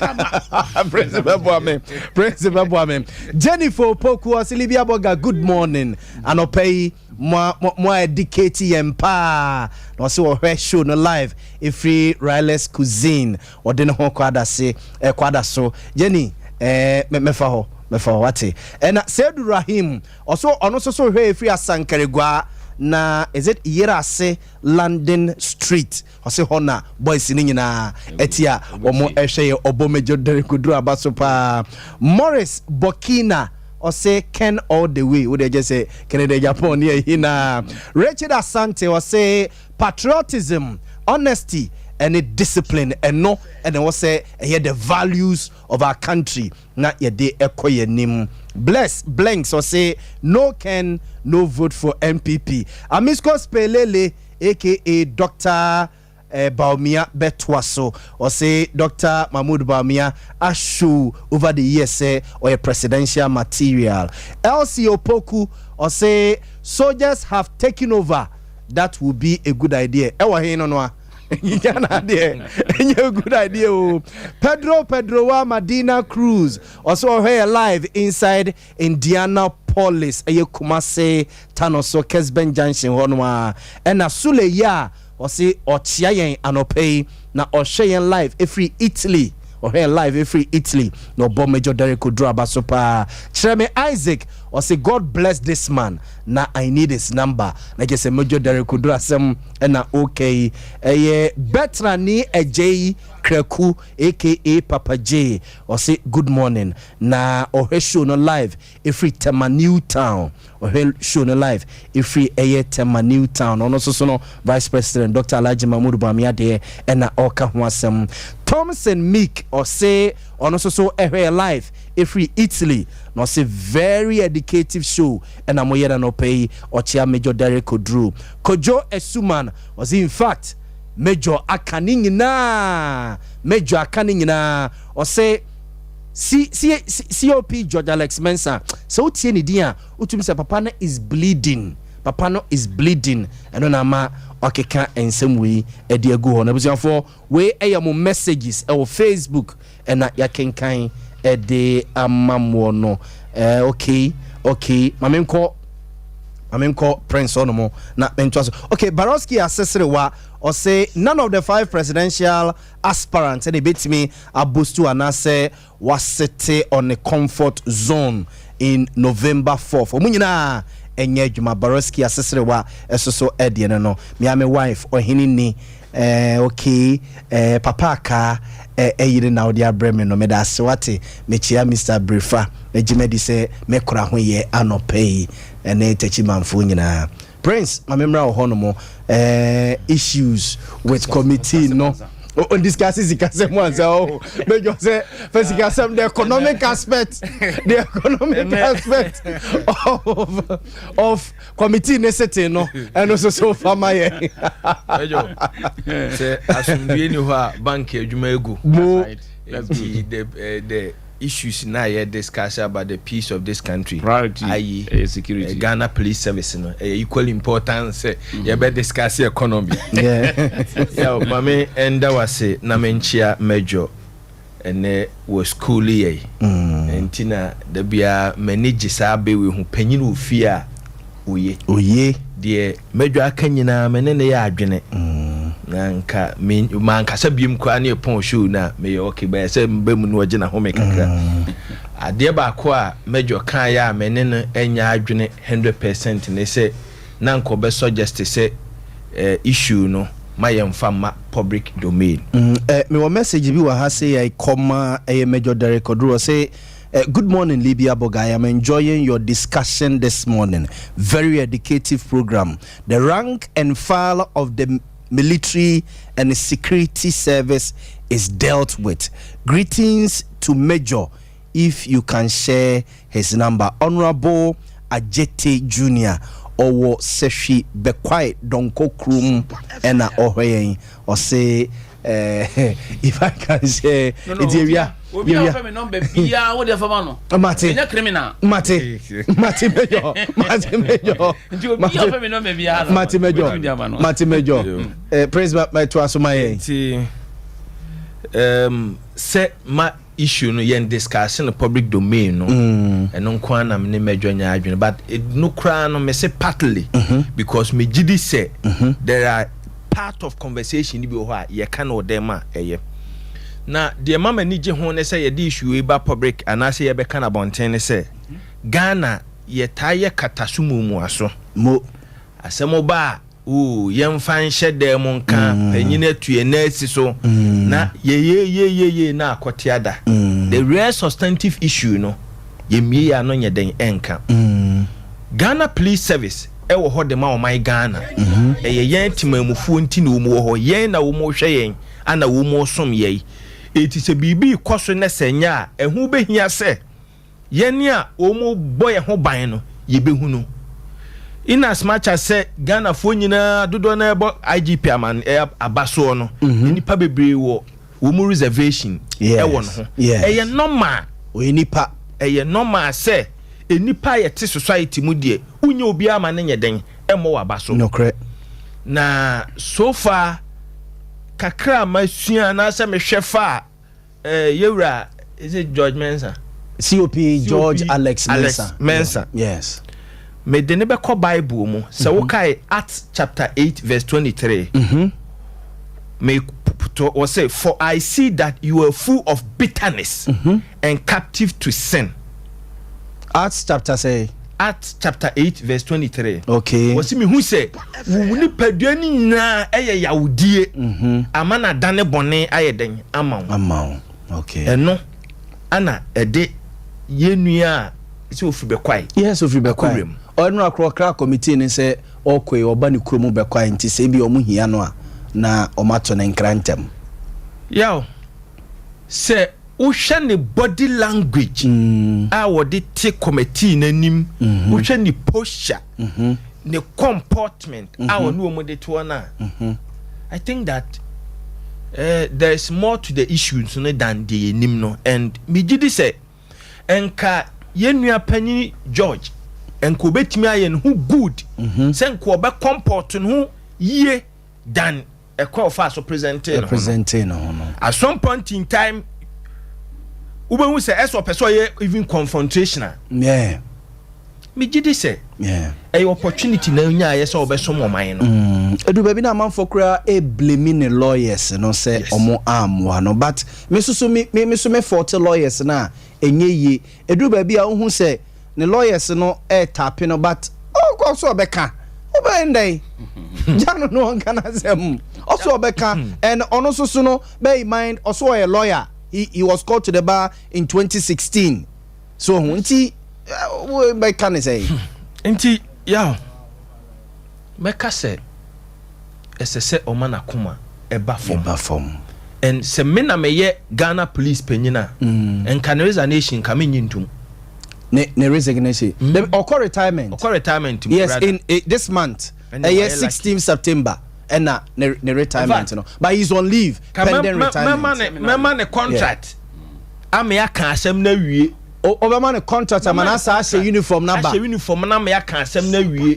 Prince bɛboa me, Prince bɛboa me. Jennifer Opoku ɔse, "Libia Boga, good morning. Anɔpɛ yi mo a mo a educate yɛn paa." Na ɔsɛ ɔhwɛ show no live ɛfiri Wireless Cuisine. Ɔde ne ho kɔ adase ɛkɔ ada so. Jenny, mɛfa hɔ, mɛfa hɔ, wate. Ɛna Seidu Rahim ɔso ɔno nso so hwɛ ɛfiri Asankaregua na is it Yerase London Street. Ɔse hɔ na boys no nyinaa ɛti a wɔn ɛhwɛ yɛ. Ɔbɔ Major Derek Oduro aba so paa. Morris Burkina ɔse, "Ken all the way." Wode ɛgye sɛ Kennedy Japan ne ahi na Richard Asante ɔse, "Patriotism, honesty ɛne discipline, ɛno ɛna ɛwɔ sɛ ɛyɛ the values of our country na yɛde ɛkɔ yɛn anim." Bless Blanks ɔse, "No Ken, no vote for NPP." Amisco Spelele aka Dr Bawumia bɛtoa so. Ɔse Dr Mahmood Bawumia ashow over the years sɛ ɔyɛ presidential material. LC Opoku ɔse, "Soldiers have taken over, that will be a good idea." Ɛwɔ he no a Ghana deɛ ɛnyɛ good idea o. Pedro Pedro wa Madina Cruz ɔsɛ ɔhwɛ yɛ live inside Indianapolis, ɛyɛ Kumase Tano so Kesben Junction hɔ nom a. Ɛna Sule yi a ɔse ɔkyea yɛn anɔpɛ yi na ɔhwɛ yɛn live ɛfiri Italy, ɔhwɛ yɛn live ɛfiri Italy na ɔbɔ Major Derek Oduro aba so paa. Kyerɛ me Isaac ɔse, "God bless this man na I need his number." Na kyerɛ sɛ Major Derek Oduro asɛm ɛna okay. Ɛyɛ Bertrand Ɛgyei Kraku aka Papa J ɔse good morning na ɔhwɛ show no live ɛfiri Tema New Town. Ɔhwɛ show no live ɛfiri ɛyɛ Tema New Town. Ɔno nso so no Vice President Dr Alhaji Mahmood Bawumia deɛ ɛna ɔka ho asɛm. Thompson Meek ɔse ɔno nso so ɛhwɛ yɛ live ɛfiri Italy na ɔse very educative show ɛna moyɛ no nɔpɛ yi. Ɔkyea Major Derek Oduro. Kojo Esuman ɔse, "In fact, Major aka ne nyinaa, Major aka ne nyinaa." Ɔse C, C, C, COP George Alex Mensa, sɛ wotie ne din a wotumi sɛ papa no is bleeding, papa no is bleeding. Ɛno na ama ɔkeka nsɛm wei ɛde agu hɔ. Na abusuafoɔ, wei ɛyɛ mo messages ɛwɔ Facebook ɛna yɛakenkan ɛde ama moɔ no. Okay, maame nkɔ Prince ɔno na mentoa so. Okay, Baroski Aseserewa ɔse none of the five presidential aspirants ɛna ebetumi abostu anaasɛ wasete on a comfort zone in November 4th. Ɔmo nyinaa Ɛnyɛ adwuma Baroski aseserewa ɛso so ɛdeɛ no no mea me wife ɔhene ni eh, okay eh, papa akaa eh, ɛyere na wode abrɛ me no meda ase wate. Mekyea Mister Brefa megye madi sɛ me kora ho yɛ anɔpa yi ɛne Takyimanfoɔ nyinaa. Prince ma me mmra wɔ hɔ nom eh, issues with committee no on discuss sikasɛm ansa o mɛdwɔ sɛ fɛ sikasɛm, the economic aspect, the economic aspect of committee ne sitting no, ɛno nso so fa ma yɛ. Mɛdwɔ sɛ asomdue ni hɔ a, bank adwuma egu mo. Nti the issues na yɛ discuss about the peace of this country priority ayi ɛyɛ security. Ghana Police Service no ɛyɛ equally important sɛ yɛbɛ discuss economy. Yaw, maame ɛnda wase na menkyia mɛdwɔ ɛnɛ wɔ school yɛ nti na da biara m'ani gye saa bɛwi ho panyin wɔ fie a oye. Oye. Deɛ mɛdwɔ aka nyinaa me ne ne yɛ adwene na nka me mankasa biem koraa ne ɛpɔn show na meyɛ okay, bɛyɛ sɛ mba mu no ɔgye n'ahome kakra. Adeɛ baako a mɛdwɔ kaeɛ a me ne no anya adwene 100% ne sɛ na nka ɔbɛ suggest sɛ issue no ma yɛmfa ma public domain. Mewɔ message bi wɔ ha sɛ yɛ kɔma ɛyɛ Major Derek Oduro sɛ "Good morning, Libya Boga. I am enjoying your discussion this morning. Very educative program. The rank and file of the military and security service is dealt with. Greetings to Major. If you can share his number." Honorable Ajete Junior ɔwɔ Sɛhwi Bɛkwae Dɔnkɔ kurom ɛna ɔhwɛ yɛn. Ɔse if I can share. No, no, nti ewia obi a wɔfɛ mi number biara wo de fama no. Mate. Ɛnyɛ criminal. Mate, mate Major, mate Major. Nti obi a wɔfɛ mi number biara no. Mate Major. Wotumi de ama no. Mate Major. Prince ma to aso ma yɛn. Nti sɛ ma issue no yɛn discuss no public domain no, ɛno nko ara na me ne mɛdwa nya adwene, but no koraa no me se partly because megye di sɛ there are part of conversation bi wɔ hɔ a yɛka no wɔ dɛm a ɛyɛ na deɛ ma m'ani gye ho ne sɛ yɛde issue yi ba public anaasɛ yɛbɛka no abɔnten ne sɛ Ghana yɛtaa yɛ kataso mumuaso. Mo. Asɛm ba a oo yɛmfa nhyɛ dan mu nka panyin atu yɛn nan asi so na yɛyɛyɛyɛyɛ na akɔte ada. The real substantive issue no, yɛmmie yɛ ano nyɛ den ɛnka. Ghana Police Service ɛwɔ hɔ de ma ɔman Ghana. Ɛyɛ yɛn temamufoɔ nti na wɔn wɔ hɔ, yɛn na wɔn hwɛ yɛn ana wɔn som yɛn. Eti sɛ biribi kɔ so ne sɛ nyɛ a, ɛho bɛhia sɛ yɛn a wɔn bɔ yɛn ho ban no yɛbɛhu no. In as much as sɛ Ghanafoɔ nyinaa dodoɔ no ɛbɔ IGP aman ɛ aba soɔ no, nipa bebree wɔ wɔn reservation ɛwɔ ne ho. Ɛyɛ normal. Ɔyɛ nipa. Ɛyɛ normal sɛ nipa a yɛte society mu deɛ, wonyɛ obiara ma ne nyɛ den ɛmmɔ wɔ aba so. Nokorɛ. Na so far kakra a masua anaasɛ mehwɛ fa a yɛwura, is it George Mensah? COP George Alex Alex Mensah. Mensah. Mede ne bɛkɔ Bible mu sɛ wokae Acts chapter 8 verse 23 me wɔ sɛ, "For I see that you are full of bitterness and captive to sin." Acts chapter say? Acts chapter 8 verse 23. Okay. Wɔsi mihu sɛ wo nipadua no nyinaa ɛyɛ yawudie ama na dane bɔne ayɛ den ama wo. Ama wo, okay. Ɛno ana ɛde yɛn nua a sɛ ofiri Bɛkwae. Yes, ofiri Bɛkwae. Akɔwura mu. Ɔno akorɔ kra committee ne sɛ ɔkɔ yi ɔba ne kurom Bɛkwae, nti sɛ ebi ɔmo hia no a na ɔmo ato ne nkra ntɛm. Yaw, sɛ wohwɛ ne body language a wɔde te committee n'anim, wohwɛ ne posture, ne comportment a ɔne wɔn de toɔ no a, I think that there is more to the issues no than deɛ yɛnim no, and megye di sɛ nka yɛn nua panyin George nka obetumi ayɛ ne ho good sɛ nka ɔbɛ comport ne ho yie than ɛkɔ ɔfa so present ne ho no. Representing ne ho no. At some point in time wobɛhu sɛ ɛsɛ ɔpɛ sɛ ɔyɛ even confrontational. Megye di sɛ ɛyɛ opportunity na onyaayɛ sɛ ɔbɛsom ɔman no. Edu baabi na amanfoɔ koraa eblame ne lawyers no sɛ ɔmo ammoa no, but me nso so me so me fault lawyers no a ɛnyɛ yie. Edu baabi a wohu sɛ ne lawyers no ɛɛtape no, but Ɔkɔ so ɔbɛka. Wobɛyɛ ndɛn? Gya no no ɔnka n'asɛm. Ɔso ɔbɛka and ɔno nso so no, bear in mind, ɔso ɔyɛ lawyer. He was called to the bar in 2016. So ohun nti wo bɛka ne sɛ. Nti yaw, mɛka sɛ ɛsɛ sɛ ɔma n'akoma ɛba fam. Ɛba fam. And sɛ me na meyɛ Ghana Police panyin a, nka ne resignation nka menyi ntom. Ne resignation. Ɔkɔ retirement. Ɔkɔ retirement mu. Yes, in this month. Ɛyɛ 16 September. Ɛna ne retirement no. But he's on leave pending retirement. Mɛma ne contract. Ame aka asɛm na wie. Ɔbɛma ne contract ama na asa ahyɛ uniform na ba. Ahyɛ uniform na ma aka asɛm na wie.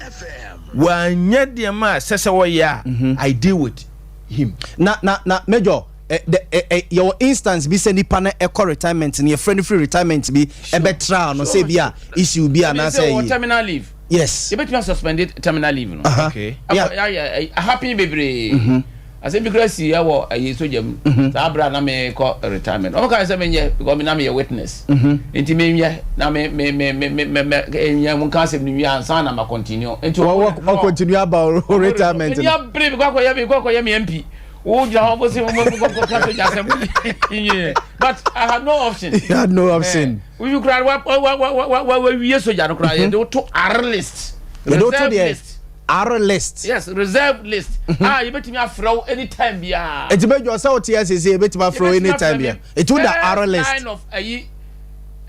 Wanyɛ deɛ ma sɛ sɛ wɔyɛ a, I deal with him. Na Major, yɛwɔ instance bi sɛ nipa no ɛkɔ retirement no, yɛfrɛ no firi retirement bi ɛbɛtra no sɛ bi a issue bi anaasɛ yi terminal leave. Yɛbɛtumi suspend terminal leave no. Okay. Yeah. Happen bebree. Asɛm bi kura si ɛwɔ ɛyɛ soja mu saa abira na me kɔ retirement, ɔmo kan sɛ me nyɛ because me na me yɛ witness, nti me nyɛ na me me me me me me me nyɛ mo nka asɛm ni wi ansa na ma continue. Nti ɔ continue about retirement. No ni abere mi kɔ akɔyɛ mi kɔ akɔyɛ mi MP wo gyina hɔ mo se mo mo kɔ kɔ soja asɛm, but I had no option. You had no option. Wofi kura wa wa wa wa wa wa wie soja no kura, yɛ de o to R list. Yɛ de o to deɛ R list. Yes, reserve list. Ah, yɛbɛtumi afrɛ wo anytime biara. Eti bɛ jɔ sɛ o ti yɛ sese, yɛbɛtumi afrɛ wo anytime biara, eti o da R list. Line of ayi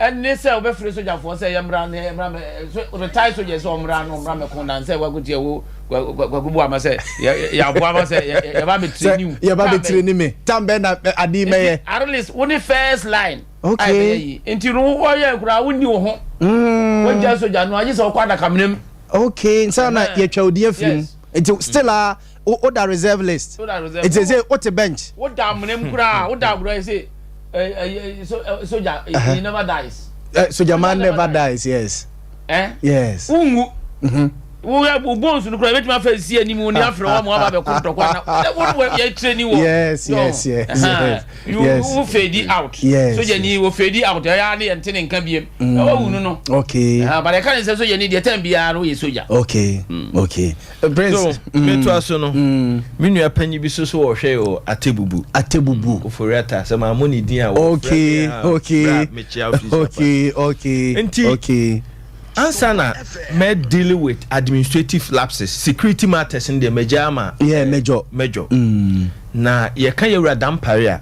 ɛne sɛ wobɛfrɛ sogyafoɔ sɛ yɛmmra ne yɛmmra mɛ so retire soldiers sɛ ɔmmra no ɔmmra mɛko nan sɛ wakotia wo Kwaku bu ama sɛ yɛaboa ama sɛ yɛba bɛtire ni wo. Yɛba bɛtire ni me tam bɛn na ade mɛyɛ. R list wo ne first line. Okay. Nti no wɔyɛ koraa wonni wo ho. Wogya sogya no agye sɛ wokɔ adakamena mu. Okay, nsa na yɛtwa odi afiri mu, nti still a o da reserve list, nti sɛ o te bench. O da amena mu koraa, o da agorɔ yɛ sɛ soja he never dies. Soja man never dies, yes. Eh? Yes. Wunwu. Wo yɛ wo bones no koraa ebetumi afa esi anim wo ni afrɛ wɔn aba bɛko ntɔkwa na wo wo yɛ tire ni wɔ. Yes. Wo fade out. Yes. Soja ni wo fade out, ɛyɛ ne yɛn te ne nka biem. Ɛwɔ wu no no. But ɛka ne sɛ soja ni deɛ tɛn biara no yɛ soja. Okay. Prince. So metoa so no, me nua panyin bi so so wɔhwɛ o, Atebubu. Atebubu. Oforiata sɛ maa mo ne din a. Okay. Nti ansa na mɛ deal with administrative lapses, security matters n deɛ mɛgya ama. Yeah, Major. Major. Na yɛka yɛwura Dampare a,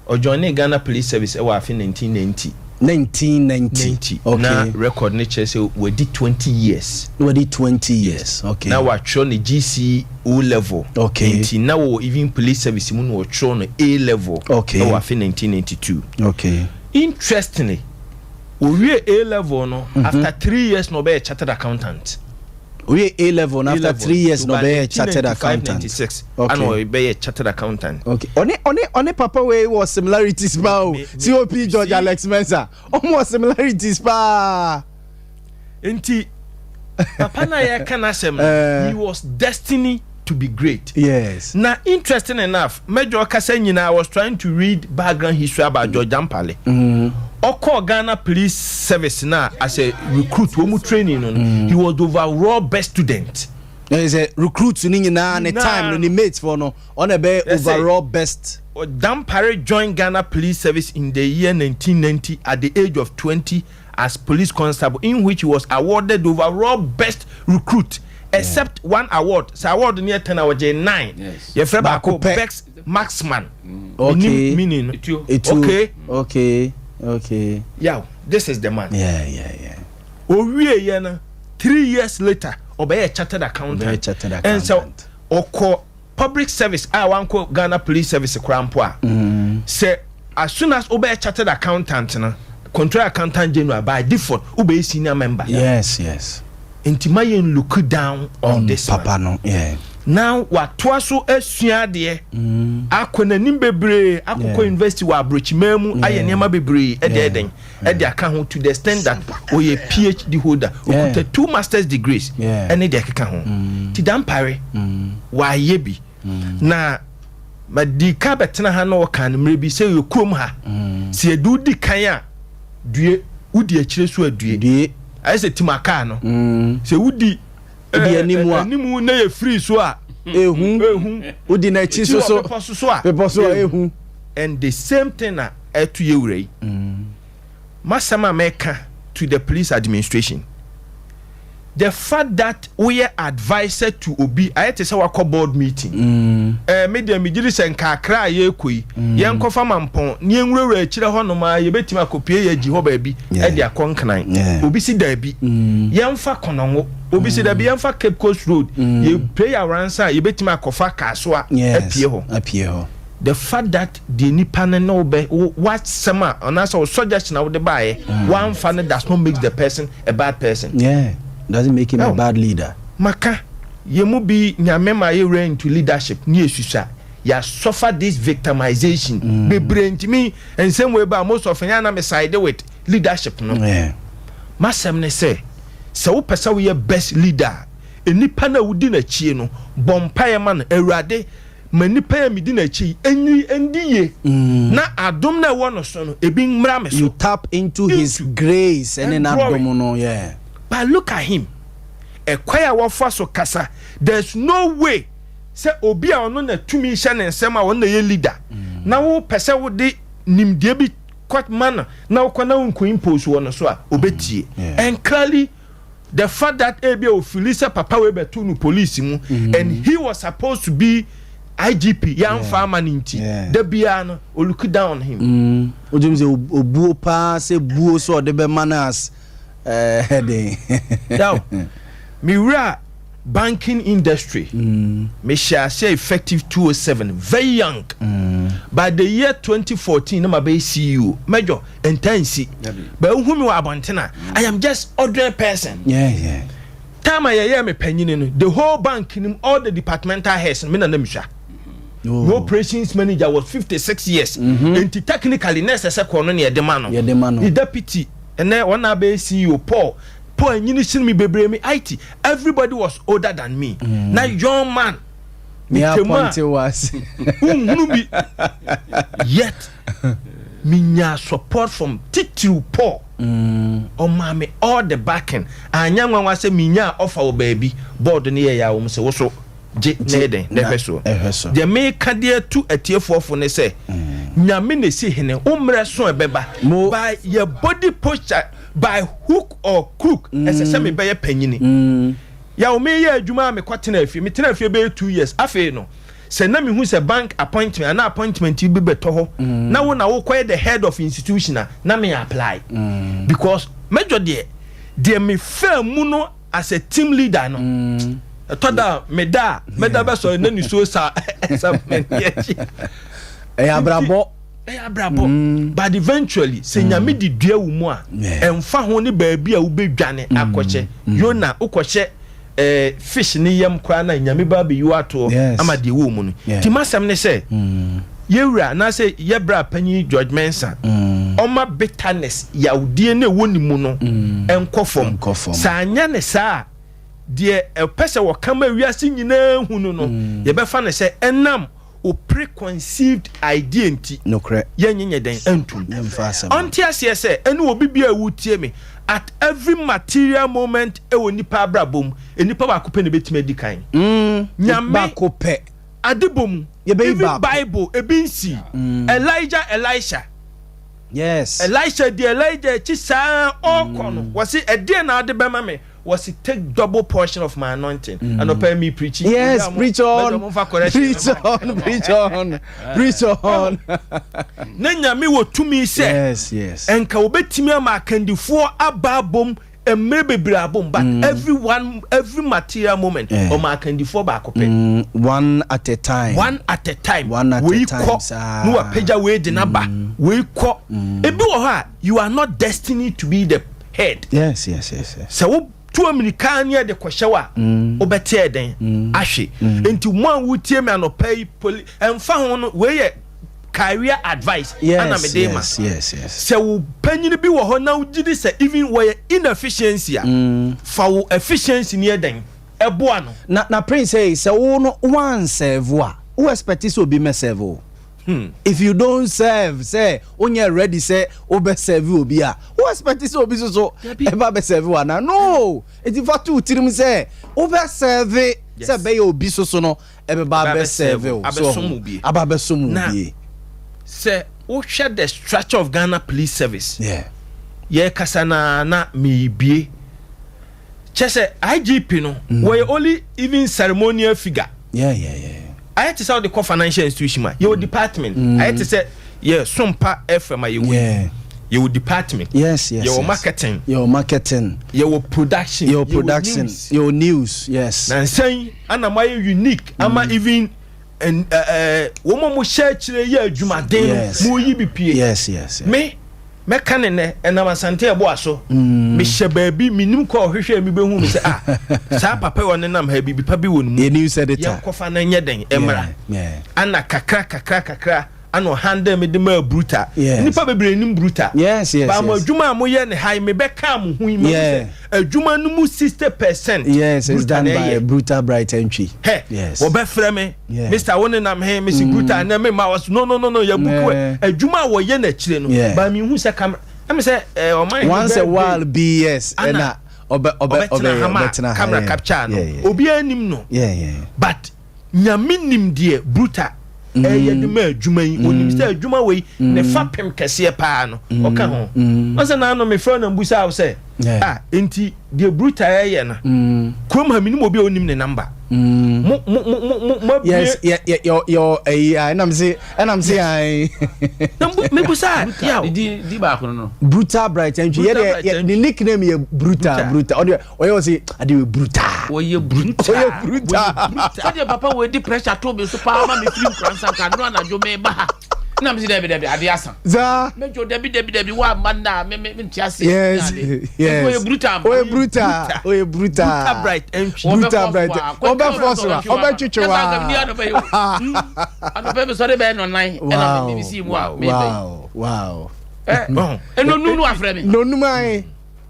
ɔjoin ne Ghana Police Service ɛwɔ afe 1990. 1990. 90. Na record ne kyerɛ sɛ wadi 20 years. Wadi 20 years, okay. Na watwerɛ ne GCE O level. Nti na wɔ even police service mu na wɔtwerɛ no A level. Ɛwɔ afe 1992. Interestingly, owie A level no, after 3 years na ɔbɛyɛ chartered accountant. Owie A level na after 3 years na ɔbɛyɛ chartered accountant. 96 ana ɔbɛyɛ chartered accountant. Okay, ɔne papa wei wɔ similarities paa o, COP George Alex Mensah, ɔmo wɔ similarities paa. Nti papa na yɛka n'asɛm no, he was destined to be great. Na interesting enough, Major kasa nyinaa was trying to read background history about George Dampare. Ɔkɔɔ Ghana Police Service na as a recruit, wɔn mu training no, he was the overall best student. Ɛyɛ sɛ recruit ni nyinaa ne time no, ne mates for no, ɔna ɛbɛyɛ overall best. Dampare joined Ghana Police Service in the year 1990 at the age of 20 as police constable, in which he was awarded the overall best recruit, except one award. Sɛ award ni yɛ 10 a, wɔgye nine. Yɛfrɛ baako best marksman. Meaning Etuo. Okay. Okay. Yeah, this is the man. Yeah. Owie yɛ no, 3 years later ɔbɛyɛ chartered accountant. Ɔbɛyɛ chartered accountant. Ɛnsɛ ɔkɔ public service a wankɔ Ghana Police Service koraa mpo a, sɛ as soon as wobɛyɛ chartered accountant no, control accountant general, by default wobɛyɛ senior member. Nti ma yɛn look down on this papa man no, yeah. Now watoa so asua adeɛ akɔ n'anim bebree, akɔkɔ university wɔ aburokyiman mu, ayɛ nneɛma bebree, ɛde ɛdɛn ɛde aka ho, to the extent that ɔyɛ PhD holder, okuta two masters degrees ɛne deɛ ɛkeka ho. Ti Dampare wayɛ bi na madi ka bɛtena ha na ɔka no mmerɛ bi sɛ yɛ kurom ha, sɛ yɛde wodi kan a due, wodi akyire so a due. Due. Ayɛ sɛ tim akaa no, sɛ wodi Wodi anim a. Anim na yɛ firi so a. Ehu. Ehu. Wodi n'akyi so so. Bepɔ so so a. Bepɔ so a ehu. And the same thing na ɛto yɛ wura yi. Masɛm a mɛka to the police administration, the fact that woyɛ adviser to obi ayɛ te sɛ wakɔ board meeting. Me deɛ, megye di sɛ nkaakra a yɛrekɔ yi, yɛnkɔfa Mampɔn ne yɛnwurawura akyirɛ hɔnom a, yɛbɛtumi akɔpie yɛ agyi hɔ baabi ɛde akɔ Nkran. Obi si daabi, yɛmfa Kɔnɔngo. Obi si daabi, yɛmfa Cape Coast Road. Yɛpie yɛ awaransa a, yɛbɛtumi akɔfa Kaasoa apie hɔ. Apie hɔ. The fact that deɛ nipa no ne wo bɛ wasɛm a anaasɛ wo suggestion a wode baeɛ wamfa no does not make the person a bad person. Yeah, doesn't make him a bad leader. Maka yɛn mu bi, Nyame ma yɛwura into leadership ne yɛsusua, yɛ suffer this victimization bebree. Ntumi nsɛm wei ba, most of yɛn na me side with leadership no. Masɛm ne sɛ wopɛ sɛ woyɛ best leader a, nipa no a wodi n'akyie no, bɔ mpaeɛ ma no, "Awurade, ma nipa yɛ medi n'akyi yi enyi endi yie na adom na ɛwɔ no so no ebi mmra me so." You tap into his grace ɛne And n'adom no, yeah. But look at him, ɛkwan a wɔfa so kasa, there's no way sɛ obi a ɔno na tumi hyɛ ne nsɛm a ɔno na yɛ leader na wopɛ sɛ wode nimdeɛ bi kɔ ma no na wokɔ na wonkɔ impose wɔ no so a obɛtie. And clearly the fact that ebi a ofili sɛ papa wei bɛto no police mu and he was supposed to be IGP, yɛamfa ama no nti da biara no o look down on him. Wotumi sɛ obuo paa sɛ buo sɛ ɔde bɛma no as den. Yaw, mewura banking industry, mehyɛ ase effective 207, very young. By the year 2014 na mabɛyɛ CEO. Mɛdwɔ ntansi but wohu me wɔ abɔnten a, I am just ordinary person. Time a yɛyɛ me panyini no, the whole bank nim, all the departmental heads no, me na na mehwɛ. No operations manager was 56 years, nti technically na ɛsɛ sɛ kɔɔ no ne yɛde ma no. Yɛde ma no. Ne deputy ɛnɛ wɔn na abɛyɛ CEO, Paul. Paul anyini sini mi bebree mi it, everybody was older than me. Na young man Me metwam a, appoint was. Nhunu bi yet menya support from titiriw Paul. Ɔmaa me all the backing. Anya nwanwa sɛ menya offer wɔ baabi, board no yɛ yɛ a wɔn sɛ woso gye na yɛ dɛn na ɛhwɛ soɔ. Ɛhwɛ so. Deɛ meka deɛ tu atiefoɔ fo ne sɛ Nyame na esi hene, wo mmerɛ so ɛbɛba. By your body posture, by hook or crook, ɛsɛ sɛ mebɛyɛ panyini. Yaw, meyɛ adwuma a mekɔ tena afie, metena afie bɛyɛ 2 years. Afei no sɛ na mehu sɛ bank appointment anaa appointment bi bɛtɔ hɔ na wo na wokɔyɛ the head of institution a, na me apply because mɛdwɔ deɛ mefaa mu no as a team leader no, ɛtɔ da a meda a mɛda bɛsɔre na nisuo sa sa m'ani akyi. Ɛyɛ abrabɔ. Ɛyɛ abrabɔ, but eventually sɛ Nyame de dua wo mu a, ɛmfa ho ne baabi a wobɛdwane akɔhyɛ. Yona wokɔhyɛ fish ne yam koraa na Nyame ba bɛyi wo atoɔ ama deɛ wɔ mu no. Nti masɛm ne sɛ yɛwura anaasɛ yɛbrɛ panyin George Mensa ɔma bitterness, yawdie ne ɛwɔ ne mu no ɛnkɔ fam. Ɛnkɔ fam. Sɛ anyɛ ne saa a, deɛ ɛpɛ sɛ wɔka ma wiase nyinaa hu no, yɛbɛfa no sɛ ɛnam o preconceived idea nti Nokorɛ. yɛnyɛ nyɛ dɛn ɛntum. Yɛmfa asɛm. Ɔnte aseɛ sɛ ɛne obi bi a ɛwu me at every material moment ɛwɔ nipa abrabɔ mu, nipa baako pɛ na ebɛtumi adi kan. Nyame baako pɛ. Adebɔ mu Yɛbɛyi even baako. Bible ebi nsi Elijah, Elisha. Elisha di Elijah akyi saa ɔkɔ no, wɔsi ɛdeɛ na ade bɛma me? Wɔsi take double portion of my anointing. Anɔpɛ mi preach. Yes, preach on, preach on, preach on, preach on. Na Nyame wɔ tumi sɛ ɛnka wobɛtumi ama akandifoɔ aba abom mmerɛ bebree abom, but every one, every material moment, ɔma akandifoɔ baako pɛ. One at a time. One at a time. One at a wei time, kɔ saa. na wapagya wei de n'aba, wei kɔ. Ebi wɔ hɔ a you are not destined to be the head. Sɛ wo tu amirika ne ɛde kɔhyɛ wo a, wobɛte ɛdɛn ahwe. Nti mo a wotie me anɔpa yi, poli ɛmfa ho no, wei yɛ career advice ana mede ma. Sɛ wo panyini bi wɔ hɔ na wogye di sɛ even wɔyɛ inefficiency a, fa wo efficiency ne ɛdɛn ɛboa no. Na Prince, hey, sɛ wo no wan serve a, wo expect sɛ obi mɛ serve o. If you don't serve, sɛ wonyɛ ready sɛ wobɛ serve obi a, wo expect sɛ obi soso ɛba bɛ serve wo ana? No. Eti fa to tirim sɛ wobɛ serve sɛ bɛyɛ obi soso no ɛbɛba abɛ serve wo. Abɛsom wo bie. Aba abɛsom wo bie. Sɛ wohwɛ the structure of Ghana Police Service, yɛkasa na meebie kyɛ sɛ IGP no wɔyɛ only even ceremonial figure. Ayɛ te sɛ wode kɔ financial institution a, yɛwɔ department. Ayɛ te sɛ yɛ Sompa FM a yɛwɔ, yɛwɔ department. Yɛwɔ marketing. Yɛwɔ marketing. Yɛwɔ production. Yɛwɔ production. News. Yɛwɔ news, yes. Na nsɛn ana moayɛ unique ama even wɔn a mo hyɛ akyire yɛ adwumaden no, mo yi bi pie. Me mɛka ne nɛ ɛnam Asante ɛbɔ aso, mehyɛ baabi, menim kɔ ɔhwehwɛ mi bɛhu mi sɛ, ah, saa papa yi ɔne ha, biribi pa bi wɔ ne mu. Yɛ news editor. Yɛnkɔfa no nyɛ den ɛmmra. Ana kakra kakra kakra ana ɔhandle mi de ma Bruta. Nipa bebree nim Bruta. Ba mo adwuma a moyɛ ne ha yi, mebɛka mo ho yi ma sɛ adwuma no mu 60% Yes, it's done by Bruta Bright Entry. Hɛ, wɔbɛfrɛ me, "Mr wo ne nam he?" Mesi Bruta ɛnɛ me ma wɔs no, no, no, no, yɛ book adwuma a wɔyɛ n'akyire no ba mi hu sɛ camera ɛmi sɛ ɔman Once a while bi, yes, ɛna ɔbɛ ɔbɛ ɔbɛtena ha ma camera capture no, obiara nim no. But Nyame nim deɛ Bruta ɛyɛ de ma adwuma yi. Onim sɛ adwuma wei ne fa pem kɛseɛ paa no, ɔka ho. Ɔsɛ naano mefrɛ no mbusa wo sɛ, ah, nti deɛ Bruta ɛyɛ no kurom ha, menim obi a onim ne number. Mo mo mo mo mo abue. Yes, yɛ yɛ yɛ yɛ ɛyi a ɛnam se ayi. Na mebusa yaw. Di baako no. Bruta Bright Entry yɛ deɛ yɛ ne nickname yɛ Bruta Bruta. Ɔde ɔyɛ ɔsi ade yɛ Bruta. Wɔyɛ Bruta. Ɔyɛ Bruta. Sɛdeɛ papa wɔ di pressure to mi so paa ma mi firi nkura nka no anadwo mi ba ha na mi si dɛbi dɛbi, ade asa. Zaa. Mɛjɔ dɛbi dɛbi dɛbi wa ma na mi n ti ase. Yes. Ɔyɛ Bruta. Ɔyɛ Bruta, ɔyɛ Bruta. Bruta Bright Entry. Bruta Bright, ɔbɛ fɔ so a ɔbɛ twitwi wa. Anɔpɛ mi sɔre bɛyɛ nɔnan ɛna mi si mu a mi bɛ. Ɛnɔ nunu afrɛ mi. Nonum ayi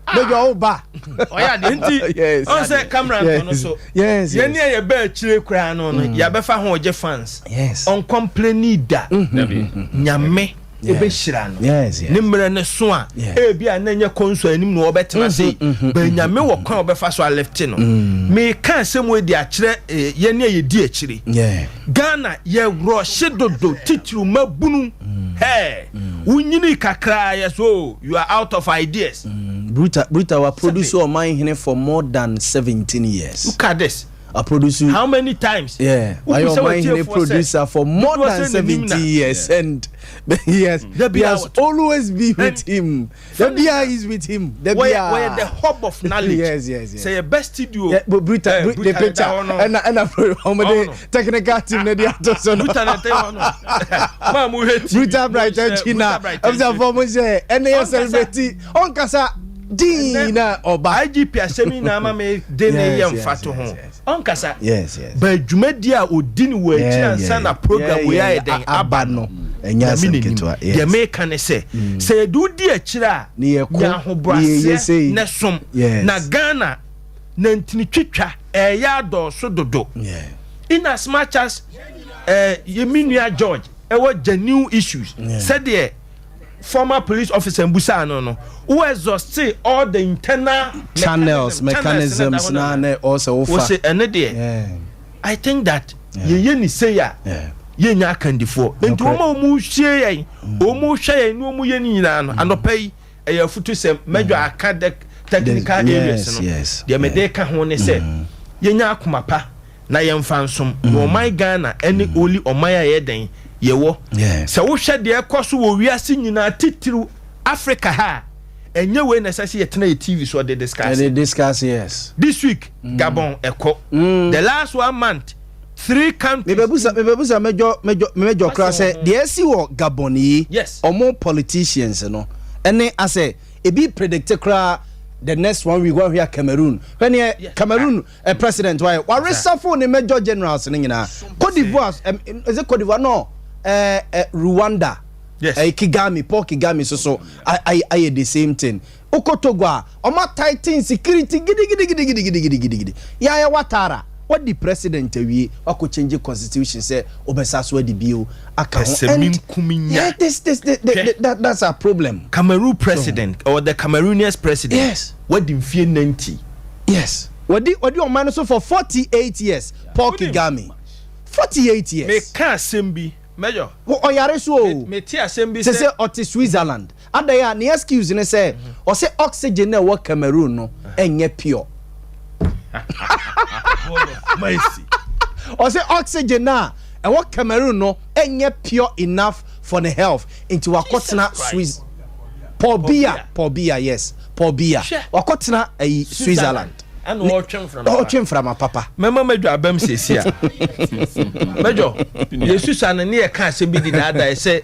bɛjɔ ɔwɔ ba. Ɔyɛ ade. Nti ɔn sɛ camera ntɔ no so yɛn ni yɛ bɛ akyire koraa no, yɛabɛfa ho ɔgye fans. Ɔncomplaini da. Nyame ebɛhyira no ne mmerɛ ne so a, ebi a na nyɛ kɔnso anim na ɔbɛtena se bɛ Nyame wɔ kwan a ɔbɛfa so alɛfte no. Meka asɛm wei de akyerɛ yɛn a yɛdi akyire. Ghana yɛ rɔhye dodo, titiriw mabunu hɛ wonyini kakraa yɛ so you are out of ideas. Bruta, Bruta wa produce Ɔman for more than 17 years. Look at this. I produce. How many times? Yeah, I Ɔman producer for more than 17 years, and yes, he has always been with him. The BI is with him. The BI. Wɔyɛ the hub of knowledge. Yes. Sɛ yɛ best studio. Yeah, but Bruta, eh, Bruta the picture, and the technical team na di ato so no. Bruta na tẹ hɔ no. Maa mu hɛ TV. Bruta Bright China. Ɛfisɛ fɔ mo sɛ ɛnɛ yɛ celebrate ɔnkasa diin na ɔba. IGP asɛm yi na ama mi de ne yɛ nfa to ho. Ɔnkasa. Yes. Ba dwumadi a odi ni wɔ akyi ansa na program wei ayɛ dɛn aba no. Ɛnyɛ asɛm ketewa. Deɛ meka ne sɛ sɛ yɛde wodi akyire a, nya ahobrɛaseɛ ne som na Ghana na ntini twitwa ɛyɛ adɔɔso dodo. In as much as yɛmi nua George ɛwɔ genuine issues, sɛdeɛ former police officer mbusa no, wo exhaust all the internal channels, mechanisms na ne ɔsɛ wofa. Wɔsɛ ɛne deɛ, I think that yɛyɛ ne sei a, yɛnya akandifoɔ. Nti wɔn a wɔn hwie yɛn, wɔn hwɛ yɛn ne wɔn yɛ ne nyinaa no, anɔpa yi ɛyɛ afutu sɛm mɛdwa aka the technical areas no. Deɛ mɛde ka ho ne sɛ yɛnya akoma pa na yɛmfa nsom na ɔman Ghana ɛne only ɔman a yɛ den yɛwɔ. Sɛ wohwɛ deɛ ɛkɔ so wɔ wiase nyinaa, titiriw Africa ha, ɛnyɛ wei na ɛsɛ sɛ yɛtena yɛ TV so ɔde discuss. Ɛde discuss, yes. This week Gabon ɛkɔ, the last one month, three countries. Mebɛbusa mɛjɔ kora sɛ deɛ ɛsi wɔ Gabon yi, ɔmo politicians no ɛne asɛ ebi predict koraa the next one week wɔn hwɛ Cameroon hwɛ neɛ Cameroon president wayɛ waresafo ne major generals ne nyinaa. Cote d'Ivoire, is it Cote d'Ivoire? No, Rwanda. Kigami, Paul Kigami soso ayɛ the same thing. Wokɔ Togo a, ɔmo tighten security gidigidigidigidigidigidi. Yɛayɛ Watara. Wadi president awie, wakɔ change constitution sɛ wobɛsa so adi bio aka ho. And yeah, this, this, this, this, that, that's our problem. Cameroon president so, or the Cameroonians president. Yes. Wadi mfie 90. Yes. Wadi wadi ɔman no so for 48 years. Paul Kagame. 48 years. Meka asɛm bi. Major. Ɔyare so o. Mete asɛm bi sɛ. Sɛ ɔte Switzerland. Adan a ne excuse ne sɛ ɔsɛ oxygen na ɛwɔ Cameroon no ɛnyɛ pure. Ɔsɛ oxygen na ɛwɔ Cameroon no ɛnyɛ pure enough for the health, nti wakɔtena Swiss. Paul Biya, Paul Biya, yes, Paul Biya wakɔtena ɛyi Switzerland. Ɛna ɔretwe mframa. Ɔretwe mframa papa. Mɛma mɛdwa abam siesie a mɛdwɔ yɛsusa no ne yɛka asɛm bi de daadaa sɛ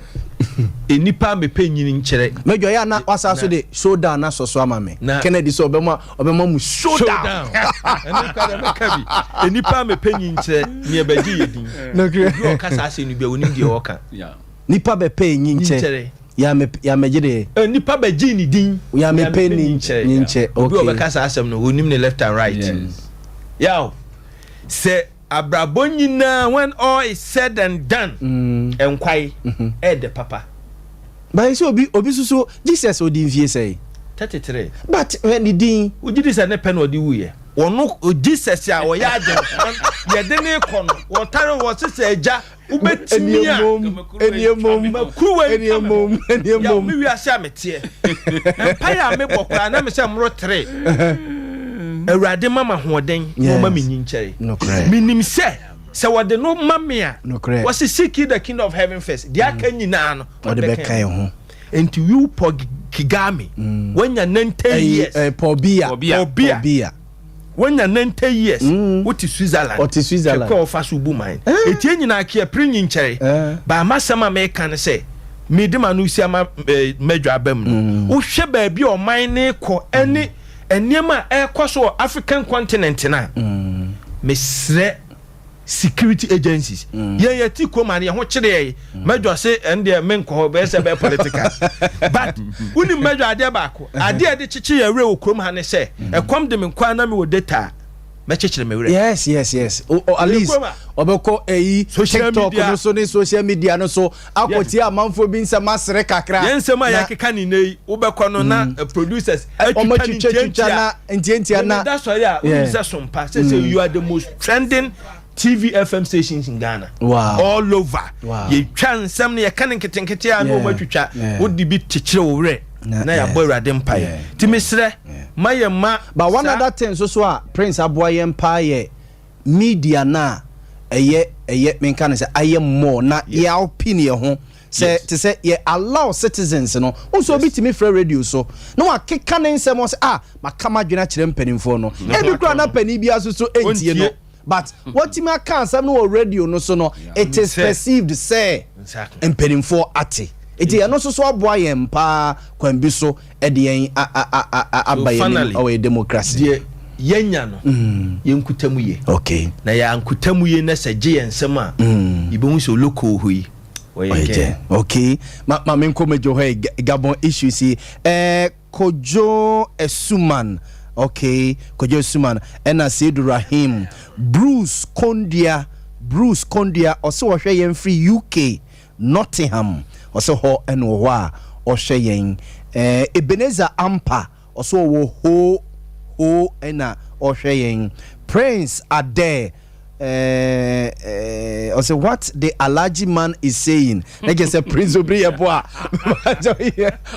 nnipa mepɛ nyini nkyerɛ. Mɛdwɔ yɛ ana wasa so de showdown na sɔsɔ ama me. Kennedy sɛ ɔbɛma ɔbɛma mu showdown. Ɛno kora deɛ mɛka bi, nnipa mepɛ nyini nkyerɛ ne ɛbɛgye yɛ din. Obi ɔka saa asɛm no bi a onim deɛ ɔka. Nipa bɛpɛ nyi nkyɛ. Yamɛgye deɛ. Eh, nipa bɛgye ne din. Yamɛpɛ ni nkyɛ. Obi a ɔbɛka saa asɛm no, onim ne left and right. Yes. Yaw, sɛ abrabɔ nyinaa, when all is said and done, nkwae ɛɛdɛ papa. But sɛ obi obi soso Jesus odi mfie sɛn? 33. But hwɛ ne din. Wogye di sɛ ne pɛ na ɔde wuiɛ? Ɔno Jesus a ɔyɛ agyenkwa yɛde ne kɔ no, wɔtare wɔ se sɛ agya. Wobɛtumi a makuruwa yi me wiase a meteɛ mpaeɛ a mebɔ koraa na mesɛ mmoro tere awurade ma ma hoɔden na ɔma me nyi nkyɛre. Menim sɛ sɛ wɔde no ma me a, wɔse seek ye the kingdom of heaven first, deɛ aka nyinaa no ɔde bɛka ho. Nti you Paul Kagame wanya 90 years. Paul Biya. Paul Biya Wanya 90 years, wote Switzerland. Ɔte Switzerland. Hwɛ kwan a wɔfa so bu man. Eti yɛn nyinaa ke yɛpere nyinkyɛre. But m'asɛm a meka ne sɛ, mede m'ano si ama m'adwa aba mu no, wohwɛ baabi a ɔman no rekɔ ne nneɛma a ɛrekɔ so wɔ African continent no a, mesrɛ security agencies. Yɛn yɛ ti kurom ha no, yɛn ho kyere yɛn. Mɛdwa se ɛn deɛ menkɔ hɔ, bɛyɛ sɛ bɛyɛ political. But wonim mɛdwa adeɛ baako, adeɛ a yɛde kyekye yɛn werɛ wɔ kurom ha ne sɛ, ɛkɔm de me nko ara na mewɔ data a, mɛkyekyere me werɛ. Yes. O, o, at least ɔbɛkɔ ɛyi TikTok no so ne social media no so akɔtie amanfoɔ bi nsɛm asere kakra. Yɛn nsɛm a yɛkeka ne nnɛ yi, wobɛkɔ no na producers atwitwa ne ntiantia. Ntiantia na. Meda sɔre a, wonim sɛ sompa sɛ sɛ you are the most trending TV FM stations in Ghana. Wow. All over. Wow. Yɛtwa nsɛm no, yɛka no nketenkete a na wɔn atwitwa. Wode bi kyekyere wo werɛ na yɛabɔ Awurade mpaeɛ. Nti mesrɛ ma yɛn ma. But one other thing nso so a Prince aboa yɛn paa yɛ media no a ɛyɛ ɛyɛ menka no sɛ ayɛ more na yɛalpin yɛn ho sɛ te sɛ yɛ allow citizens no wohu sɛ obi tumi frɛ radio so na wakeka ne nsɛm ɔsɛ ah maka m'adwene akyerɛ mpanimfoɔ no ebi koraa na panin biara nso so ntie no but watumi aka asɛm no wɔ radio no so no, it is perceived sɛ mpanimfoɔ ate, nti ɛno nso so aboa yɛn paa kwan bi so de yɛn aba yɛn anim wɔ yɛn democracy. Deɛ yɛanya no, yɛnkuta mu yie. Okay. Na yɛankuta mu yie na sɛ gye yɛn nsam a, yɛbɛhu sɛ oloko wɔ hɔ yi, ɔyɛ gɛɛ. Okay. Ma ma menkɔ Major hɔ yi, Gabon issues yi. Eh, Kojo Asuman, okay, Kojo Asuman, ɛna Seidu Rahim, Bruce Kondua, Bruce Kondua, ɔse ɔhwɛ yɛn firi UK, Nottingham, ɔse hɔ ɛna ɔwɔ hɔ a ɔhwɛ yɛn. Eh, Ebenezer Ampa, ɔse ɔwɔ Ho, Ho ɛna ɔhwɛ yɛn. Prince Adair, Eh, eh, ɔsɛ what the Alhaji man is saying. Na kyerɛ sɛ Prince Obiri yɛ bo a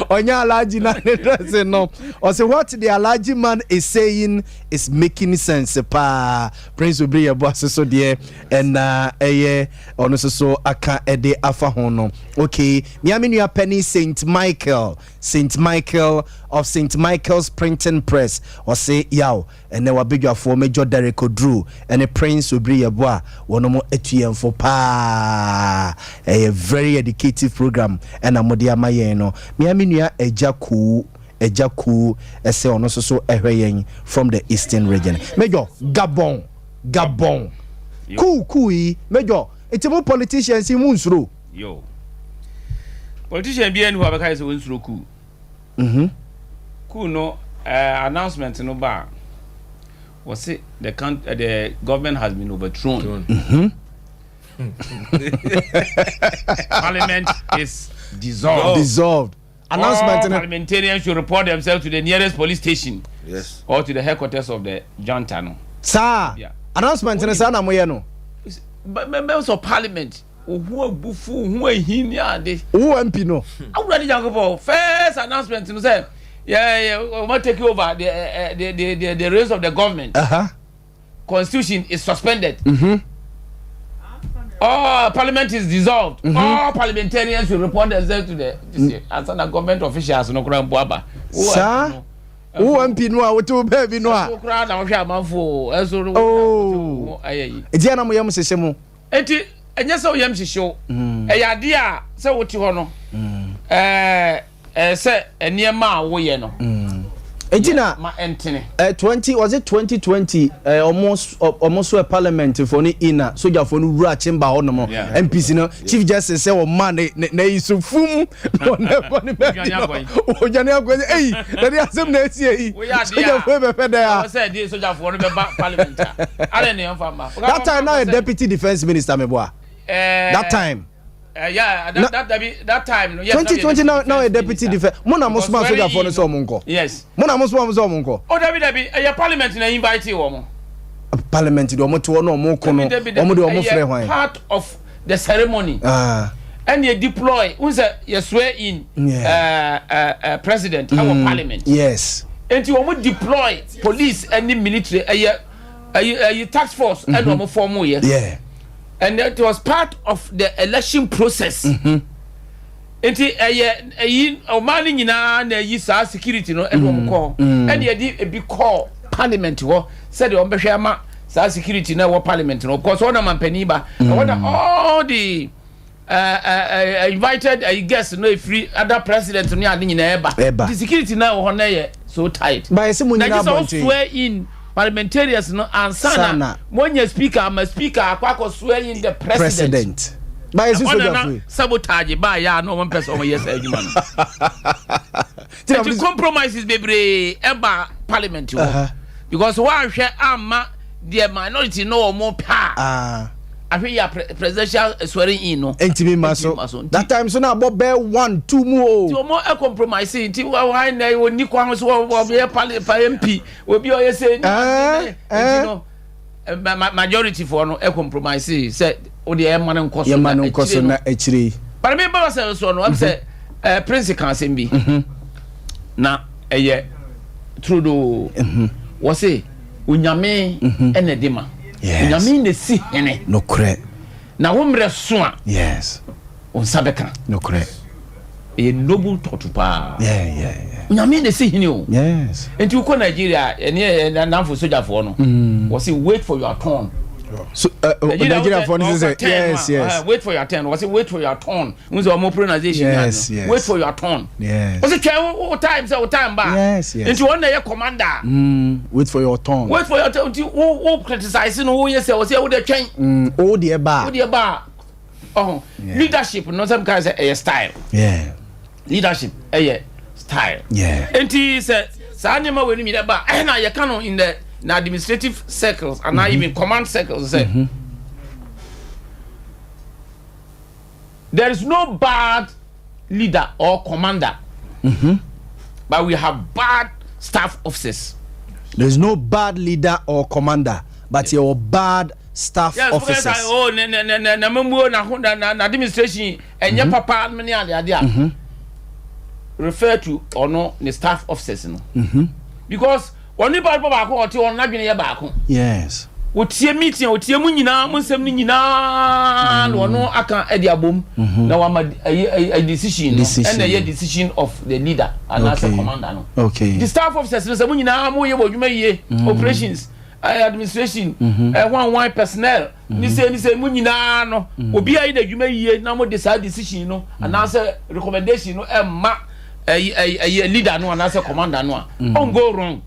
ɔnyɛ Alhaji na ne dressing no. Ɔsɛ what the Alhaji man is saying is making sense paa. Prince Obiri yɛ bo ase so deɛ ɛna ɛyɛ ɔno nso so aka ɛde afa ho no. Okay, mia me nua pɛni Saint Michael, Saint Michael of Saint Michael's Printing Press. Ɔse yaw. Ɛnnɛ w'abadwafoɔ Major Derrick Oduro ne Prince Obiri Yeboah wɔnom atu yɛn fo paa. Ɛyɛ very educative program ɛna mode ama yɛn no. Me ara me nua Agya Koo, Agya Koo sɛ ɔno nso so ɛhwɛ yɛn from the Eastern Region. Major, Gabon, Gabon, kuu kuu yi, Major, nti mo politicians yi mo nsuro? Yo. Politician biara nni hɔ a ɔbɛka sɛ ɔnsuro kuu. Mhm. Coup no eh, announcement no ba a, Wɔse the country, the government has been overthrown. Parliament is dissolved. Dissolved. Announcement. All parliamentarians should report themselves to the nearest police station. Yes. Or to the headquarters of the junta no. Saa. Yeah. Announcement no saa na moyɛ no. Members of parliament ohu abufu ohu ahi ne ade. Wo MP no. Awurade Nyankopɔn first announcement no sɛ yeah yeah wɔn take over the eh, the the the the reins of the government. Constitution is suspended. All parliament is dissolved. All parliamentarians will report themselves to the ansa na government officials no koraa mpo aba. Saa wo MP no a wote wo baabi no a. Ɛso koraa na wohwɛ amanfo ɛso no. Oh. Ayɛ yi. Eti na mo yam hyehye mo. Eti ɛnyɛ sɛ wo yam hyehye wo. Ɛyɛ adeɛ a sɛ wote hɔ no. Ɛɛ ɛɛ sɛ nneɛma a woyɛ no. Eti na ma ɛntene. Eh, 20 was it 2020 eh, ɔmo ɔmo so parliament fo ne ina sojafoɔ no wura chamber hɔ nom MPC no chief justice sɛ ɔma ne ne na yi so fum na ɔna ɛbɔ ne baabi no ɔdwane akɔ sɛ eyi na de asɛm na esi eyi sojafoɔ bɛpɛ dɛ a. Sɛ ɛde sojafoɔ no bɛba parliament a adɛn na yɛmfa mma. That time na yɛ deputy defence minister meboa. That time. Yeah, that, that, that, that time no. Yes, 2020 now now a deputy defense. Mo na mo soma sojafoɔ no sɛ ɔmo nkɔ. Yes. Mo na mo soma mo sɛ ɔmo nkɔ. Oh, dabi dabi, ɛyɛ parliament na invite wɔn mo. Parliament de ɔmo te hɔ na ɔmo ko no, ɔmo de ɔmo frɛ hwan. Part of the ceremony. Ah. Ɛna yɛ deploy, n sɛ yɛ swear in. Yeah. President ɛwɔ parliament. Yes. Nti wɔn deploy police ɛne military ɛyɛ ɛyɛ ɛyɛ task force ɛna wɔn form yɛ. Yeah. And it was part of the election process. Nti ɛyɛ ɛyi ɔman no nyinaa na ɛyi saa security no ɛna wɔn kɔ ɛna yɛde ebi kɔɔ parliament hɔ sɛdeɛ wɔn bɛhwɛ ama saa security na ɛwɔ parliament no, because wɔn na mampanin ba ɛwɔ na all the invited guests no efiri other president no ade nyinaa ɛba. Ɛba. The security na ɛwɔ hɔ no yɛ so tight. Ba yɛsɛ mo Na nyinaa gye sɛ abɔnten. swear in parliamentarians no ansa Sana. na mo nya speaker ama speaker akɔ akɔ swear in the president. President. Ba yɛsɛ Ɛhɔ na na sojafoɔ yi. sabotage baa yɛ a na wɔn mpɛ sɛ wɔn yɛ saa adwuma no. Ti na Nti compromises bebree ɛba parliament hɔ because wɔanhwɛ amma deɛ minority no wɔn pɛ a ahwɛ yi a presidential swearing in no. Ntumi ma so. Ntumi ma so. That time so na abɔ bɛɛ one two mu o. Nti wɔn ɛ compromise nti wɔn na wɔn ni kwan so wɔn wɔn yɛ pali pa MP obi a ɔyɛ sɛ nti no majority foɔ no ɛ compromise sɛ o deɛ ɛma no nkɔ so. Yɛma no nkɔ so na akyire yi. But mi ba sɛ so no ɛm sɛ prince kan asɛm bi na ɛyɛ trudo wɔse Onyame ɛna ɛde ma. Onyame na esi hene. Nokorɛ. Na wo mmerɛ so a. Wo nsa bɛka. Nokorɛ. Ɛyɛ noble thought paa. Onyame na esi hene o. Nti wokɔ Nigeria ɛne ɛnamfo sogyafoɔ no. Wɔse wait for your turn. So Nigeria for this is yes. Wait for your turn. Wɔse wait for your turn. N sɛ ɔmo pronunciation yes. Wait for your turn. Wɔse twɛn wo time sɛ wo time ba. Yes. Nti wɔn na yɛ commander. Wait for your turn. Wait for your turn. Nti wo criticize no wo yɛ sɛ wɔse wo de twɛn. O deɛ ba. Wo deɛ ba. Ɔho leadership no sɛ nka sɛ ɛyɛ style. Leadership ɛyɛ style. Nti sɛ saa nneɛma wɔ anim yɛ ba ɛna yɛka no in the na administrative circles and even command circles sɛ there is no bad leader or commander, but we have bad staff officers. There is no bad leader or commander, but you are bad staff officers. Oh, ne ne ne ne na mamuo na ho na na administration ɛnyɛ papa ne ade ade a refer to ɔno ne staff officers no. Because wɔn nipa baako ɔte wɔn n'adwene yɛ baako. Wotie meeting a wotie mu nyinaa mo nsɛm no nyinaa na ɔno aka ɛde abom na wama ɛyɛ ɛyɛ decision no ɛna ɛyɛ decision of the leader anaasɛ commander no. The staff officers no sɛ mo nyinaa mo yɛ wɔ adwuma yie, operations, administration, one one personnel ne sɛ ne sɛ mo nyinaa no obiara yi na adwuma yie na mo de saa decision no anaasɛ recommendation no ɛmma ɛyɛ ɛyɛ leader no anaasɛ commander no a ɔn go wrong.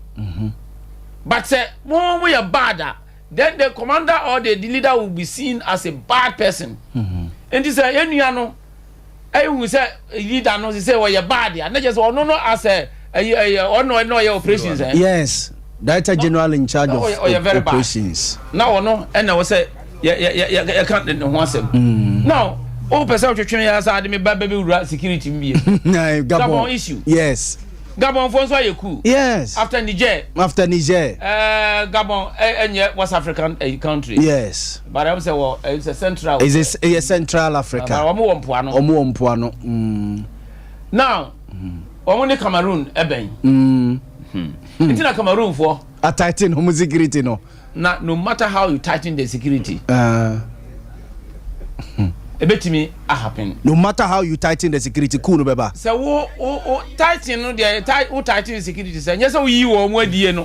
But sɛ mo mo yɛ bad a, then the commander or the leader will be seen as a bad person. Nti sɛ yɛn nua no ehu sɛ leader no sɛ ɔyɛ bad a, ne kyerɛ sɛ ɔno no as a ɛyɛ ɛyɛ ɔno ɛna ɔyɛ operations ɛ. Yes. Director General in charge of ɔyɛ very bad. operations. Na ɔno ɛna wɔ sɛ yɛ yɛ yɛ yɛka ne ho asɛm. Now o pɛ sɛ ɔtwetwe yɛ asa ade me ba bɛ bɛ wura security mu bie. Gabon, Gabon issue. Yes. Gabon fo nso ayɛ coup. Yes. After Niger. After Niger. Gabon ɛnyɛ West African country. Yes. But ɛm sɛ wɔ ɛsɛ Central. Is it ɛyɛ Central Africa? Wɔn wɔ mpoano. Wɔn wɔ mpoano. Now wɔn ne Cameroon ɛbɛn. Nti na Cameroon foɔ. A tighten wɔn security no. Na no matter how you tighten the security. Ebetumi a happen. No matter how you tighten the security, coup no bɛba. Sɛ wo wo wo tighten no deɛ tight wo tighten security sɛ nyɛ sɛ wo yi wɔn adie no.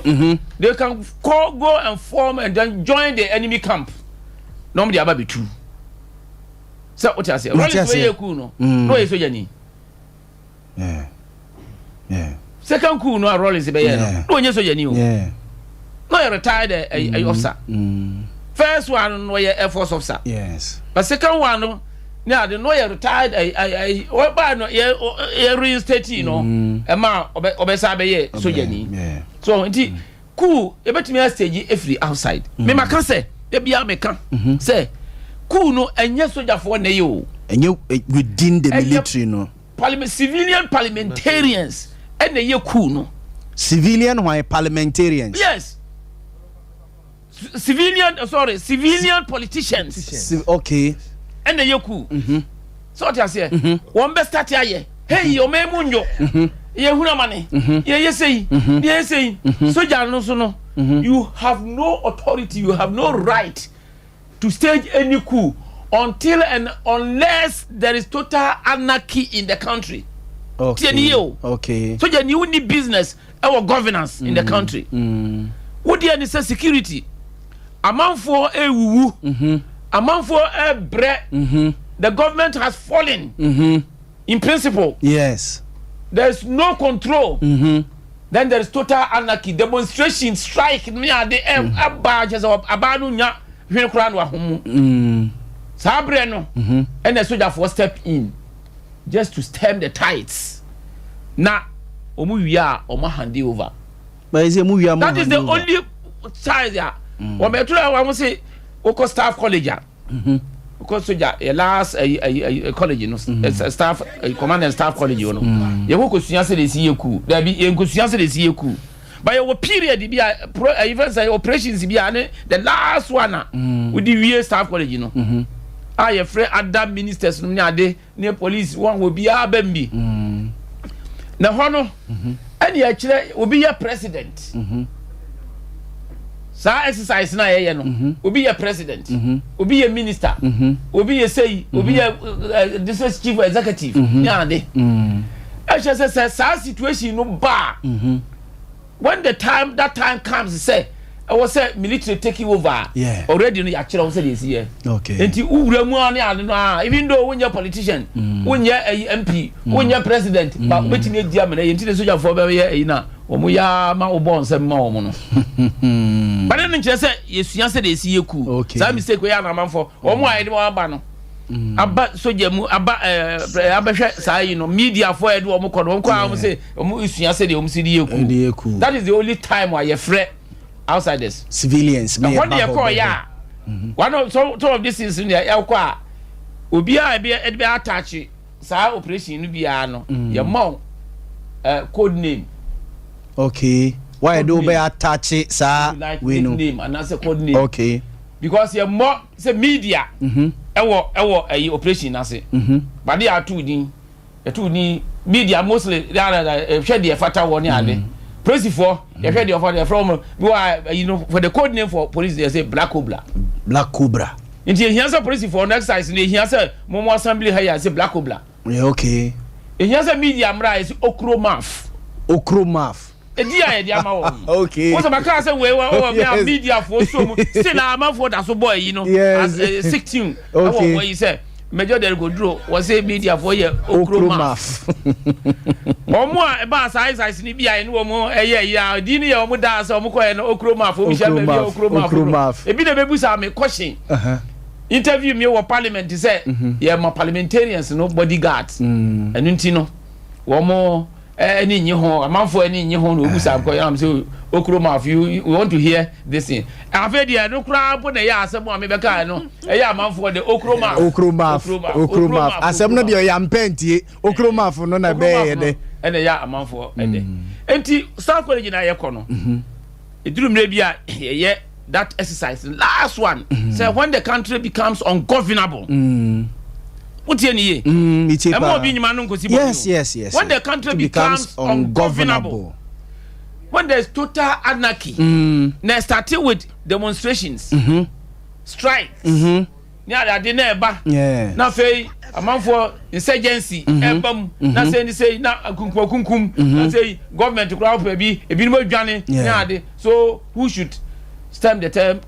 They can call go and form and then join the enemy camp. Na wɔn de aba betu. Sɛ o ti ase. Rollins wei yɛ coup no. Na ɔyɛ soja ni. Second coup no a Rollins bɛyɛ no na ɔnyɛ soja ni o. Na ɔyɛ retired ɛyɛ officer. First one no ɔyɛ air force officer. Yes. But second one no ne ade no ɔyɛ retired ɛyɛ ɛyɛ ɔbaa no yɛ yɛ reinstate no ɛma ɔbɛ ɔbɛsa bɛyɛ soja ni. So nti coup ebetumi astage efiri outside. Mema ka sɛ ebi a meka sɛ coup no ɛnyɛ sogyafoɔ na ɛyɛ o. Ɛnyɛ within the military no. Parliament civilian parliamentarians ɛna ɛyɛ coup no. Civilian hwan parliamentarians. Yes. Civilian sorry civilian politicians. Okay. Ɛna ɛyɛ coup. Sɛ ɔte aseɛ. Wɔn bɛ start ayɛ. Hey ɔmɛ mu nyo. Yɛ hunu amane. Yɛ yɛ sɛyi. Yɛ yɛ sɛyi. Soja no so no. You have no authority. You have no right to stage any coup until and unless there is total anarchy in the country. Okay. Tie ni yie o. Okay. Soja ni wonni business ɛwɔ governance in the country. Wo deɛ ni sɛ security. Amanfoɔ ewuwu. Amanfoɔ ɛbrɛ. The government has fallen. In principle. Yes. There is no control. Then there is total anarchy, demonstration, strike. Ne ade ɛ ɛba kyɛ sɛ abaa no nya hwene koraa no ahomu. Saa berɛ no ɛna sogyafoɔ step in just to stem the tides. Na wɔn wie a wɔn hand over. But is it mu wie a mo That is the only side a wɔn ɛturo a wɔn se wokɔ staff college a wokɔ soja yɛ last ɛyi ɛyi ɛyi college no staff command and staff college no yɛ kɔ kosua sɛ de esi yɛ coup dabi yɛ nkosua sɛ de esi yɛ coup, but yɛ wɔ period bi a pro ɛyi fɛn sɛ operations bi a ne the last one a wodi wie staff college no a yɛfrɛ other ministers no ne ade ne police wɔn wɔ biara bɛn bi na hɔ no ɛne yɛkyerɛ obi yɛ president. Saa exercise na yɛyɛ no, obi yɛ president, obi yɛ minister, obi yɛ sɛyi, obi yɛ district chief executive ne ade. Ɛhyɛ sɛ sɛ saa situation no ba, when the time that time comes sɛ ɛwɔ sɛ military take over, already no yɛakyerɛ wo sɛ deɛ ɛsi yɛ. Nti wowura mu a ne ade no a, even though wonyɛ politician, wonyɛ ɛyi MP, wonyɛ president, ba wobɛtumi adi amena yɛ. Nti ne sogyafoɔ bɛyɛ ɛyi na wɔn yɛ ama wobɔ nsɛm ma wɔn no, bade no nkyerɛ sɛ yɛsua sɛ deɛ ɛsi yɛ coup. Saa mistake wei yɛ anamanfoɔ wɔn a yɛde wɔn aba no aba sogya mu aba ɛɛ abɛhwɛ saa yi no, mediafoɔ yɛde wɔn kɔ no, wɔn kɔ a wɔn sɛ wɔn sua sɛ deɛ wɔn si de yɛ coup. That is the only time a yɛfrɛ outsiders. Civilians. Ɛhɔ de yɛkɔ yɛ a one of some of these things no yɛ ɛkɔ a obiara ebi ɛde bɛ attach saa operation no biara no, yɛ mɔ code name. Okay, why do bɛ attach saa wei no? Name anaasɛ code name. Because yɛ mɔ sɛ media ɛwɔ ɛyi operation n'ase bade yɛ ato din, yɛto din media mostly ɛhwɛ deɛ fata wɔ ne ade. Polisifoɔ yɛhwɛ deɛ ɔfa yɛfrɛ wɔn bi wɔ ɛyi no for the code name for police, yɛ sɛ Black Cobra. Black Cobra. Nti ehia sɛ polisifoɔ no exercise no, ehia sɛ mo mo assembly ha yɛ sɛ Black Cobra. Yeah, okay. Ehia sɛ media mmra yɛ sɛ Okromaf. Okromaf. Edi a yɛde ama wɔn. Wọ́n sọ ma kaa sɛ wei wɔ wɔ mi a media foɔ so mu still a amanfoɔ da so bɔ ɛyi no as 16 ɛwɔ wɔn yi sɛ Major Derek Oduro wɔ sɛ media foɔ yɛ Okromaf. Wɔn a ɛba saa exercise ni bi a ɛne wɔn ɛyɛ yi a di ni yɛ wɔn da sɛ wɔn kɔ yɛ no Okromaf, obi hyɛ baabi yɛ Okromaf. Ebi na ebebu sa mi question interview mi wɔ parliament sɛ yɛ ma parliamentarians no bodyguards, ɛnu nti no wɔn. Ɛni nye ho, amanfoɔ ani nye ho na obu sa nkɔ yam sɛ okuro maf, you want to hear this thing. Afei deɛ ɛno koraa mpo na ɛyɛ asɛm a mebɛka no, ɛyɛ amanfoɔ de okuro maf. Okuro maf, okuro maf asɛm no deɛ ɔyɛ ampɛ ntie okuro maf no na ɛbɛyɛ yɛ dɛ. Ɛna ɛyɛ amanfoɔ ɛdɛ. Nti South College na yɛkɔ no, ɛduru mmerɛ bi a yɛyɛ that exercise last one mm. sɛ when the country becomes ungovernable mm. wotie ne yie ɛma obi nyima no nkosi bɔ yes yes yes when the country becomes, becomes ungovernable when there is total anarchy mm. na starting with demonstrations mm -hmm. strikes mm -hmm. ne adeade na ɛba na afei amanfoɔ insurgency mhm. ɛba mu mhm. na sɛ ne sɛ na akunkumakunkum mhm. na sɛ government koraa pɛ bi ebinom adwane ne ade, so who should stem the term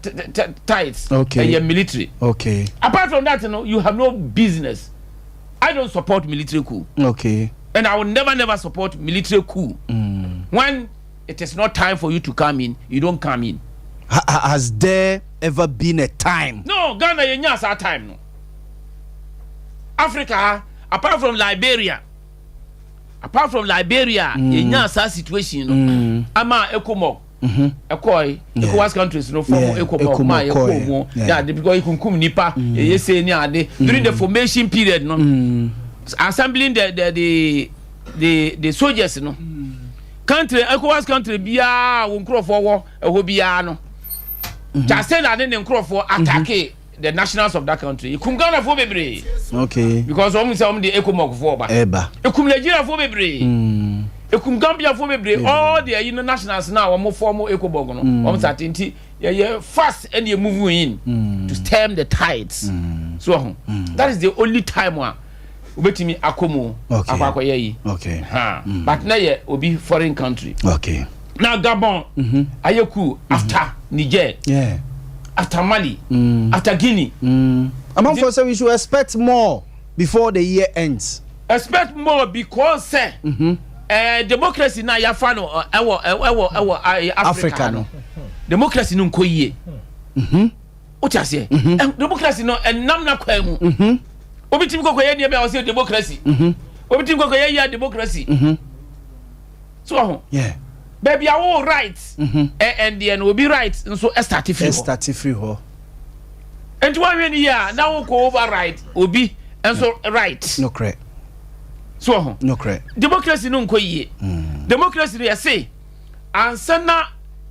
tides? Okay. Ɛyɛ military. Okay. Apart from that no, you have no business. I don't support military coup. And I will never, never support military coup. When it is not time for you to come in, you don't come in. Has there ever been a time? No, Ghana yɛ nya saa time no. Africa ha, apart from Liberia, apart from Liberia, yɛ nya saa situation no ama ECOMOG ɛkɔɛ ECOWAS countries no form ECOMOG ma yɛ kɔɔ mu ne ade because ekunkum nipa yɛ se ne ade during the formation period no, assembling the soldiers no, country ECOWAS country biara wɔn nkurɔfoɔ wɔ ɛhɔ biara no, kyase na ne ne nkurɔfoɔ attack the nationals of that country. Ekum Ghanafoɔ bebree because wɔn sɛ wɔn de ECOMOG foɔ ba. Ɛba. Ekum Nigeriafoɔ bebree, ekum Gambiafoɔ bebree, all the ɛyi no nationals na wɔn form ECOMOG no, wɔn sa te nti yɛyɛ fast ɛna yɛ move in to stem the tides. So ɔho that is the only time a wobɛtumi akɔ mu akɔ akɔyɛ yi ha, but na yɛ obi foreign country. Na Gabon ayɛ coup after Niger, after Mali, after Guinea. Amanfoɔ sɛ we should expect more before the year ends. Expect more because sɛ democracy na yafa no ɛwɔ Africa no, democracy no nkɔ yie. O ti aseɛ? Democracy no ɛnam na kwan mu. Obi timi kɔkɔ yɛ nneɛma a ɔsɛ democracy, obi timi kɔkɔ yɛ yɛ democracy so ɔho baabi a wo right ɛ ɛndeɛ no, obi right nso ɛstart firi hɔ. Ɛstart firi hɔ. Nti wɔn ahwɛ ni yie a na wo kɔ override obi nso right. Nokorɛ. So ɔho democracy no nkɔ yie. Democracy no yɛse ansa na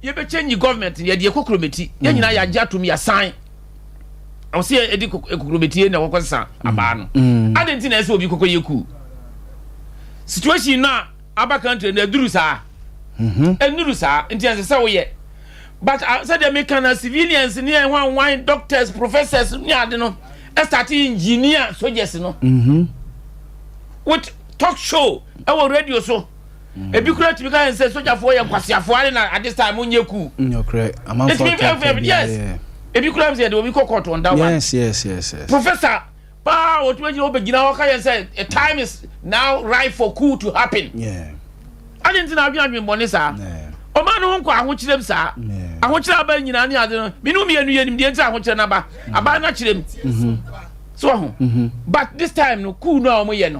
yɛbɛkyɛ government, yɛde yɛ kokurometi, yɛn nyinaa yɛagye atom, yɛasan ɔsɛ yɛde kokurometi na wɔkɔ sa abaa no adi. Nti na ɛsɛ obi kɔkɔ yɛ coup situation na aba country na aduru saa, ɛnuru saa, nti ɛsɛ sɛ woyɛ. But sɛdeɛ meka na civilians ne ɛho anwan, doctors, professors ne ade no ɛstart engineer soldiers no with talk show ɛwɔ radio so. Ebi kura tumi ka yɛn sɛ sogyafoɔ yɛ nkwasiafoɔ ade na at this time mo nye coup. Nokorɛ, amanfoɔ etumi yes, ebi kura mi sɛ yɛde obi kɔ court on that one. Professor paa otumi gyina obegyina hɔ ka yɛn sɛ a time is now right for coup to happen. Adi nti na adwene adwene bɔne saa ɔman no ho nkɔ ahokyerɛ mu saa, ahokyerɛ aba nyinaa ne ade no, mene mmienu yɛ nimdeɛ nti ahokyerɛ no aba aba no akyerɛ mu so ɔho. But this time no, coup no a wɔn yɛ no,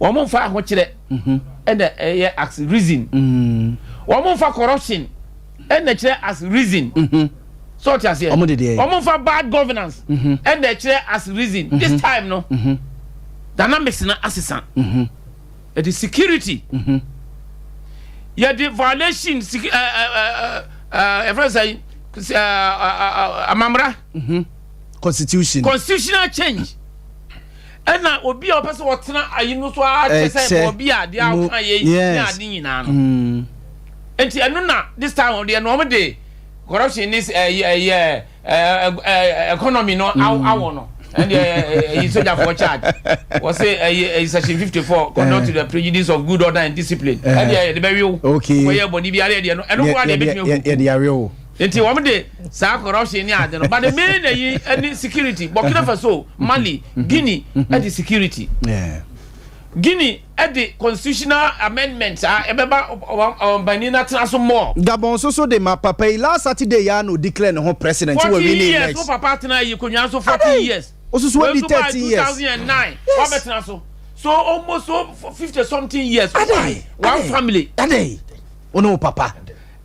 wɔn mfa ahokyerɛ ɛna ɛyɛ as reason, wɔn mfa corruption ɛna kyerɛ as reason so ɔte aseɛ. Ɔmo de deɛ? Wɔn mfa bad governance ɛna kyerɛ as reason. This time no, dynamics na asesa. Yɛde security, yɛde violation ɛɛ ɛɛ ɛɛ ɛfɛ sɛ ɛɛ amamra. Constitution. Constitutional change, ɛna obi a ɔpɛ sɛ ɔtena ayi no so akyɛ sɛ obi a deɛ aka yɛ ne ade nyinaa no. Nti ɛno na this time deɛ no, wɔn de corruption ne ɛyɛ ɛyɛ ɛɛ economy no awɔ no, ɛnde ɛyi sogyafoɔ charge wɔsɛ ɛyi ɛyi section 54, conduct to the prejudice of good order and discipline, ɛnde yɛde bɛ wiw wɔyɛ bɔ ni bi ara deɛ no, ɛno kora deɛ ebetumi agu. Yɛde awe o. Nti wɔn de saa corruption ne ade no, but the main ɛyi ɛne security. Burkina Faso, Mali, Guinea ɛde security. Guinea ɛde constitutional amendment a ɛbɛba ɔbanin n'atena so more. Gabon nso so de ma papa yi last Saturday ya na o declare ne ho president wɔ 40 winning years wo election. Papa atena yi konwa so 40 years. Osusu wadi 13 years. 2009 wabɛtena so. So almost so 50 something years. Why? One family. Adɛn? Wo ne wo papa.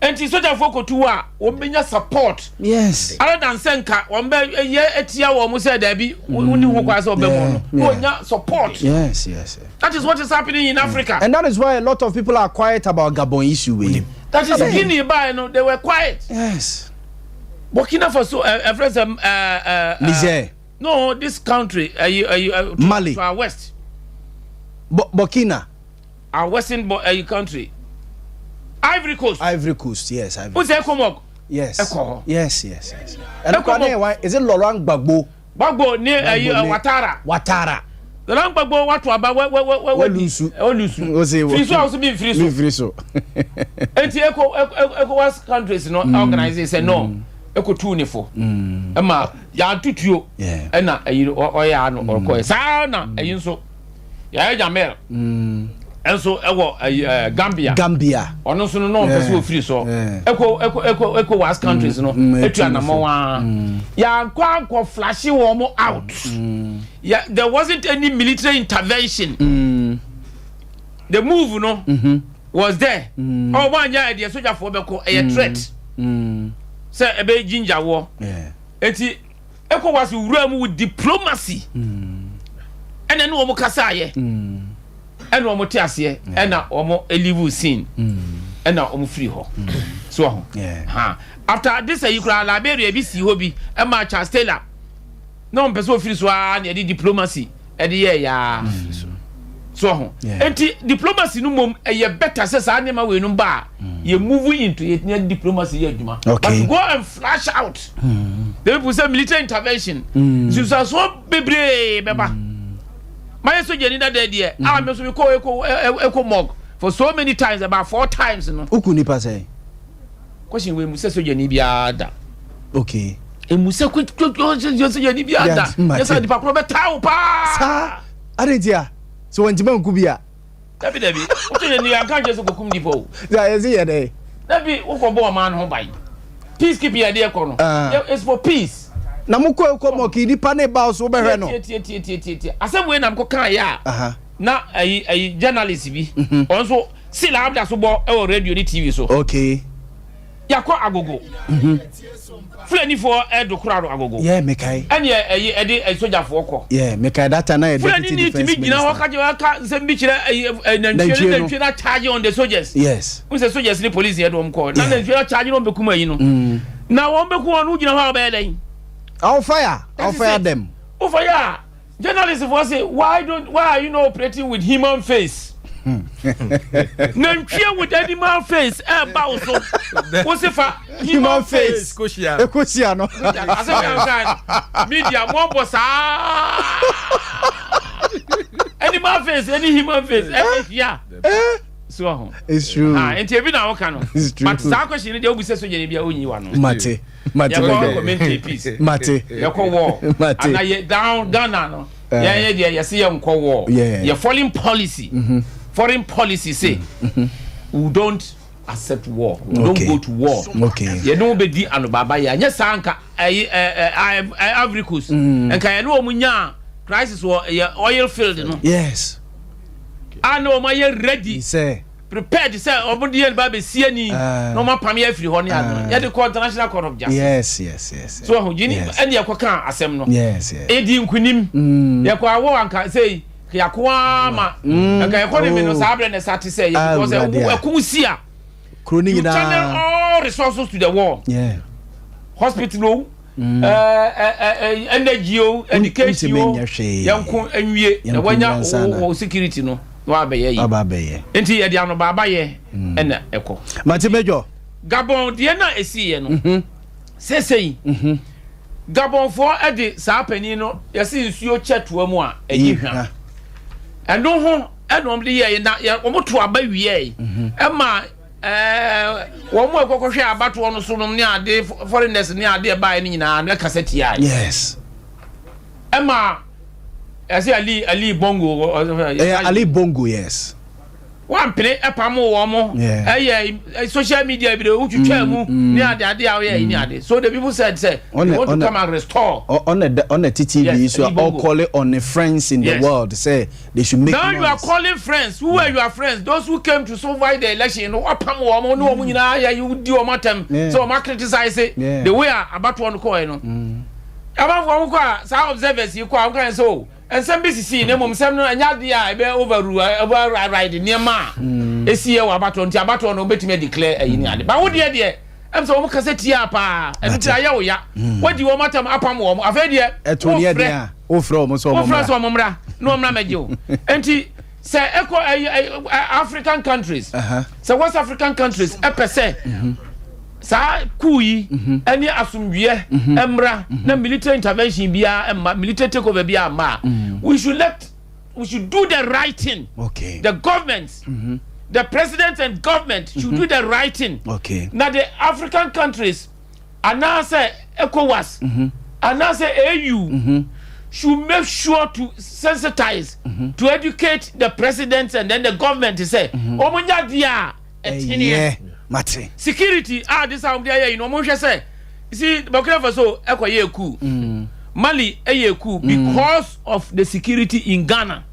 Nti sogyafoɔ kɔtu hɔ a wɔn bɛnya support. Yes. Other than sɛ nka wɔn bɛ yɛ atia wɔn sɛ daabi wonni ho kwan sɛ ɔbɛ mu no. Wɔnya support. Yes. That is what is happening in Africa. And that is why a lot of people are quiet about Gabon issue. Wey. That is Guinea by no, they were quiet. Yes. Burkina Faso, friends, Niger. No, this country, Mali. To our west. Burkina. Our western country. Ivory Coast. Ivory Coast, yes. Ivory Coast. Who's ECOMOG? Yes. Eco. Yes. And ECOMOG. Is it Laurent Gbagbo? Gbagbo ne Ouattara. Ouattara. Laurent Gbagbo watu aba we we we we lusu. We lusu. Firi so a bi firi so. Firi so. Enti ECOWAS countries no organize say no. Eko tu ne fo. Ema ya tutuo. Ena eyi oya ano orko. Saa na eyi nso. Yahya Jammeh. Enso ewo Gambia. Gambia. Ono nso no mpɛ sɛ ofiri so. ECOWAS countries no etu anamɔ wa. Ya nkɔ ankɔ flash wɔn out. Yeah, there wasn't any military intervention. The move no was there. Oh, one year the soldier for beko a threat. Say ebe ginger war. Enti ECOWAS wura mu with diplomacy. And then wɔn kasa ye. Ɛna wɔn te aseɛ, ɛna wɔn leave scene, ɛna wɔn firi hɔ. So ho. Ha. After this ayi kura Liberia bi si hɔ bi, ɛma Charles Taylor. Na wɔn pɛ sɛ ofiri so aa na yɛde diplomacy ɛde yɛ yaa. So ho. Enti diplomacy no mom ɛyɛ better sɛ saa nneɛma wei no ba a yɛ move into yɛ yɛ diplomacy yɛ adwuma. But go and flash out. The people say military intervention. Nsusuasoɔ bebree bɛba. My soldier ni dada deɛ. Ah, me so me kɔ ECOMOG for so many times, about 4 times no. Uku nipa sɛ. Question we mu sɛ soldier ni biara da. Okay. Emu sɛ soldier ni biara da. Yes, nipa koro bɛ taa o paa. Saa. Adetia. So wɔn ntoma nku bi a. Dabi. Wotu ni anka nkyɛn sɛ kokum nipa o. Sɛ yɛsi yɛ dɛ. Dabi wokɔ bɔ ɔman ho ban. Peacekeeping yɛ deɛ kɔ no. It's for peace. Na mo kɔ ECOMOG nipa ne ba so bɛhwɛ no. Tie. Asɛm wei na mkɔ kan yɛ a. Na ayi journalist bi. Ɔno nso sila abda so bɔ ɛwɔ radio ne TV so. Okay. Yakɔ agogo. Fulanifoɔ ɛdo kora agogo. Yeah, mekai. Ɛne ɛyi ɛde sogyafoɔ kɔ. Yeah, mekai that time na yɛ deputy defense minister. Fulani ni timi gyina hɔ ka ka nsɛm bi kyerɛ nantwie na charge on the soldiers. Yes. N sɛ soldiers ni police yɛ de wɔn kɔ. Na nantwie na charge na wɔn bɛ kum ayi no. Na wɔn bɛ kum wɔn no gyina hɔ a wɔbɛyɛ dɛn. I'll fire them. O fire. Journalists for say why are you not operating with human face? Nantwie with animal face. Ba so. Wo se fa human face. Ekosia no. Media mo bo sa. Animal face, any human face. Yeah. So it's true. Ah, enti ebi na wo ka no. But sa question dey obi se so je bia onyi wa no. Mate. Mate. Mate. Yɛkɔ war. Mate. Ana ye down Ghana no. Yeah, yeah, see yɛnkɔ war. Yeah, foreign policy. Foreign policy say we don't accept war. We don't go to war. Okay. You don't be di anobaba ya. Nyɛ saa nka Ivory Coast. Nka yɛ no wɔn nya crisis wɔ oil field no. Yes. A na wɔn ayɛ ready. Sɛ prepared sɛ ɔmo di yɛn ba bɛ sie ni na ɔmo apam yɛ afiri hɔ ne ano yɛde kɔ International Court of Justice. Yes. So ɔho gini ɛne yɛkɔ kan asɛm no. Yes. Edi nkunim. Yɛkɔ awɔ anka sɛ yɛako ama nka yɛkɔ ne mi no saa abirɛ na ɛsa te sɛ yɛ because ɛkum si a. Kuro ni You nyinaa. channel all resources to the war. Yeah. Hospital o. Energy o, education o. Yɛnko nwie na wanya wo security no. Na wabɛyɛ yi. Aba abɛyɛ. Nti yɛde ano baaba yɛ ɛna ɛkɔ. Mate Major. Gabon deɛ na esi yɛ no. Sesei. Gabonfoɔ ɛde saa panin no yɛsi nsuo kyɛ toa mu a ɛyi hwa. Ɛno ho ɛna wɔn de yɛ na wɔn to aba wie yi. Ɛma wɔn mu ɛkɔkɔhwɛ abatoɔ no so nom ne ade foreigners ne ade ɛbaeɛ no nyinaa no ɛkasa tia. Yes. Ɛma ɛsɛ Ali Bongo. Ali Bongo, yes. Wampene ɛpamo wɔn mo. Ɛyɛ social media bi de wotwitwa mu ne ade ade a woyɛ ne ade. So the people said sɛ they want to come and restore. On the on the TTV so all calling on the friends in the world say they should make Now noise. you are calling friends. Who were your friends? Those who came to survive the election. No, wapam wɔn mo ne wɔn nyinaa yɛ you di wɔn atɛm. So wɔn criticize the way a abatoɔ no kɔɛ no. Amanfoɔ wɔn kɔ a saa observers yi kɔ a wɔn kan sɛ o nsɛm bi sisi na mmom nsɛm no ɛnyɛ adeɛ a ɛbɛ overrule override nneɛma a esi yɛ wɔ abatoɔ nti abatoɔ no wɔbɛtumi declare ɛyi ne ade. Ba wo deɛ deɛ ɛm sɛ wɔn kasa tia paa ɛno ti ayɛ wo ya wɔdi wɔn atam apam wɔn afei deɛ ɛto ne ɛdeɛ a wofrɛ wɔn sɛ wɔn mmra wofrɛ sɛ wɔn mmra na wɔn mmra mɛgye o nti sɛ ɛkɔ ɛyi ɛyi African countries sɛ West African countries ɛpɛ sɛ saa kuu yi ɛne asomdwiɛ ɛmmra na military intervention biara ɛmma military takeover biara mma a we should let we should do the right thing okay. the government mm -hmm. the president and government should mm -hmm. do the right thing okay. na the African countries anaasɛ ECOWAS mm -hmm. anaasɛ AU mm -hmm. should make sure to sensitize mm -hmm. to educate the president and then the government sɛ wɔn nya deɛ a ɛteneɛ mate security a de sa wɔn de ayɛ yi no wɔn hwɛ sɛ si Burkina Faso ɛkɔ yɛ coup mm. Mali ɛyɛ coup mm. because of the security in Ghana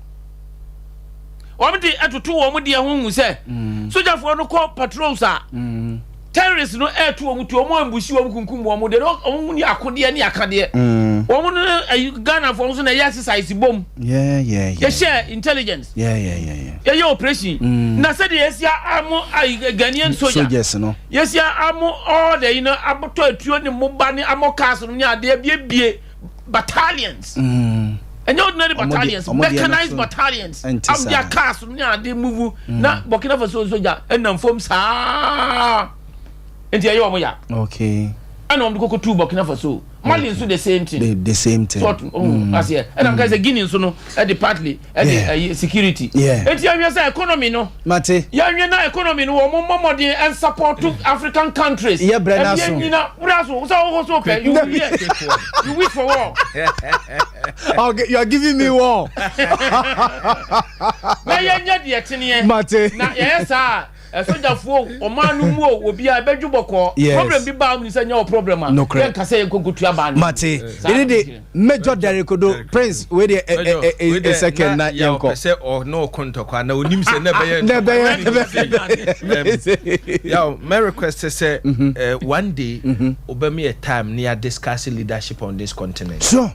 wɔn de ɛtoto wɔn deɛ ho hu sɛ mm. sogyafoɔ no kɔ patrols a mm. terrorists no ɛɛto wɔn tu wɔn ambusi wɔn kunkum wɔn de wɔn ni akodeɛ ne akadeɛ mm. wɔn no ɛyi Ghana foɔ nso na ɛyɛ exercise bom yɛhyɛ intelligence yɛyɛ operation mm. na sɛdeɛ yɛsi amo ayi Ghanaian soldier soldiers no yɛsi amo all the you know abotɔ etuo ne moba ne amo cars no ne adeɛ biebie battalions. Mm. Ɛnyɛ ordinary battalions, mechanized battalions. Am their cars no ne ade move mm. na Burkina Faso soja ɛnam fam saa. Nti ɛyɛ wɔn ya. Okay. Ɛna wɔn de koko tu Burkina Faso. Mali nso the same thing. The, the same thing. So oh, mm. aseɛ. Ɛna nka sɛ Guinea nso no ɛde partly ɛde ɛyi security. Yeah. Eti yɛn hwɛ sɛ economy no. Mate. Yɛn hwɛ na economy no wɔn mmɔ mmɔden ɛn support African countries. Yɛ brɛ n'aso. Ɛbi nyina brɛ aso. Sɛ ɔwɔ so pɛ you hear you wish for war. Okay, you are giving me war. Na yɛn nyɛ deɛ teneɛ. Mate. Na yɛyɛ saa. Sogyafoɔ o, ɔman no mu o, obiara ɛbɛdwo bɔkɔɔ. Yes. Problem bi ba a wonim sɛ nyɛ wo problem a, Nokorɛ. yɛnka sɛ yɛnkɔ nkɔtua ban no mu. Mate. Saa na Ɛne de mekyerɛ. Major Derrick Odo, Prince, wei deɛ ɛ- Major, ɛ- ɛ- wei ɛ- deɛ second na na yɛnkɔ. ɔpɛ sɛ ɔne ɔko ntɔkwa na onim sɛ na ɛbɛyɛ Na ɛbɛyɛ- ntɔkwa. ɛbɛyɛ- Um, yaw, mɛ request sɛ eh, one day wobɛma yɛ time na yɛ discuss leadership on this continent. Sure.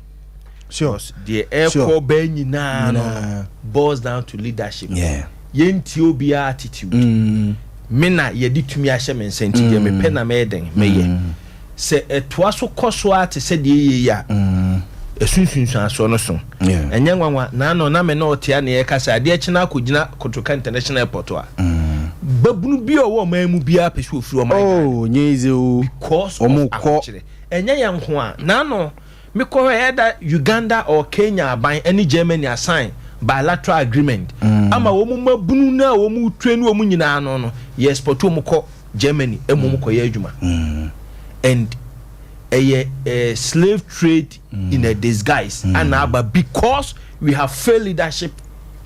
Sure. Deɛ ɛkɔ bɛɛ nyinaa no boils down to leadership. Yeah. Yɛntie obiara attitude. Mm. Me na yɛde tumi ahyɛ me nsa nti deɛ mm. mepɛ na mɛyɛ dɛn mɛyɛ. Mm. Sɛ ɛtoa so kɔ so ara te sɛ deɛ ɛyɛ yi a mm. ɛsunsunsuansoɔ no so. Ɛnyɛ nwanwa naano na me na ɔtea na yɛka sɛ adeɛ kyena akɔgyina Kotoka International Airport a. Mm. Babunu bi a ɔwɔ ɔman mu biara pɛ sɛ ɔfiri ɔman oh, nyɛ easy o. Because of ahokyerɛ. Ɛnyɛ yɛn nko a naano Mekɔ hɔ a either Uganda or Kenya aban ɛne Germany asign bilateral agreement ama wɔn mmabunu no a wɔn train wɔn nyinaa no no yɛ export wɔn kɔ Germany ɛma wɔn kɔ yɛ adwuma and ɛyɛ eh, slave trade in a disguise ana aba because we have failed leadership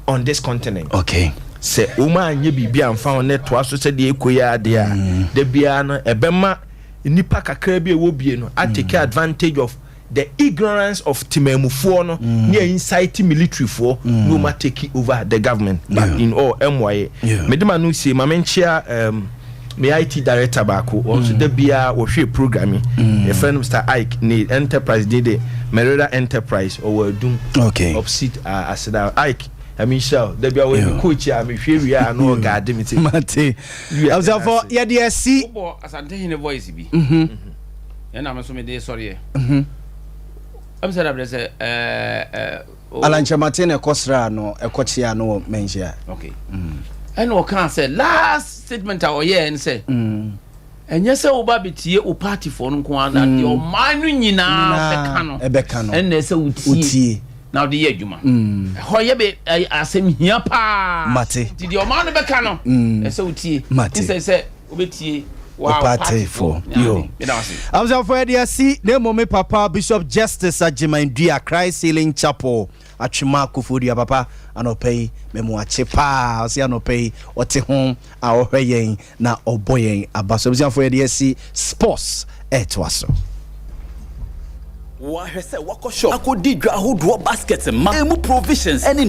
on this continent. Okay. Sɛ wɔn anyɛ biribi amfa ho na ɛtoa so sɛdeɛ ɛkɔ yi adeɛ a da biara no ɛbɛma nnipa kakra bi a ɛwɔ bie no a take advantage of the ignorance of temamufoɔ no mm. ne incite militaryfoɔ mm. ne wɔn take over the government but yeah. in all ɛmmoa yɛ mede ma no sie ma menkyea um, me IT director baako wɔn nso da biara wɔhwɛ program yi yɛfrɛ no Mr Ike ne enterprise din de Merera Enterprise ɔwɔ Adum okay. opposite uh, Aseda Ike ɛmi nhyira o da biara wɔyɛ mi coach a mehwɛ wie a na ɔgaade mi ti mate abusuafo yɛde asi. Wobɔ Asantehene voice bi. Ɛna me nso mede sɔreɛ. Ɛm sɛ dabrɛ sɛ ɛɛ. Alankyɛmate na ɛkɔ sraa no ɛkɔ kyea no wɔ Manhyia. Okay. Ɛna ɔkaa sɛ last statement a ɔyɛɛ ne sɛ. Ɛnyɛ sɛ woba bɛtie wo partyfoɔ no nko ara na deɛ ɔman no nyinaa bɛka no ɛbɛka no ɛna ɛsɛ wotie na wode yɛ adwuma. Ɛhɔ yɛ bɛ asɛm hia paa. Mate. Nti deɛ ɔman no bɛka no ɛsɛ wotie. Mate. Nsɛ sɛ wobɛtie. Wo partyfoɔ yo. Abusuafoɔ, yɛde asi na mmom me papa Bishop Justice Agyemandua, Christ Healing Chapel, Atwema Koforidua. Papa, anɔpa yi mɛmu akye paa. Ɔsɛ anɔpa yi ɔte ho a ɔhwɛ yɛn na ɔbɔ yɛn aba so. Abusuafoɔ, yɛde asi, sports ɛɛtoa so. Wahwɛ sɛ wakɔ shop akɔdi dwa ahodoɔ, basket ma emu provisions ɛne